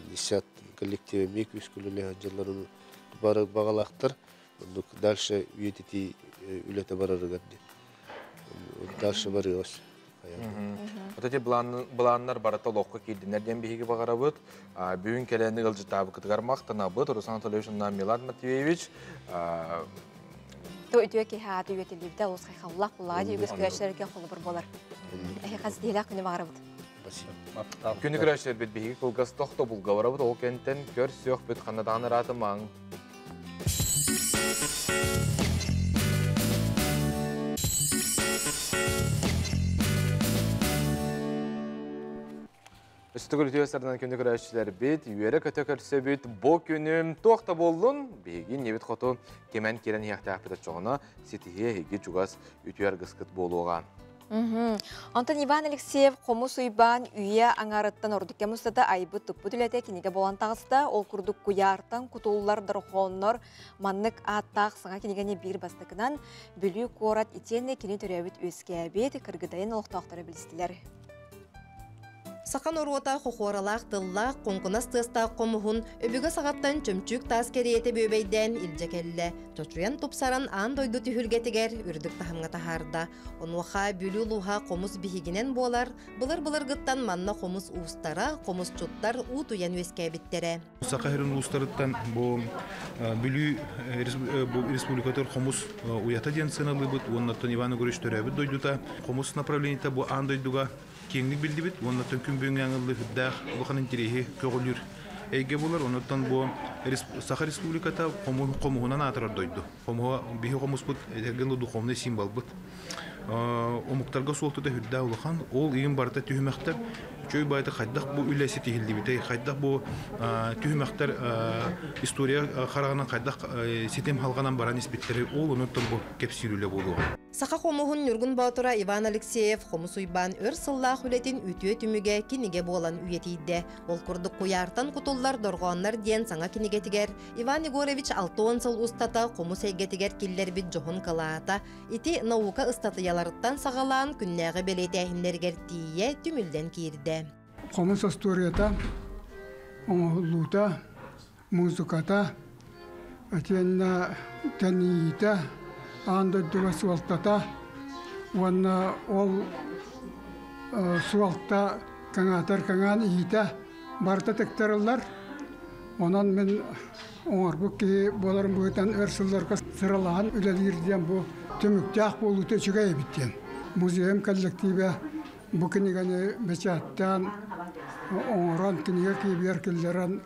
десят коллектив эмиэ күүскэ үлэлэһэ сылдьаллар. Ону бары баҕалаахтар. Оннук дальше үйэтитии үлэтэ барарыгар диэн. Дальше барыаҕас. Вот эти былааннар барыта олоххо киирдиннэр диэн биһиги баҕарабыт. Бүгүн кэлэн ыалдьыттаабыкытыгар махтанабыт. Руслан Анатольевич уонна Милан Матвеевич. То үтүө киһи ааты үйэтиллибитэ олус хайхаллаах буллаҕа дии үгүс көрөөччүлэргэ холобур буолар. Эһи хас диэлээх күнү баҕарабыт. Спасибо. Күнү көрөөччүлэрбит биһиги кылгас тохтобулга барабыт, ол кэнтэн көрсүөхпүт ханна даҕаны ыраатымаҥ. Өстөгүл үтүө сарынан күнү көрөөччүлэрбит, үөрэ-көтө көрсөбүт. Бу күнүм туох да буоллун, биһиги небит хоту кимэн киирэн иһиэхтээхпит оччоҕуна ситиһиэ эһиги чугас үтүө аргыскыт буолуоҕа. Онтон Иван Алексеев Хомус Уйбаан үйэ аҥаарыттан ордук кэм устата айбыт туппут үлэтэ кинигэ буолан таҕыста. Ол курдук куйаартан кутуллар дорохооннор маннык ааттаах саҥа кинигэни биир бастакынан Бүлүү куорат итиэннэ кини төрөөбүт үөскээбит Кыргыдайын олохтоохторо билистилэр. Саха норуота хохуоралаах тыллаах, куҥкунас тыастаах хомуһун өбүгэ саҕаттан чөмчүүк таас кэриэтэ бүөбэйдээн илдьэ кэллэ. Чочуйан тупсаран аан дойду түһүлгэтигэр үрдүк таһымҥа таһаарда. Онуоха Бүлүү улууһа хомус биһигинэн буолар, былыр-былыргыттан манна хомус уустара, хомусчуттар уу туйан үөскээбиттэрэ. Саха сирин улуустарыттан бу Бүлүү республикатыгар хомус уйата диэн сыаналыыбыт уонна Иван Егорович төрөөбүт дойдута хомус направлениета бу аан дойдуга киэҥник биллибит уонна күн бүгүҥҥэ аҥыллыы үрдээх улахан интэриэһи көҕүлүүр эйгэ буолар. Онуттан бу Саха Республиката хомуһунан аатырар дойду. Хомуһа биһи хомуспут этэргэн духовный символбыт. Омуктарга суолтата үрдээх улахан. Ол иһин барыта түһүмэхтэр үчүгэй баайта хайдах бу үлэ ситиһиллибитэй, хайдах бу түһүмэхтэр история хараҕынан хайдах ситим халҕанан баран испиттэрий, ол онуттан бу кэпсиир үлэ буолуоҕа. Саха хомуһун Ньургун Боотура Иван Алексеев Хомус Уйбаан өр сыллаах үлэтин үтүө түмүгэ кинигэ буолан үйэтийдэ. Ол курдук Куйаартан кутуллар дорҕооннор диэн саҥа кинигэтигэр Иван Егорович 60 сыл устата хомус эйгэтигэр киллэрбит дьоһун кылаата ити наука ыстатыйаларыттан саҕалаан күннээҕи бэлиэтээһиннэригэр тиийэ түмүллэн киирдэ. Хомус остуоруйата, оҥоһуллуута, музыката, итиэннэ тэнийиитэ, аан дойдуга суолтата уонна ол суолта кэҥээтэр кэҥээн иһиитэ барыта тиктэриллэр. Онон мин оҥорбут киһи буоларым быһыытынан өр сылларга сыралаһан үлэлиир диэн бу түмүктээх буолуута үчүгэй эбит диэн. Музейым коллективэ бу кинигэни бэчээттээн оҥорон кинигэ киэбигэр киллэрэн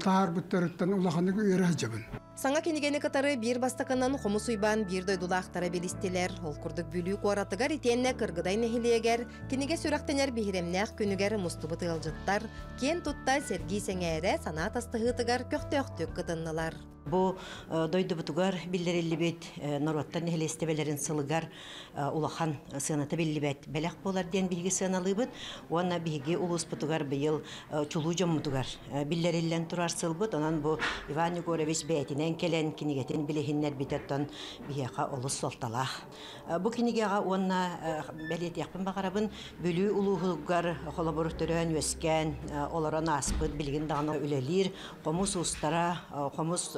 таһаарбыттарыттан улаханнык үөрэ сылдьабын. Саҥа кинигэни кытары биир бастакынан Хомус Уйбаан биир дойдулаахтара билистилэр. Ол курдук Бүлүү куоратыгар итиэннэ Кыргыдай нэһилиэгэр кинигэ сүрэхтэнэр биһирэмнээх күнүгэр мустубут ыалдьыттар киэн тутта сэргии сэҥээрэ санаа тастаһыытыгар көхтөөхтүк кытыннылар. Бу дойдубутугар биллэриллибит норуоттар нэһилиэстибэлэрин сылыгар улахан сыаната биллибэт бэлэх буолар диэн биһиги сыаналыыбыт уонна биһиги улууспутугар быйыл чулуу дьоммутугар биллэриллэн турар сылбыт. Онон бу Иван Егорович бэйэтинэн кэлэн кинигэтин билиһиннэрбитэ оттон биһиэхэ олус суолталаах. Бу кинигэҕэ уонна бэлиэтиэхпин баҕарабын Бүлүү улууһугар холобур төрөөн-үөскээн олорон ааспыт билигин даҕаны үлэлиир хомус уустара, хомус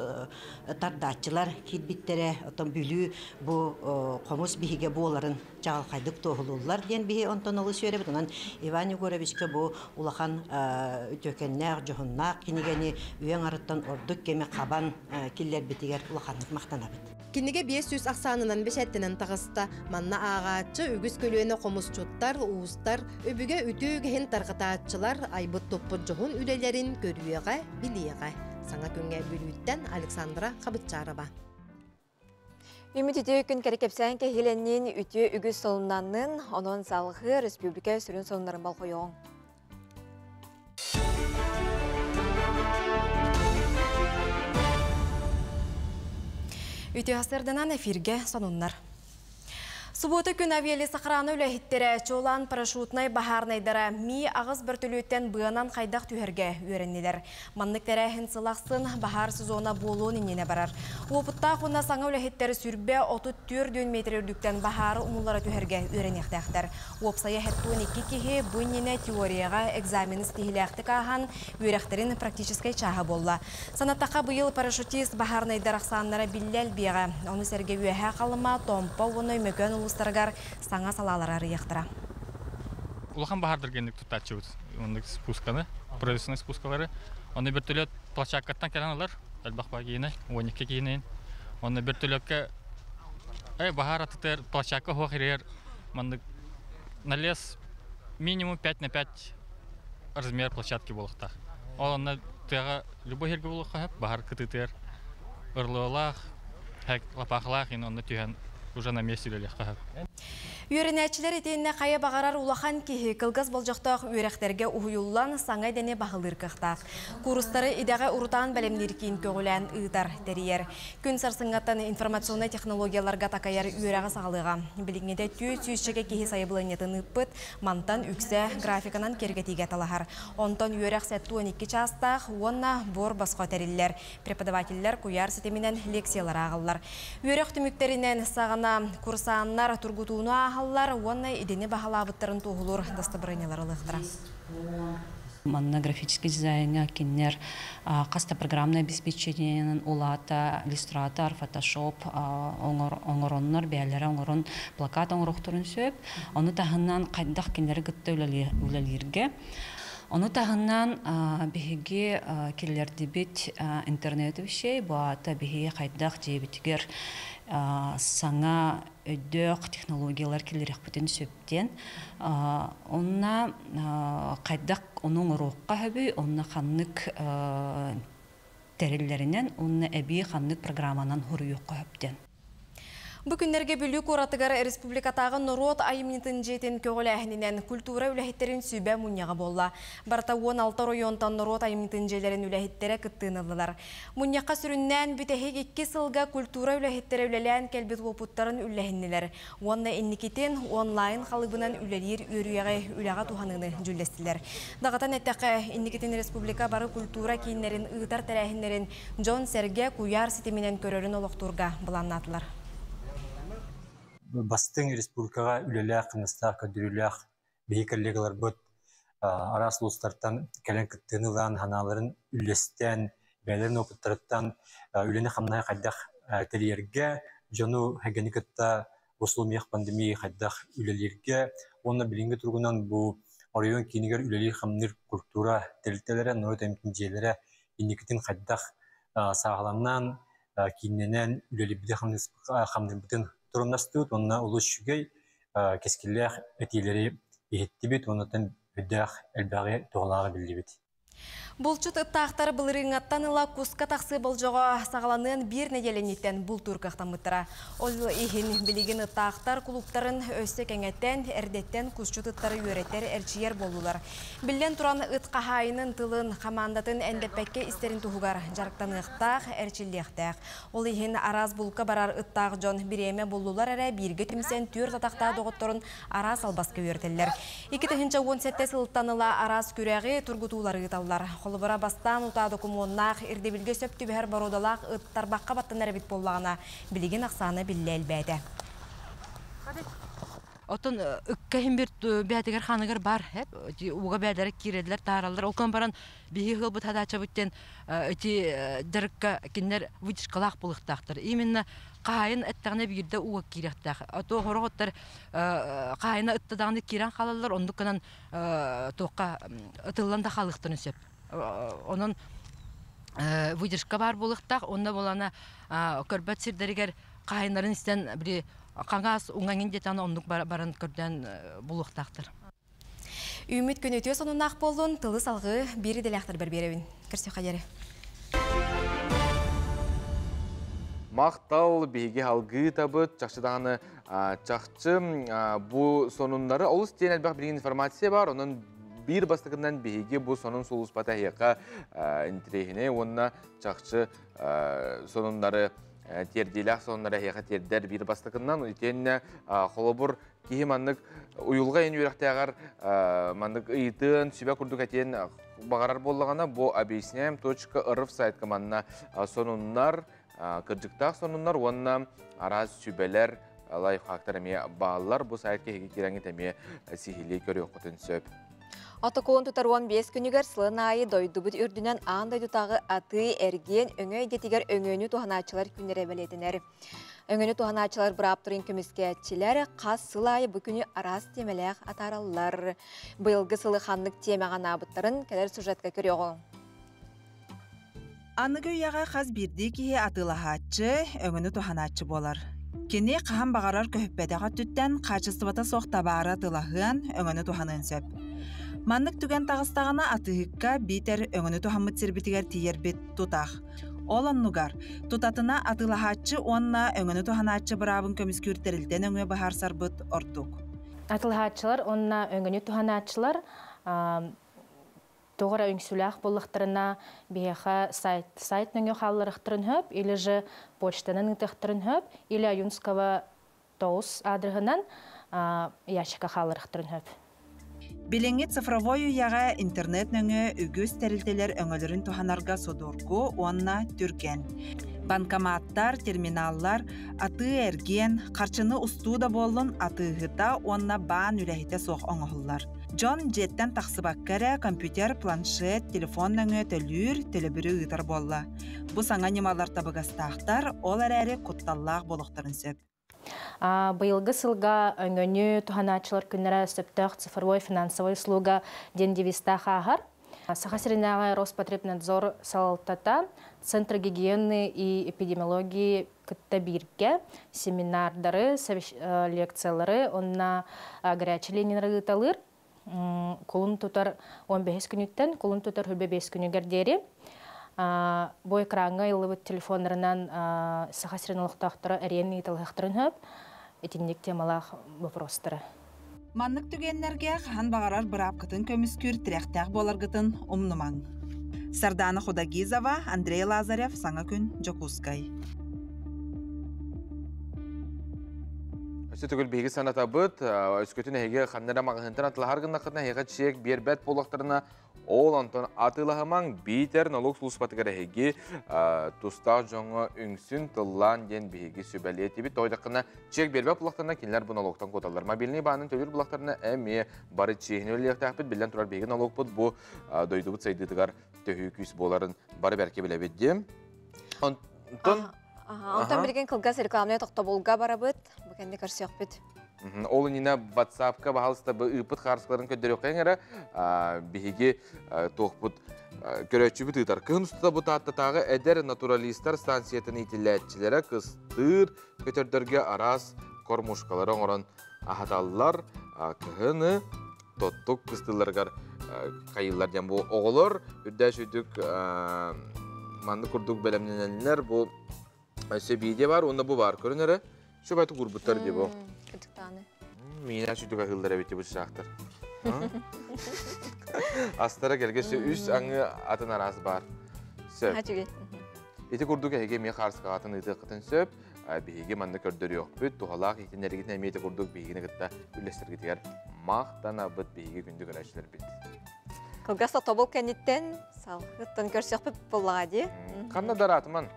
тардааччылар киирбиттэрэ. Оттон Бүлүү бу хомус биһигэ буоларын чаҕылхайдык туоһулууллар диэн биһи онтон олус үөрэбит. Онон Иван Егоровичка бу улахан үтүөкэннээх, дьоһуннаах кинигэни үйэ аҥарыттан ордук кэми хабан киллэрбитигэр улаханнык махтанабыт. Кинигэ 500 ахсаанынан бэчээттэнэн таҕыста. Манна ааҕааччы үгүс көлүөнэ хомусчуттар, уустар, өбүгэ үтүө үгэһин тарҕатааччылар айбыт-туппут дьоһун үлэлэрин көрүөҕэ, билиэҕэ. Саҥа күҥҥэ Бүлүүттэн Александра Хабытчарова. Үмүт үтүө күн кэри кэпсээн кэһиилэннин үтүө үгүс солуннаннын, онон салгыы республика сүрүн сонуннарын болҕойуоҕуҥ. Үтүө сарсыарданан эфиргэ сонуннар. Субуота күн авиалесохрана үлэһиттэрэ чуолаан парашютнай баһаарнайдара Ми аҕыс бөртөлүөттэн быанан хайдах түһэргэ үөрэннилэр. Маннык тэрээһин сыл ахсын баһаар сезона буолуон иннинэ барар. Уопуттаах уонна саҥа үлэһиттэр сүрбэ 34 метр үрдүктэн баһаары умуллара түһэргэ үөрэниэхтээхтэр. Уопсайа 72 киһи бу иннинэ теорияҕа экзамены ситиһиилээхтик ааһан, үөрэхтэрин практическай чааһа буолла. Санаттахха быйыл парашютист баһаарнайдар ахсааннара биллэ элбиэҕэ. Ону сэргэ Үөһээ Халыма, Томпо уонна Өймөкөөн улуустарыгар саҥа салаалары арыйыахтара. Улахан баһаардарга инник туттааччыбыт. Оннук спусканы, производственный спускалары. Онно вертолет площадкаттан кэлэн ылар, элбэх баа киһини, 12 киһини. Онно вертолетка баһаар атытыгар площадка суох иригэр маннык налез Минимум 5 на 5 размер площадки буолуохтаах. Ол онно тыаҕа любой сиргэ буолуохха сөп, баһар кытыытыгар ырлыалаах, лапаахылаах иһин онно түһэн уже на месте үлэлиэххэ сөп. Үөрэнээччилэр итиэннэ хайа баҕарар улахан киһи кылгас болдьохтоох үөрэхтэргэ уһуйуллан саҥа идэни баһылыыр кыахтаах. Куурустары идэҕэ урутаан бэлэмниир киин көҕүлээн ыытар, тэрийэр. Күн сарсыҥҥаттан информационнай технологияларга такайар үөрэҕи саҕалыаҕа. Билиҥҥитэ 400-чэкэ киһи сайабылыанньатын ыыппыт, мантан үксэ графиканан киэргэтиигэ талаһар. Онтон үөрэх 72 чаастаах уонна буор босхо тэриллэр. Преподавателлэр куйаар ситиминэн лекциялар ааҕаллар. Үөрэх түмүктэринэн саҕана курсааннар тургутууну ааһаллар уонна идэни баһылаабыттарын туоһулуур дастабырыанньалар ылыахтара. Манна графический дизайҥа кинилэр хас да программное обеспечениенан улаата иллюстратор, фотошоп оҥороннор, бэйэлэрэ оҥорон плакат оҥоруохтарын сөп. Ону таһынан хайдах кинилэри кытта үлэлииргэ. Ону таһынан биһиги киллэрдибит интернет вещей, бу аата биһиги хайдах дьиэбитигэр саҥа өйдөөх технологиялар киллэриэхпитин сөп диэн. Онно хайдах ону оҥоруохха сөбүй, онно ханнык тэриллэринэн уонна эбии ханнык программанан хоруйуохха сөп диэн. Бу күннэргэ Бүлүү куоратыгар республикатааҕы норуот айымньытын дьиэтин көҕүлээһининэн культура үлэһиттэрин сүбэ мунньаҕа буолла. Барыта 16 оройуонтан норуот айымньытын дьиэлэрин үлэһиттэрэ кыттыыны ыллылар. Мунньахха сүрүннээн бүтэһик икки сылга культура үлэһиттэрэ үлэлээн кэлбит уопуттарын үллэһиннилэр уонна инникитин онлайн халыыбынан үлэлиир үөрүйэҕи үлэҕэ туһаныыны дьүүллэстилэр. Даҕатан эттэххэ, инникитин республика бары культура кииннэрин ыытар тэрээһиннэрин дьон-сэргэ куйаар ситиминэн көрөрүн олохтуурга былааннаатылар. Бастыҥ республикаҕа үлэлээх, хамнастаах, көрдөрүүлээх биһи коллегаларбыт араас улуустартан кэлэн кыттыыны ылан, санааларын үллэстэн, бэйэлэрин опыттарыттан үлэни-хамнаһы хайдах тэрийэргэ, дьону эгэни кытта в условиях пандемии хайдах үлэлииргэ уонна билиҥҥи туругунан бу оройуон киинигэр үлэлиир-хамныыр культура тэрилтэлэрэ, норуот эмтин дьиэлэрэ инникитин хайдах сааһыланан, кииннэнэн үлэлиирбити хамныырбытын туруннастыбыт уонна олус үчүгэй кэскиллээх этиилэри иһиттибит уонна өйдөөх элбэҕи туһалааҕы биллибит. Булчут ыттаахтар былырыыҥҥаттан ыла куска тахсыы болдьоҕо саҕаланыан биир нэдиэлэниттэн бултуур кыахтаммыттара. Ол иһин билигин ыттаахтар клубтарын өссө кэҥэтэн, эрдэттэн кусчут ыттары үөрэтэр, эрчийэр буоллулар. Биллэн туран ыт хаһаайынын тылын, хамаандатын эндэппэккэ истэрин туһугар дьарыктаныахтаах, эрчиллиэхтээх. Ол иһин араас булка барар ыттаах дьон бириэмэ буллулар эрэ бииргэ түмсэн түөрт атахтаах доҕотторун араас албаска үөрэтэллэр. 2017 сылтан ыла араас күрэҕи тургутуулары ыыталлар. Холобура бастаан утаа докумуоннаах ирдэбилгэ сөп түбэһэр боруодалаах ыт тарбахха баттанар эбит буоллаҕына, билигин ахсаана биллэ элбээтэ. Оттон ыкка иһин бир бээтигэр ханыгар бар уга бээлэрэ киирэллэр таараллар ол кон баран биһи ыалбыт хадаачабыт диэн ити дьарыкка кинилэр выдержкалаах буолуохтаахтар именно хаайын эттэҕинэ биирдэ ууга киириэхтээх а то сорох хаайына ытта даҕаны киирэн хаалаллар оннук гынан туохха ытыллан да хаалыахтарын сөп онон выдержка баар буолуохтаах онно буолана көрбөт сирдэригэр хаайыннарын истэн били хаҥас уҥаҥын диэтэн оннук баран көрдөөн булуохтаахтар. Үүммүт күн үтүө сонуннаах буоллун, тылы салгыы биир идэлээхтэрбэр биэрэбин. Көрсүөххэ диэри. Махтал биһиги алгыы табыт, чахчы даҕаны чахчы бу сонуннары олус диэн элбэх билигин информация бар, онон биир бастакынан биһиги бу сонун сулууспата эһиэхэ интириэһинэй уонна чахчы сонуннары тиэрдиилээх сонуннары эһиэхэ тиэрдэр биир бастакынан итиэннэ холобур киһи маннык уйулҕа ин үөрэхтээҕэр маннык ыйытыан сүбэ курдук этиэн баҕарар буоллаҕына бу объясняем.рф сайтка манна сонуннар кырдьыктаах сонуннар уонна араас сүбэлэр лайфхактар эмиэ бааллар бу сайтка эһиги киирэҥҥит эмиэ сиһилии көрүөххүтүн сөп. Отокуон тутар 15 күнүгэр сылын аайы дойдубут үрдүнэн аан дойдутааҕы атыы эргиэн өҥө эйгэтигэр өҥөнү туһанааччылар күннэрэ бэлиэтэнэр. Өҥөнү туһанааччылар бырааптарын көмүскээччилэр хас сыл аайы бу күнү араас тиэмэлээх атаараллар. Быйылгы сылы ханнык тиэмэҕэ анаабыттарын кэлэр сюжетка көрүөҕүҥ. Аныгы үйэҕэ хас биирдии киһи атыылаһааччы, өҥөнү туһанааччы буолар. Кини хаһан баҕарар көһүппэтэх өттүттэн хаачыстыбата суох табаары атыылаһыан, өҥөнү туһаныан сөп. Маннык түгэн таҕыстаҕына атыыһыкка биитэр өҥөнү туһаммыт сирбитигэр тиийэрбит тутах. Ол оннугар тутатына атыылаһааччы уонна өҥөнү туһанааччы быраабын көмүскүүр тэрилтэ нөҥүө быһаарсарбыт ордук. Атылаһааччылар уонна өҥөнү туһанааччылар тоҕо эрэ үҥсүүлээх буоллахтарына биһиэхэ сайт сайт нөҥүө хаалларыахтарын сөп или же почтанан ыытыахтарын сөп или Аюнского тоҕус аадырыһынан ящикка хаалларыахтарын сөп. Билиҥҥи цифровой үйэҕэ интернет нөҥүө үгүс тэрилтэлэр өҥөлөрүн туһанарга судургу уонна түргэн. Банкоматтар, терминаллар, атыы-эргиэн, харчыны устуу да буоллун атыыһыта уонна баан үлэһитэ суох оҥоһуллар. Дьон дьиэттэн тахсыбакка эрэ компьютер, планшет, телефон нөҥүө төлүүр, төлөбүрү ыытар буолла. Бу саҥа ньымалар табыгастаахтар, ол эрээри кутталлаах буолуохтарын сөп. Быйылгы сылга өҥөнү туһанааччылар күннэрэ сөптөөх цифровой финансовай услуга диэн девизтаах ааһар. Саха сиринээҕи Роспотребнадзор салалтата Центр гигиены и эпидемиологии кытта бииргэ семинардары, лекциялары уонна горячай линиялары ыыталыыр. Кулун тутар 15 күнүттэн кулун тутар 25 күнүгэр диэри бу экраҥҥа ыллыбыт телефоннарынан Саха сирин олохтоохторо эриэн ыыталыахтарын сөп. Итинник темалаах вопростары. Маннык түгэннэргэ хаһан баҕарар быраапкытын көмүскүүр тирэхтээх буоларгытын умнумаҥ. Сардана Худагизова, Андрей Лазарев, Саҥа күн, Дьокуускай. Өссө төгүл биһиги санатабыт, өскөтүн эһиги ханна эрэ маҕаһыынтан атылаһар гыннаххытына, эһиэхэ чек биэрбэт буоллахтарына, ол онтон атыылаһымаҥ, биитэр налог службатыгар эһиги тустаах дьоҥҥо үҥсүн тыллаан диэн биһиги сүбэлиэтибит. Тоҕо чек биэрбэт буоллахтарына, кинилэр бу налогтан куоталлар. Мобильный баанын төлүүр буоллахтарына, эмиэ бары чиэһинэй үлэлиэхтээхпит. Биллэн турар, биһиги налогпут бу дойдубут сайдыытыгар төһүү күүс буоларын бары бэркэ билэбит диэн. Онтон Онтон билигин кылгас рекламнай тохтобулга барабыт. Бу кэннэ көрсүөхпүт. Ол иннинэ WhatsApp-ка баһалыста ыыппыт хаарыскаларын көрдөрүөххэ эрэ биһиги туохпут көрөөччүбүт ыытар. Кыһын устата бу Тааттатааҕы эдэр натуралистар станциятын иитиллээччилэрэ кыстыыр көтөрдөргө араас кормушкалары оҥорон аһаталлар. Кыһыны тоттук кыстыылларыгар хайыыллар диэн бу оҕолор үрдээш үрдүк маннык курдук бэлэмнэнэллэр. Бу өссө видео бар, уонна бу бар көрүн эрэ. Шубаты курбуттар дии бу. Кытыктааны. Миинэ сүтүк аһыыллар эбит бу чычаахтар. Астара кэлгэ үс аңы атын араас бар. Сөп. Ити курдук эһиги эмиэ хаарыскаҕатын ыытыаххытын сөп. Биһиги манна көрдөрүөхпүт, туһалаах иһитиннэригитин эмиэ ити курдук биһигини кытта үллэстэргитигэр махтанабыт биһиги күндү көрөөччүлэрбит. Кылгас тобул кэнниттэн салгыттан көрсөхпүт буоллаҕа дии. Ханна дараатыман?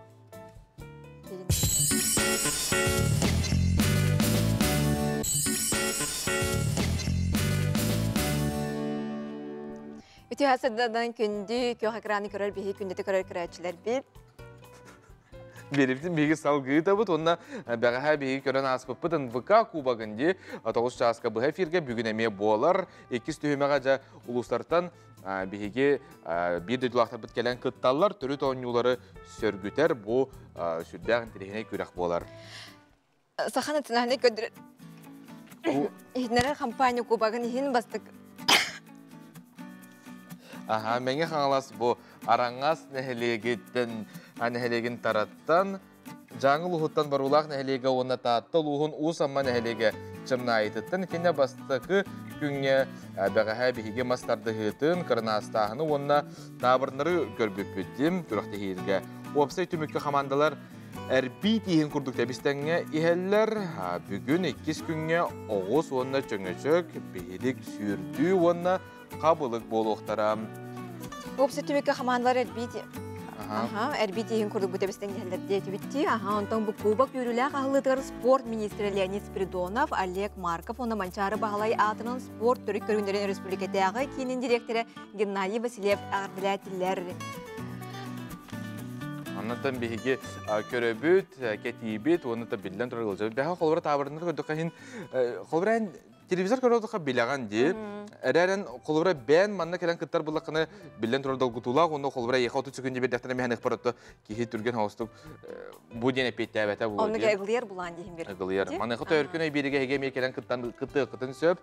Үтүө сырдадан күндү күөх экраны көрөр биһи күндүтү көрөр көрөөччүлэрбит. Биэрибитин биһиги салгыытабыт уонна бэҕэһээ биһиги көрөн ааспыппыт НВК кубогын дии 9 чааска быһа эфиргэ бүгүн эмиэ буолар. Иккис түһүмэҕэ дьэ улуустартан биһиги биир дойдулаахтарбыт кэлэн кытталлар, төрүт оонньуулары сөргүтэр бу сүрдээх интэриэһинэй күрэх буолар. Саха национальнай көрдөрөр иһитиннэрэр компания кубогын иһин бастык Аха, Мэҥэ Хаҥалас бу Араҥас нэһилиэгиттэн нэһилиэгин тараттан Дьааҥы улууһуттан Боруулаах нэһилиэгэ уонна Таатта улууһун Уус Амма нэһилиэгэ Чымнаайытыттан итиннэ бастакы күҥҥэ бэҕэһээ биһиги мас тардыһыытын, кырынаастааһыны уонна таабырыннары көрбүппүт дим күрэхтэһиигэ. Уопсай түмүккэ хамаандалар эрбии тииһин курдук тэбистэҥҥэ иһэллэр. Бүгүн иккис күҥҥэ оҕус уонна чөҥөчөк, биһилик сүүрдүү уонна хабылык буолуохтара. Уопсай түмүккэ хамаандалар эрбии Аха, эрбии тииһин курдук бу тэбистэн иһэллэр диэтибиттии. Аха, онтон бу кубок үөрүүлээх аһыллыытыгар спорт министрэ Леонид Спиридонов, Олег Марков уонна Манчаары Баһылай аатынан спорт төрүт көрүҥнэрин өрөспүүбүлүкэтээҕи киинин дириэктэрэ Геннадий Васильев эҕэрдэлээтилэр. Оннуттан биһиги көрөбүт, кэтиибит уонна биллэн турар ыалдьабыт. Бэһэ холобура таабырыннар көрдөххө иһин холобура эн Телевизор көрөдөхө билэҕин дии. Эрээрэн холобура бээн манна кэлэн кыттар буллаххына биллэн турар долгутуулаах уонна холобура эйиэхэ 30 секунда биэрдэхтэринэ мэһэн ыхпар отто киһи түргэн хоустук бу диэн эппиэттээбэтэ буолуо. Оннук ыгылыйар булаан диһин бир. Ыгылыйар. Маныаха төркүн өй биэригэ эһиги эмиэ кэлэн кыттан кыттыаххытын сөп.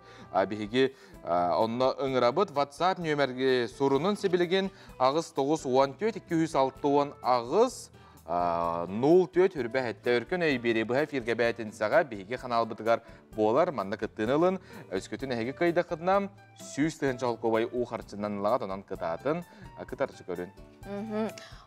Биһиги онно ыҥырабыт WhatsApp нүөмэрги сурунун сибилигин 8 9 14 268 04 хүрбэ хэттэ өркөн өй биэри быһа эфиргэ бээтинсэҕэ биһиги ханаалбытыгар буолар манна кыттыыны ылын өскөтүн эһиги кыайдаххытына 100 тыһыынча холкуобай уу харчынан ылаҕыт онон кытаатын кытарчы көрүн.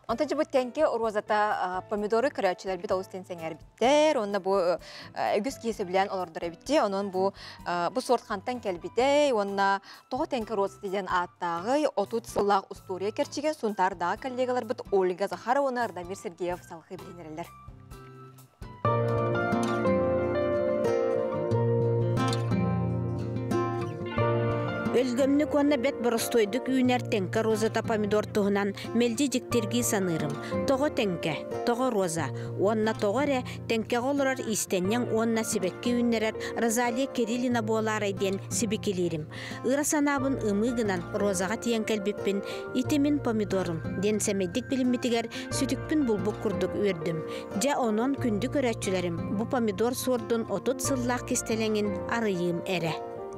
Онтон бу тэнке розата помидоры көрөөччүлэрбит олус тен сэҥээрбиттэр уонна бу үгүс киһи сөбүлээн олордор эбитти онон бу бу сорт хантан кэлбитэй уонна тоҕо тэнке розата диэн ааттааҕый 30 сыллаах устуоруйа кэрчигэ Сунтаардааҕы коллегаларбыт Ольга Захарова уонна Радомир Сергеев салҕыы билинэрэллэр. Өлгөмнүк уонна бэт боростуойдук үүнэр тэҥкэ розата помидор туһунан мэлдьи дьиктиргии саныырым. Тоҕо тэҥкэ, тоҕо роза уонна тоҕо эрэ тэҥкэҕэ олорор иистэнньэҥ уонна сибэкки үүннэрэр Розалия Кириллина буолаарай диэн сибикилиирим. Ыра санаабын ымыы гынан розаҕа тиийэн кэлбиппин ити мин помидорум диэн сэмэйдик билиммитигэр сүтүкпүн булбут курдук үөрдүм. Дьэ онон күндү көрөөччүлэрим, бу помидор суордун 30 сыллаах кистэлэҥин арыйыым эрэ.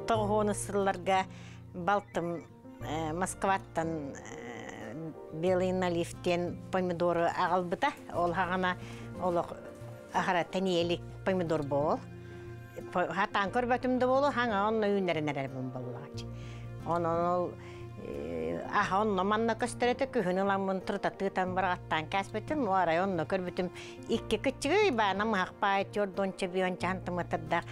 Тоҕуһуону сылларга балтым Москваттан белый налив диэн помидору аҕалбыта. Ол хаҕана олох аһара тэниэлик помидор буол. Хатаан көрбөтүм да буолу, хаҥа онно үүннэрэн эрэрбин буоллаҕач. Онон ол аха онно манна көстөрөтө күһүн ыламмын турутатыытан бараҕаттаан кээспитим, арай онно көрбүтүм икки кыччыгый баана мыһахпаай төрдонча бионча хантымытырдаах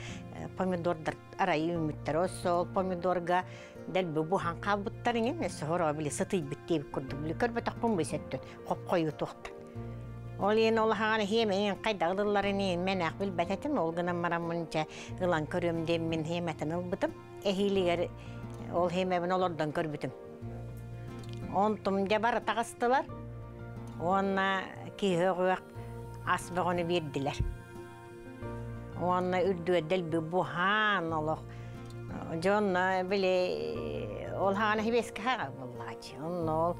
помидордар арай үүммүттэр. Ол помидорга дэлби буһан хаалбыттар иҥин, өссө хоро били сытыйбыт диэбит курдук били көрбөтөхпүн бу сеттөн хоп-хойуу туохтан. Ол иһин ол аһаҕана хиэмэйин хайдах ылылларын иһин мэнээх билбэт этим, ол гынан бараммын дьэ ылан көрүөм диэммин хиэмэтин ылбытым. Эһиилигэр ол хиэмэбин олордон көрбүтүм. Онтум дьэ бары таҕыстылар уонна киһи өҕүөх ас бөҕөнү биэрдилэр. Уонна үрдүгэр дэлби буһаан олох дьонно били ол хаҕана хибиэскэ хаҕа буоллааччы. Онно ол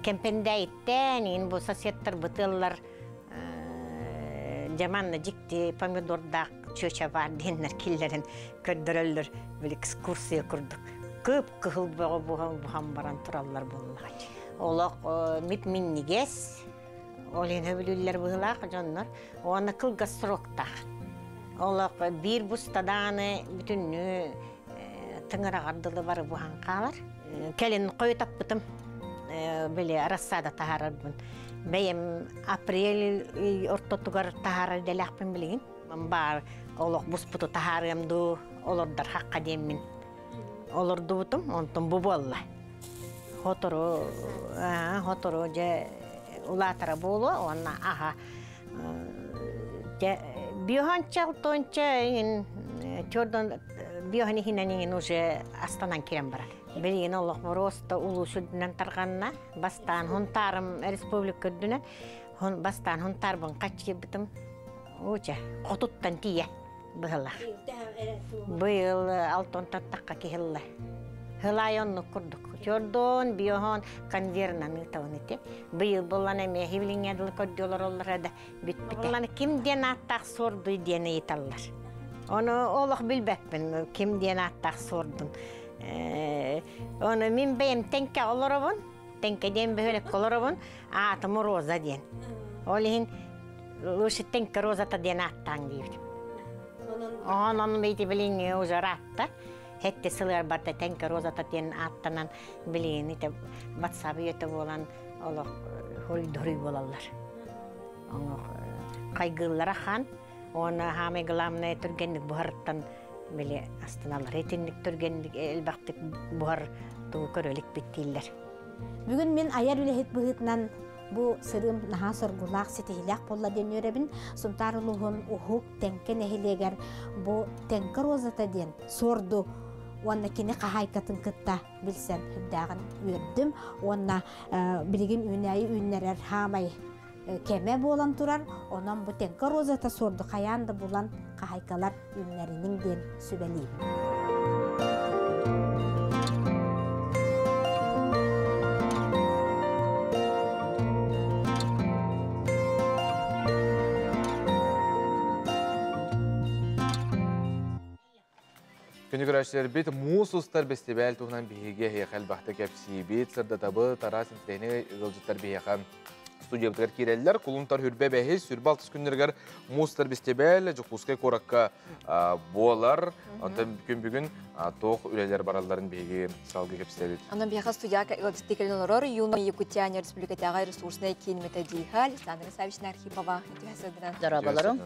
кэмпэндээйиттэн иин бу соседтар бытыаллар дьаманна дьикти помидордаах чүөчэ баар диэннэр киллэрэн көрдөрөллөр били экскурсия курдук кып кыһыл бөҕө буһан буһан баран тураллар буоллаҕа. Олох мип минньигэс ол иһин сөбүлүүллэр быһыылаах дьоннор уонна кылгас сроктаах. Олох биир бустадааны бүтүннүү тыҥыраҕар дылы бары буһан хаалар. Кэлин хойутаппытым били рассада таһаарарбын. Бэйэм апрель ортотугар таһаарар идэлээхпин билигин. Баар олох буспуту таһаарыам дуу, олордор хахха диэммин олордубутум, онтон бу буолла. Хотору, хотору дьэ улаатара буолуо уонна аха дьэ биоһонча алтонча иҥин чордон биоһон иһинэн иҥин уже астанан кирэн барар. Билигин олох боруоста улуус үрдүнэн тарҕанна. Бастаан Хунтаарым республика үрдүнэн бастаан Хунтаарбын хаччыйбытым Ууча хотуттан тиийэ быһылах. Быйыл алтон таттахха киһиллэ. Хылай оннук курдук. Чордон, биохон конвернан ыытабын ити. Быйыл буллан эмиэ хивлиҥҥэ дылы көрдүөлөр оллар да бүппүтэ. Буллан ким диэн ааттаах суордуй диэн ыйыталлар. Ону олох билбэппин ким диэн ааттаах суордун. Ону мин бэйэм тэҥкэ олоробун. Тэҥкэ диэн бөһүөлэккэ олоробун. Аатым Роза диэн. Ол иһин лучше Тэҥкэ Розата диэн ааттаан диибит. Онон бити билиҥҥи уже ыраатта. Хетте сылыар барда Тэҥкэ Розата диэн ааттанан билигин ите ватсап үйэтэ буолан олох хоруйдоруй буолаллар. Оҥох хайгыыллара хан уонна самое главное түргэнник буһарыттан били астыналлар. Итинник түргэнник элбэхтик буһар тугу көрө иликпит дииллэр. Бүгүн мин айар үлэһит быһыытынан бу сырыым наһаа соргулаах, ситиһиилээх буолла диэн үөрэбин. Сунтаар улууһун Уһук Тэҥкэ нэһилиэгэр бу Тэҥкэ розата диэн суорду уонна кини хаһаайкатын кытта билсэн сүрдээҕин үөрдүм. Уонна билигин үүнээйи үүннэрэр хаамай кеме болан турар, онон бу тенка розата сорду хаян да булан кахайкалар үннеринин ден сүбелейм. Күні көрәшілер бит муус устар фестиваль туһунан биһиги эһиэхэ элбэхтэ кэпсиибит, сырдатабы, Тарас интириэһинэй ыалдьыттар биһиэхэ студиябытыгар киирэллэр. Кулунтар хүрбэ бэһис, сүрбэ алтыс күннэригэр муус устар фестиваль Дьокуускай куоракка буолар. Онтон күн бүгүн туох үлэлэр баралларын биһиги салгыы кэпсэбит. Онон биһиэхэ студияга ыалдьыттыы кэлэн олорор Юный Якутяне республикатааҕы ресурснай киин методиһа Александра Савична Архипова үтүө сылдынан. Дорооболорум.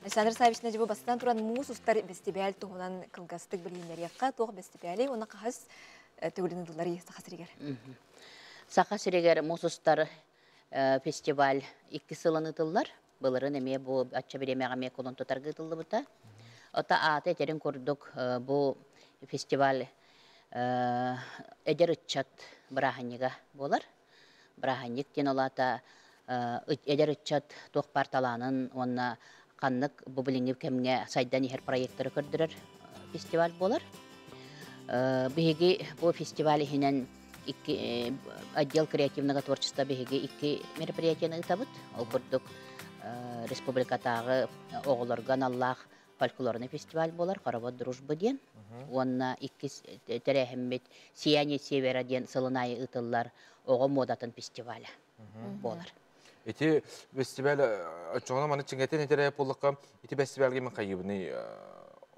Александр Савична дьыбы бастан туран муус устар бестибээл туһунан кылгастык билиһиннэриэххэ туох бестибээли уонна хаһыс төгүлүн ылларый Саха сиригэр? Саха сиригэр муус устар фестиваль икки сылын ыытыллар. Былырын эмиэ бу ачча бириэмэҕэ эмиэ кулун тутарга ыытыллыбыта. Ота аата этерин курдук бу фестиваль эдэр ыччат бырааһынньыга буолар. Бырааһынньык диэн ол аата эдэр ыччат туох баар талаанын уонна ханнык бу билиҥҥи кэмҥэ сайдан иһэр проекттары көрдөрөр фестиваль буолар. Биһиги бу фестиваль иһинэн икки отдел креативного творчества биһиги икки мероприятиены ыытабыт. Ол курдук республикатааҕы оҕолорго аналлаах фольклорный фестиваль буолар «Хоровод дружбы» диэн. Уонна иккис тэрээһиммит «Сияние севера» диэн сылын аайы ыытыллар оҕо муодатын фестиваля буолар. Ити фестиваль оччоҕуна маны чиҥэтэн этэрэ буоллахха, ити фестивальга мен хайыбыный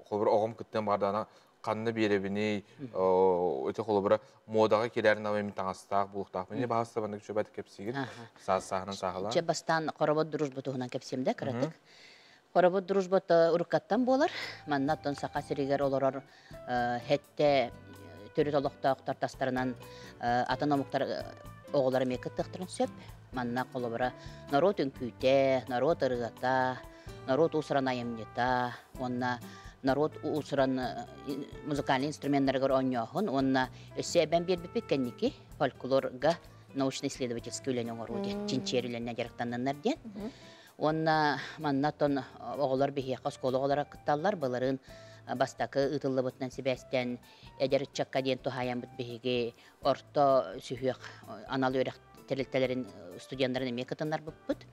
холобура оҕом кыттыан баҕардаҕына ханна биэрэбиний, ити холобура муодаҕа киирэр навайым таҥастаах буолуохтаах. Мини баһаста маннык чөбөт кэпсиигин саас сааһынан сааһылаан. Чэ бастаан хоровод дружба туһунан кэпсиэм да кыратык. Хоровод дружба уруккаттан буолар. Манна оттон Саха сиригэр олорор хэтте төрүт олохтоохтор тастарынан атын омуктар оҕолор эмиэ кыттыахтарын сөп. Манна холобура норуот үҥкүүтэ, норуот ырыата, норуот уусуран айымньыта уонна норуот уусуран музыкальный инструменнарыгар оонньооһун уонна өссө эбэн биэрбиппит кэнники фольклорга научно-исследовательский үлэни оҥоруу диэн, чинчийэр үлэннэн дьарыктанныннар диэн. Уонна манна оттон оҕолор биһиэхэ оскуола оҕолоро кытталлар. Былырыын бастакы ыытыллыбытынан сибээстээн эдэр ыччакка диэн туһаайаммыт биһиги орто сүһүөх анал үөрэх тэрилтэлэрин студеннарын эмиэ кытыннарбыппыт.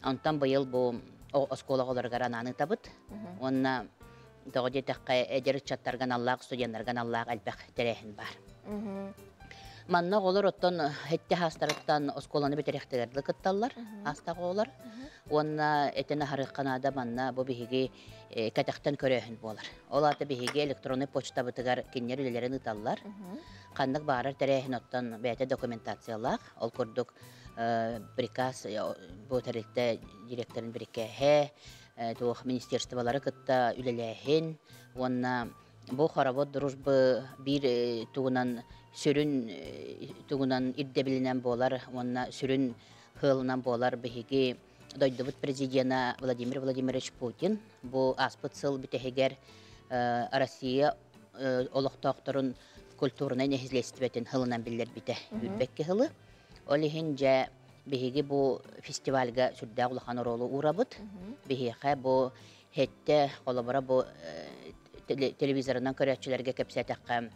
Онтон быйыл бу оскуола оҕолоругар анаан ыытабыт. Уонна тоҕо диэтэххэ эдэр ыччаттарга аналлаах, студеннарга аналлаах элбэх тэрээһин баар. Манна оҕолор оттон хэтте хаастарыттан оскуоланы бүтэриэхтэрэ кытталлар, хаастаах оҕолор. Уонна этэн аһарыахха наада манна бу биһиги кэтэхтэн көрөөһүн буолар. Ол аата биһиги электронный почтабытыгар кинилэр үлэлэрин ыыталлар. Ханнык баарар тэрээһин оттон бэйэтэ документациялаах. Ол курдук приказ бу тэрилтэ директорын бирикээһэ, туох министерстволары кытта үлэлээһин уонна бу хоровод дружбы биир тугунан сүрүн тугунан ирдэбилинэн буолар уонна сүрүн хыалынан буолар биһиги дойдубут президена Владимир Владимирович Путин бу ааспыт сыл бүтэһигэр Россия олохтоохторун культурнай нэһилиэстибэтин хылынан биллэрбитэ үүрбэкки хылы. Ол иһин дьэ биһиги бу фестивальга сүрдээх улахан оруолу уурабыт. Биһиэхэ бу хетте холобура бу телевизорынан көрөөччүлэргэ кэпсээтэххэ,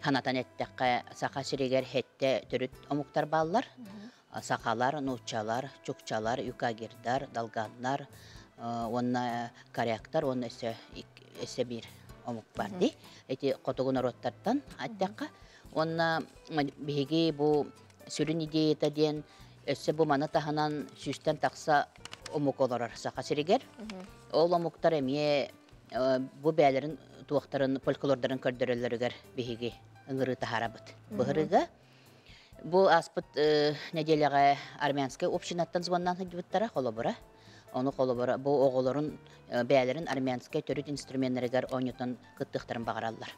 ханатан эттэххэ, Саха сиригэр хетте төрүт омуктар бааллар. Сахалар, нууччалар, чукчалар, юкагирдар, долганнар, уонна коряктар, уонна өссө өссө биир омук бар дии. Эти хотугу норуоттартан аттахха. Уонна биһиги бу сүрүн идеята диэн өссө бу маны таһынан сүүстэн тахса омук олорор Саха сиригэр. Ол омуктар эмиэ бу бээлэрин туохтарын фольклордарын көрдөрөллөрүгэр биһиги ыҥырыы таһаарабыт. Быһырыга бу ааспыт нэдиэлэҕэ армянскай общинаттан звоннаан сылдьыбыттара холобура. Ону холобура бу оҕолорун бээлэрин армянскай төрүт инструменнарыгар оонньотон кыттыахтарын баҕараллар.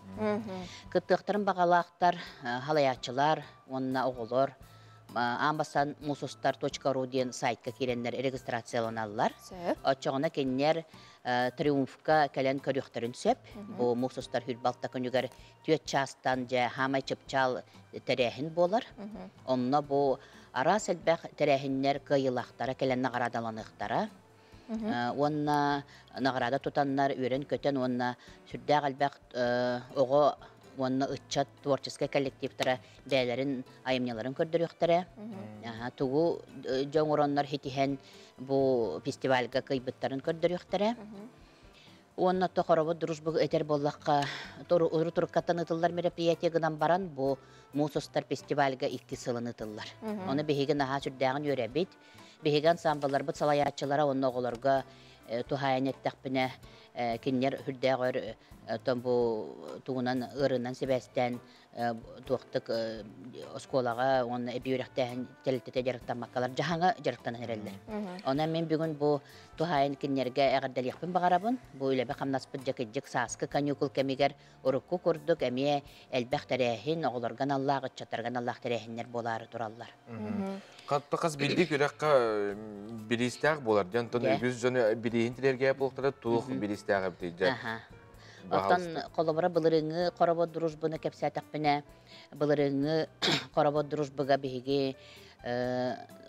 Кыттыахтарын баҕалаахтар халайааччылар уонна оҕолор аан бастаан мусустар.ру диэн сайтка киирэннэр регистрацияланаллар. Оччоҕуна кинилэр Триумфка кэлэн көрүөхтэрин сөп. Бу мусустар хүрбалта күнүгэр түөрт чаастан дьэ хаамай чыпчаал тэрээһин буолар. Онно бу Араас элбэх тэрээһиннэр кыайыылаахтара кэлэн наҕараадаланыахтара. Уонна наҕараада тутаннар үөрэн-көтөн уонна сүрдээх элбэх оҕо уонна ыччат творческай коллективтара бэйэлэрин айымньыларын көрдөрүөхтэрэ. Тугу дьон оҥороннор хитиһэн бу фестивальга кыайбыттарын көрдөрүөхтэрэ. Уонна тохоробут дружбу этэр буоллахха, урут туруккаттан ытыллар мероприятие гынан баран, бу Муус устар фестивальга икки сылын ытыллар. Ону биһиги наһаа сүрдээҕин үөрэбит. Биһиги ансамблларбыт салайааччылара уонна оҕолорго туһаайан эттэхпинэ, кинилэр үрдээх өр бу тугунан ыарыынан сибээстээн туохтук оскуолаҕа уонна эбии үөрэхтээһин тэрилтэтэ дьарыктаммаккалар дьаһаҥа дьарыктанан эрэллэр. Онон мин бүгүн бу туһаайан кинилэргэ эҕэрдэлиэхпин баҕарабын. Бу үлэбэ хамнаспыт дьэкиддьик сааскы каникул кэмигэр урукку курдук эмиэ элбэх тэрээһин, оҕолорго аналлаах, ыччаттарга аналлаах тэрээһиннэр буолаары тураллар. Хатта хас биирдии күрэххэ бириистээх буолар. Дьон онтон үгүс дьону бирииһин тилэргэ буолтара туох бириистээх эбитий дьэ. Оттон холобура былырыыҥҥы хоробот дружбаны кэпсээтэхпинэ, былырыыҥҥы хоробот дружбыга биһиги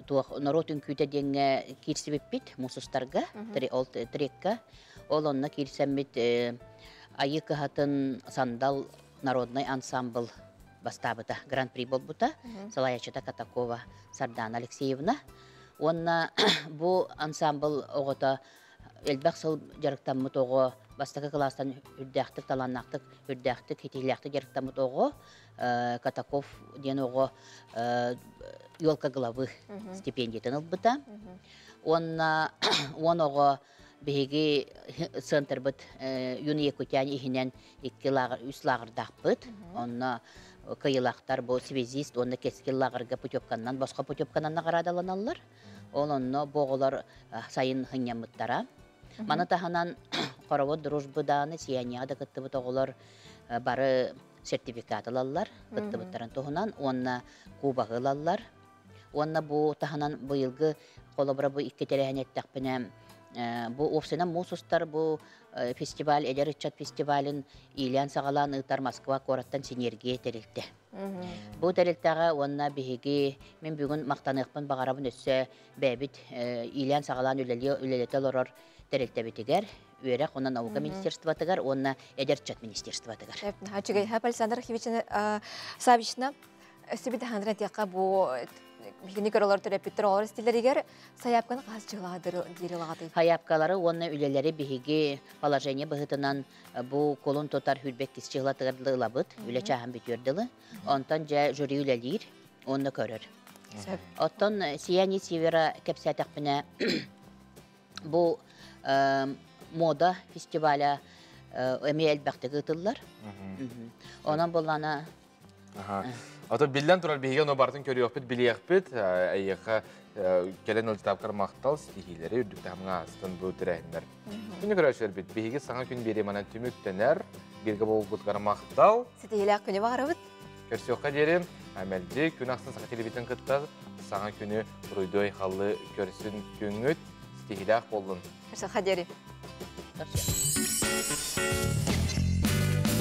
туох норуот үҥкүүтэ диэҥҥэ киирсибиппит муус устарга, ол трекка. Ол онно киирсэммит Айыы кыһатын Сандал народный ансамбл бастаабыта, гран-при буолбута. Салайааччыта Катакова Сардана Алексеевна. Уонна бу ансамбл оҕото элбэх сыл дьарыктаммыт оҕо, бастакы кылаастан үрдээхтик, талааннаахтык, үрдээхтик, хитиилээхтик дьарыктаммыт оҕо, Катаков диэн оҕо елка главы стипендиятын ылбыта. Уонна уон оҕо биһиги центрбыт Юный Якутяне иһинэн икки лааҕыр, үс лааҕырдаахпыт. Онно кыйылаахтар бу связист уонна кэскил лааҕырга путевканан, босхо путевканан наҕараадаланаллар. Ол онно бу оҕолор сайын хынньаммыттара. Маны таһынан хоровод дружбы дааны сиянияҕа да кыттыбыт оҕолор бары сертификат ылаллар, кыттыбыттарын туһунан уонна кубогы ылаллар. Уонна бу таһынан быйылгы холобура бу икки тэрээһин эттэхпинэ, бу уопсайынан муус устар бу фестиваль, эдэр ыччат фестивалын иилээн-саҕалаан ыытар Москва куораттан Синергия тэрилтэ. Бу тэрилтэҕэ уонна биһиги мин бүгүн махтаныахпын баҕарабын өссө бэйэбит иилээн-саҕалаан үлэлэтэ олорор тэрилтэбитигэр, үөрэх уонна наука министерствотыгар уонна эдэр ыччат министерствотыгар. Үчүгэй. Александр Архивич Савична өссө бит хаһан этиэххэ бу биһигини көрөлөр төрөппүттэр оҕолор истилэригэр сайаапканы хас дьылаадыр диир ылаҕатый? Сайаапкалары уонна үлэлэри биһиги положение быһыытынан бу кулун тутар хүрбэккис чыһылатыгар дылы ылабыт, үлэ чааһын бүтүөр дылы. Онтон дьэ жюри үлэлиир уонна көрөр. Оттон Сияние Севера кэпсээтэхпинэ бу мода фестиваля эмиэ элбэхтик ыытыллар. Онон буллана Ото биллэн турар биһиги ону барытын көрүөхпүт, билиэхпит. Эйиэхэ кэлэн ылдьытаапкар махтал ситиһиилэри үрдүк таһымҥа астын бу тэрээһиннэр. Күнү көрөөччүлэрбит биһиги саҥа күн биэрии манан түмүктэнэр. Бииргэ буолбутгар махтал. Ситиһиилээх күнү баҕарабыт. Көрсүөххэ диэри мэлдьи күн ахсын саха телевизион кытта саҥа күнү уруйдуой халлы көрсүн күҥҥүт ситиһиилээх буоллун. Көрсүөххэ диэри. Көрсүөххэ.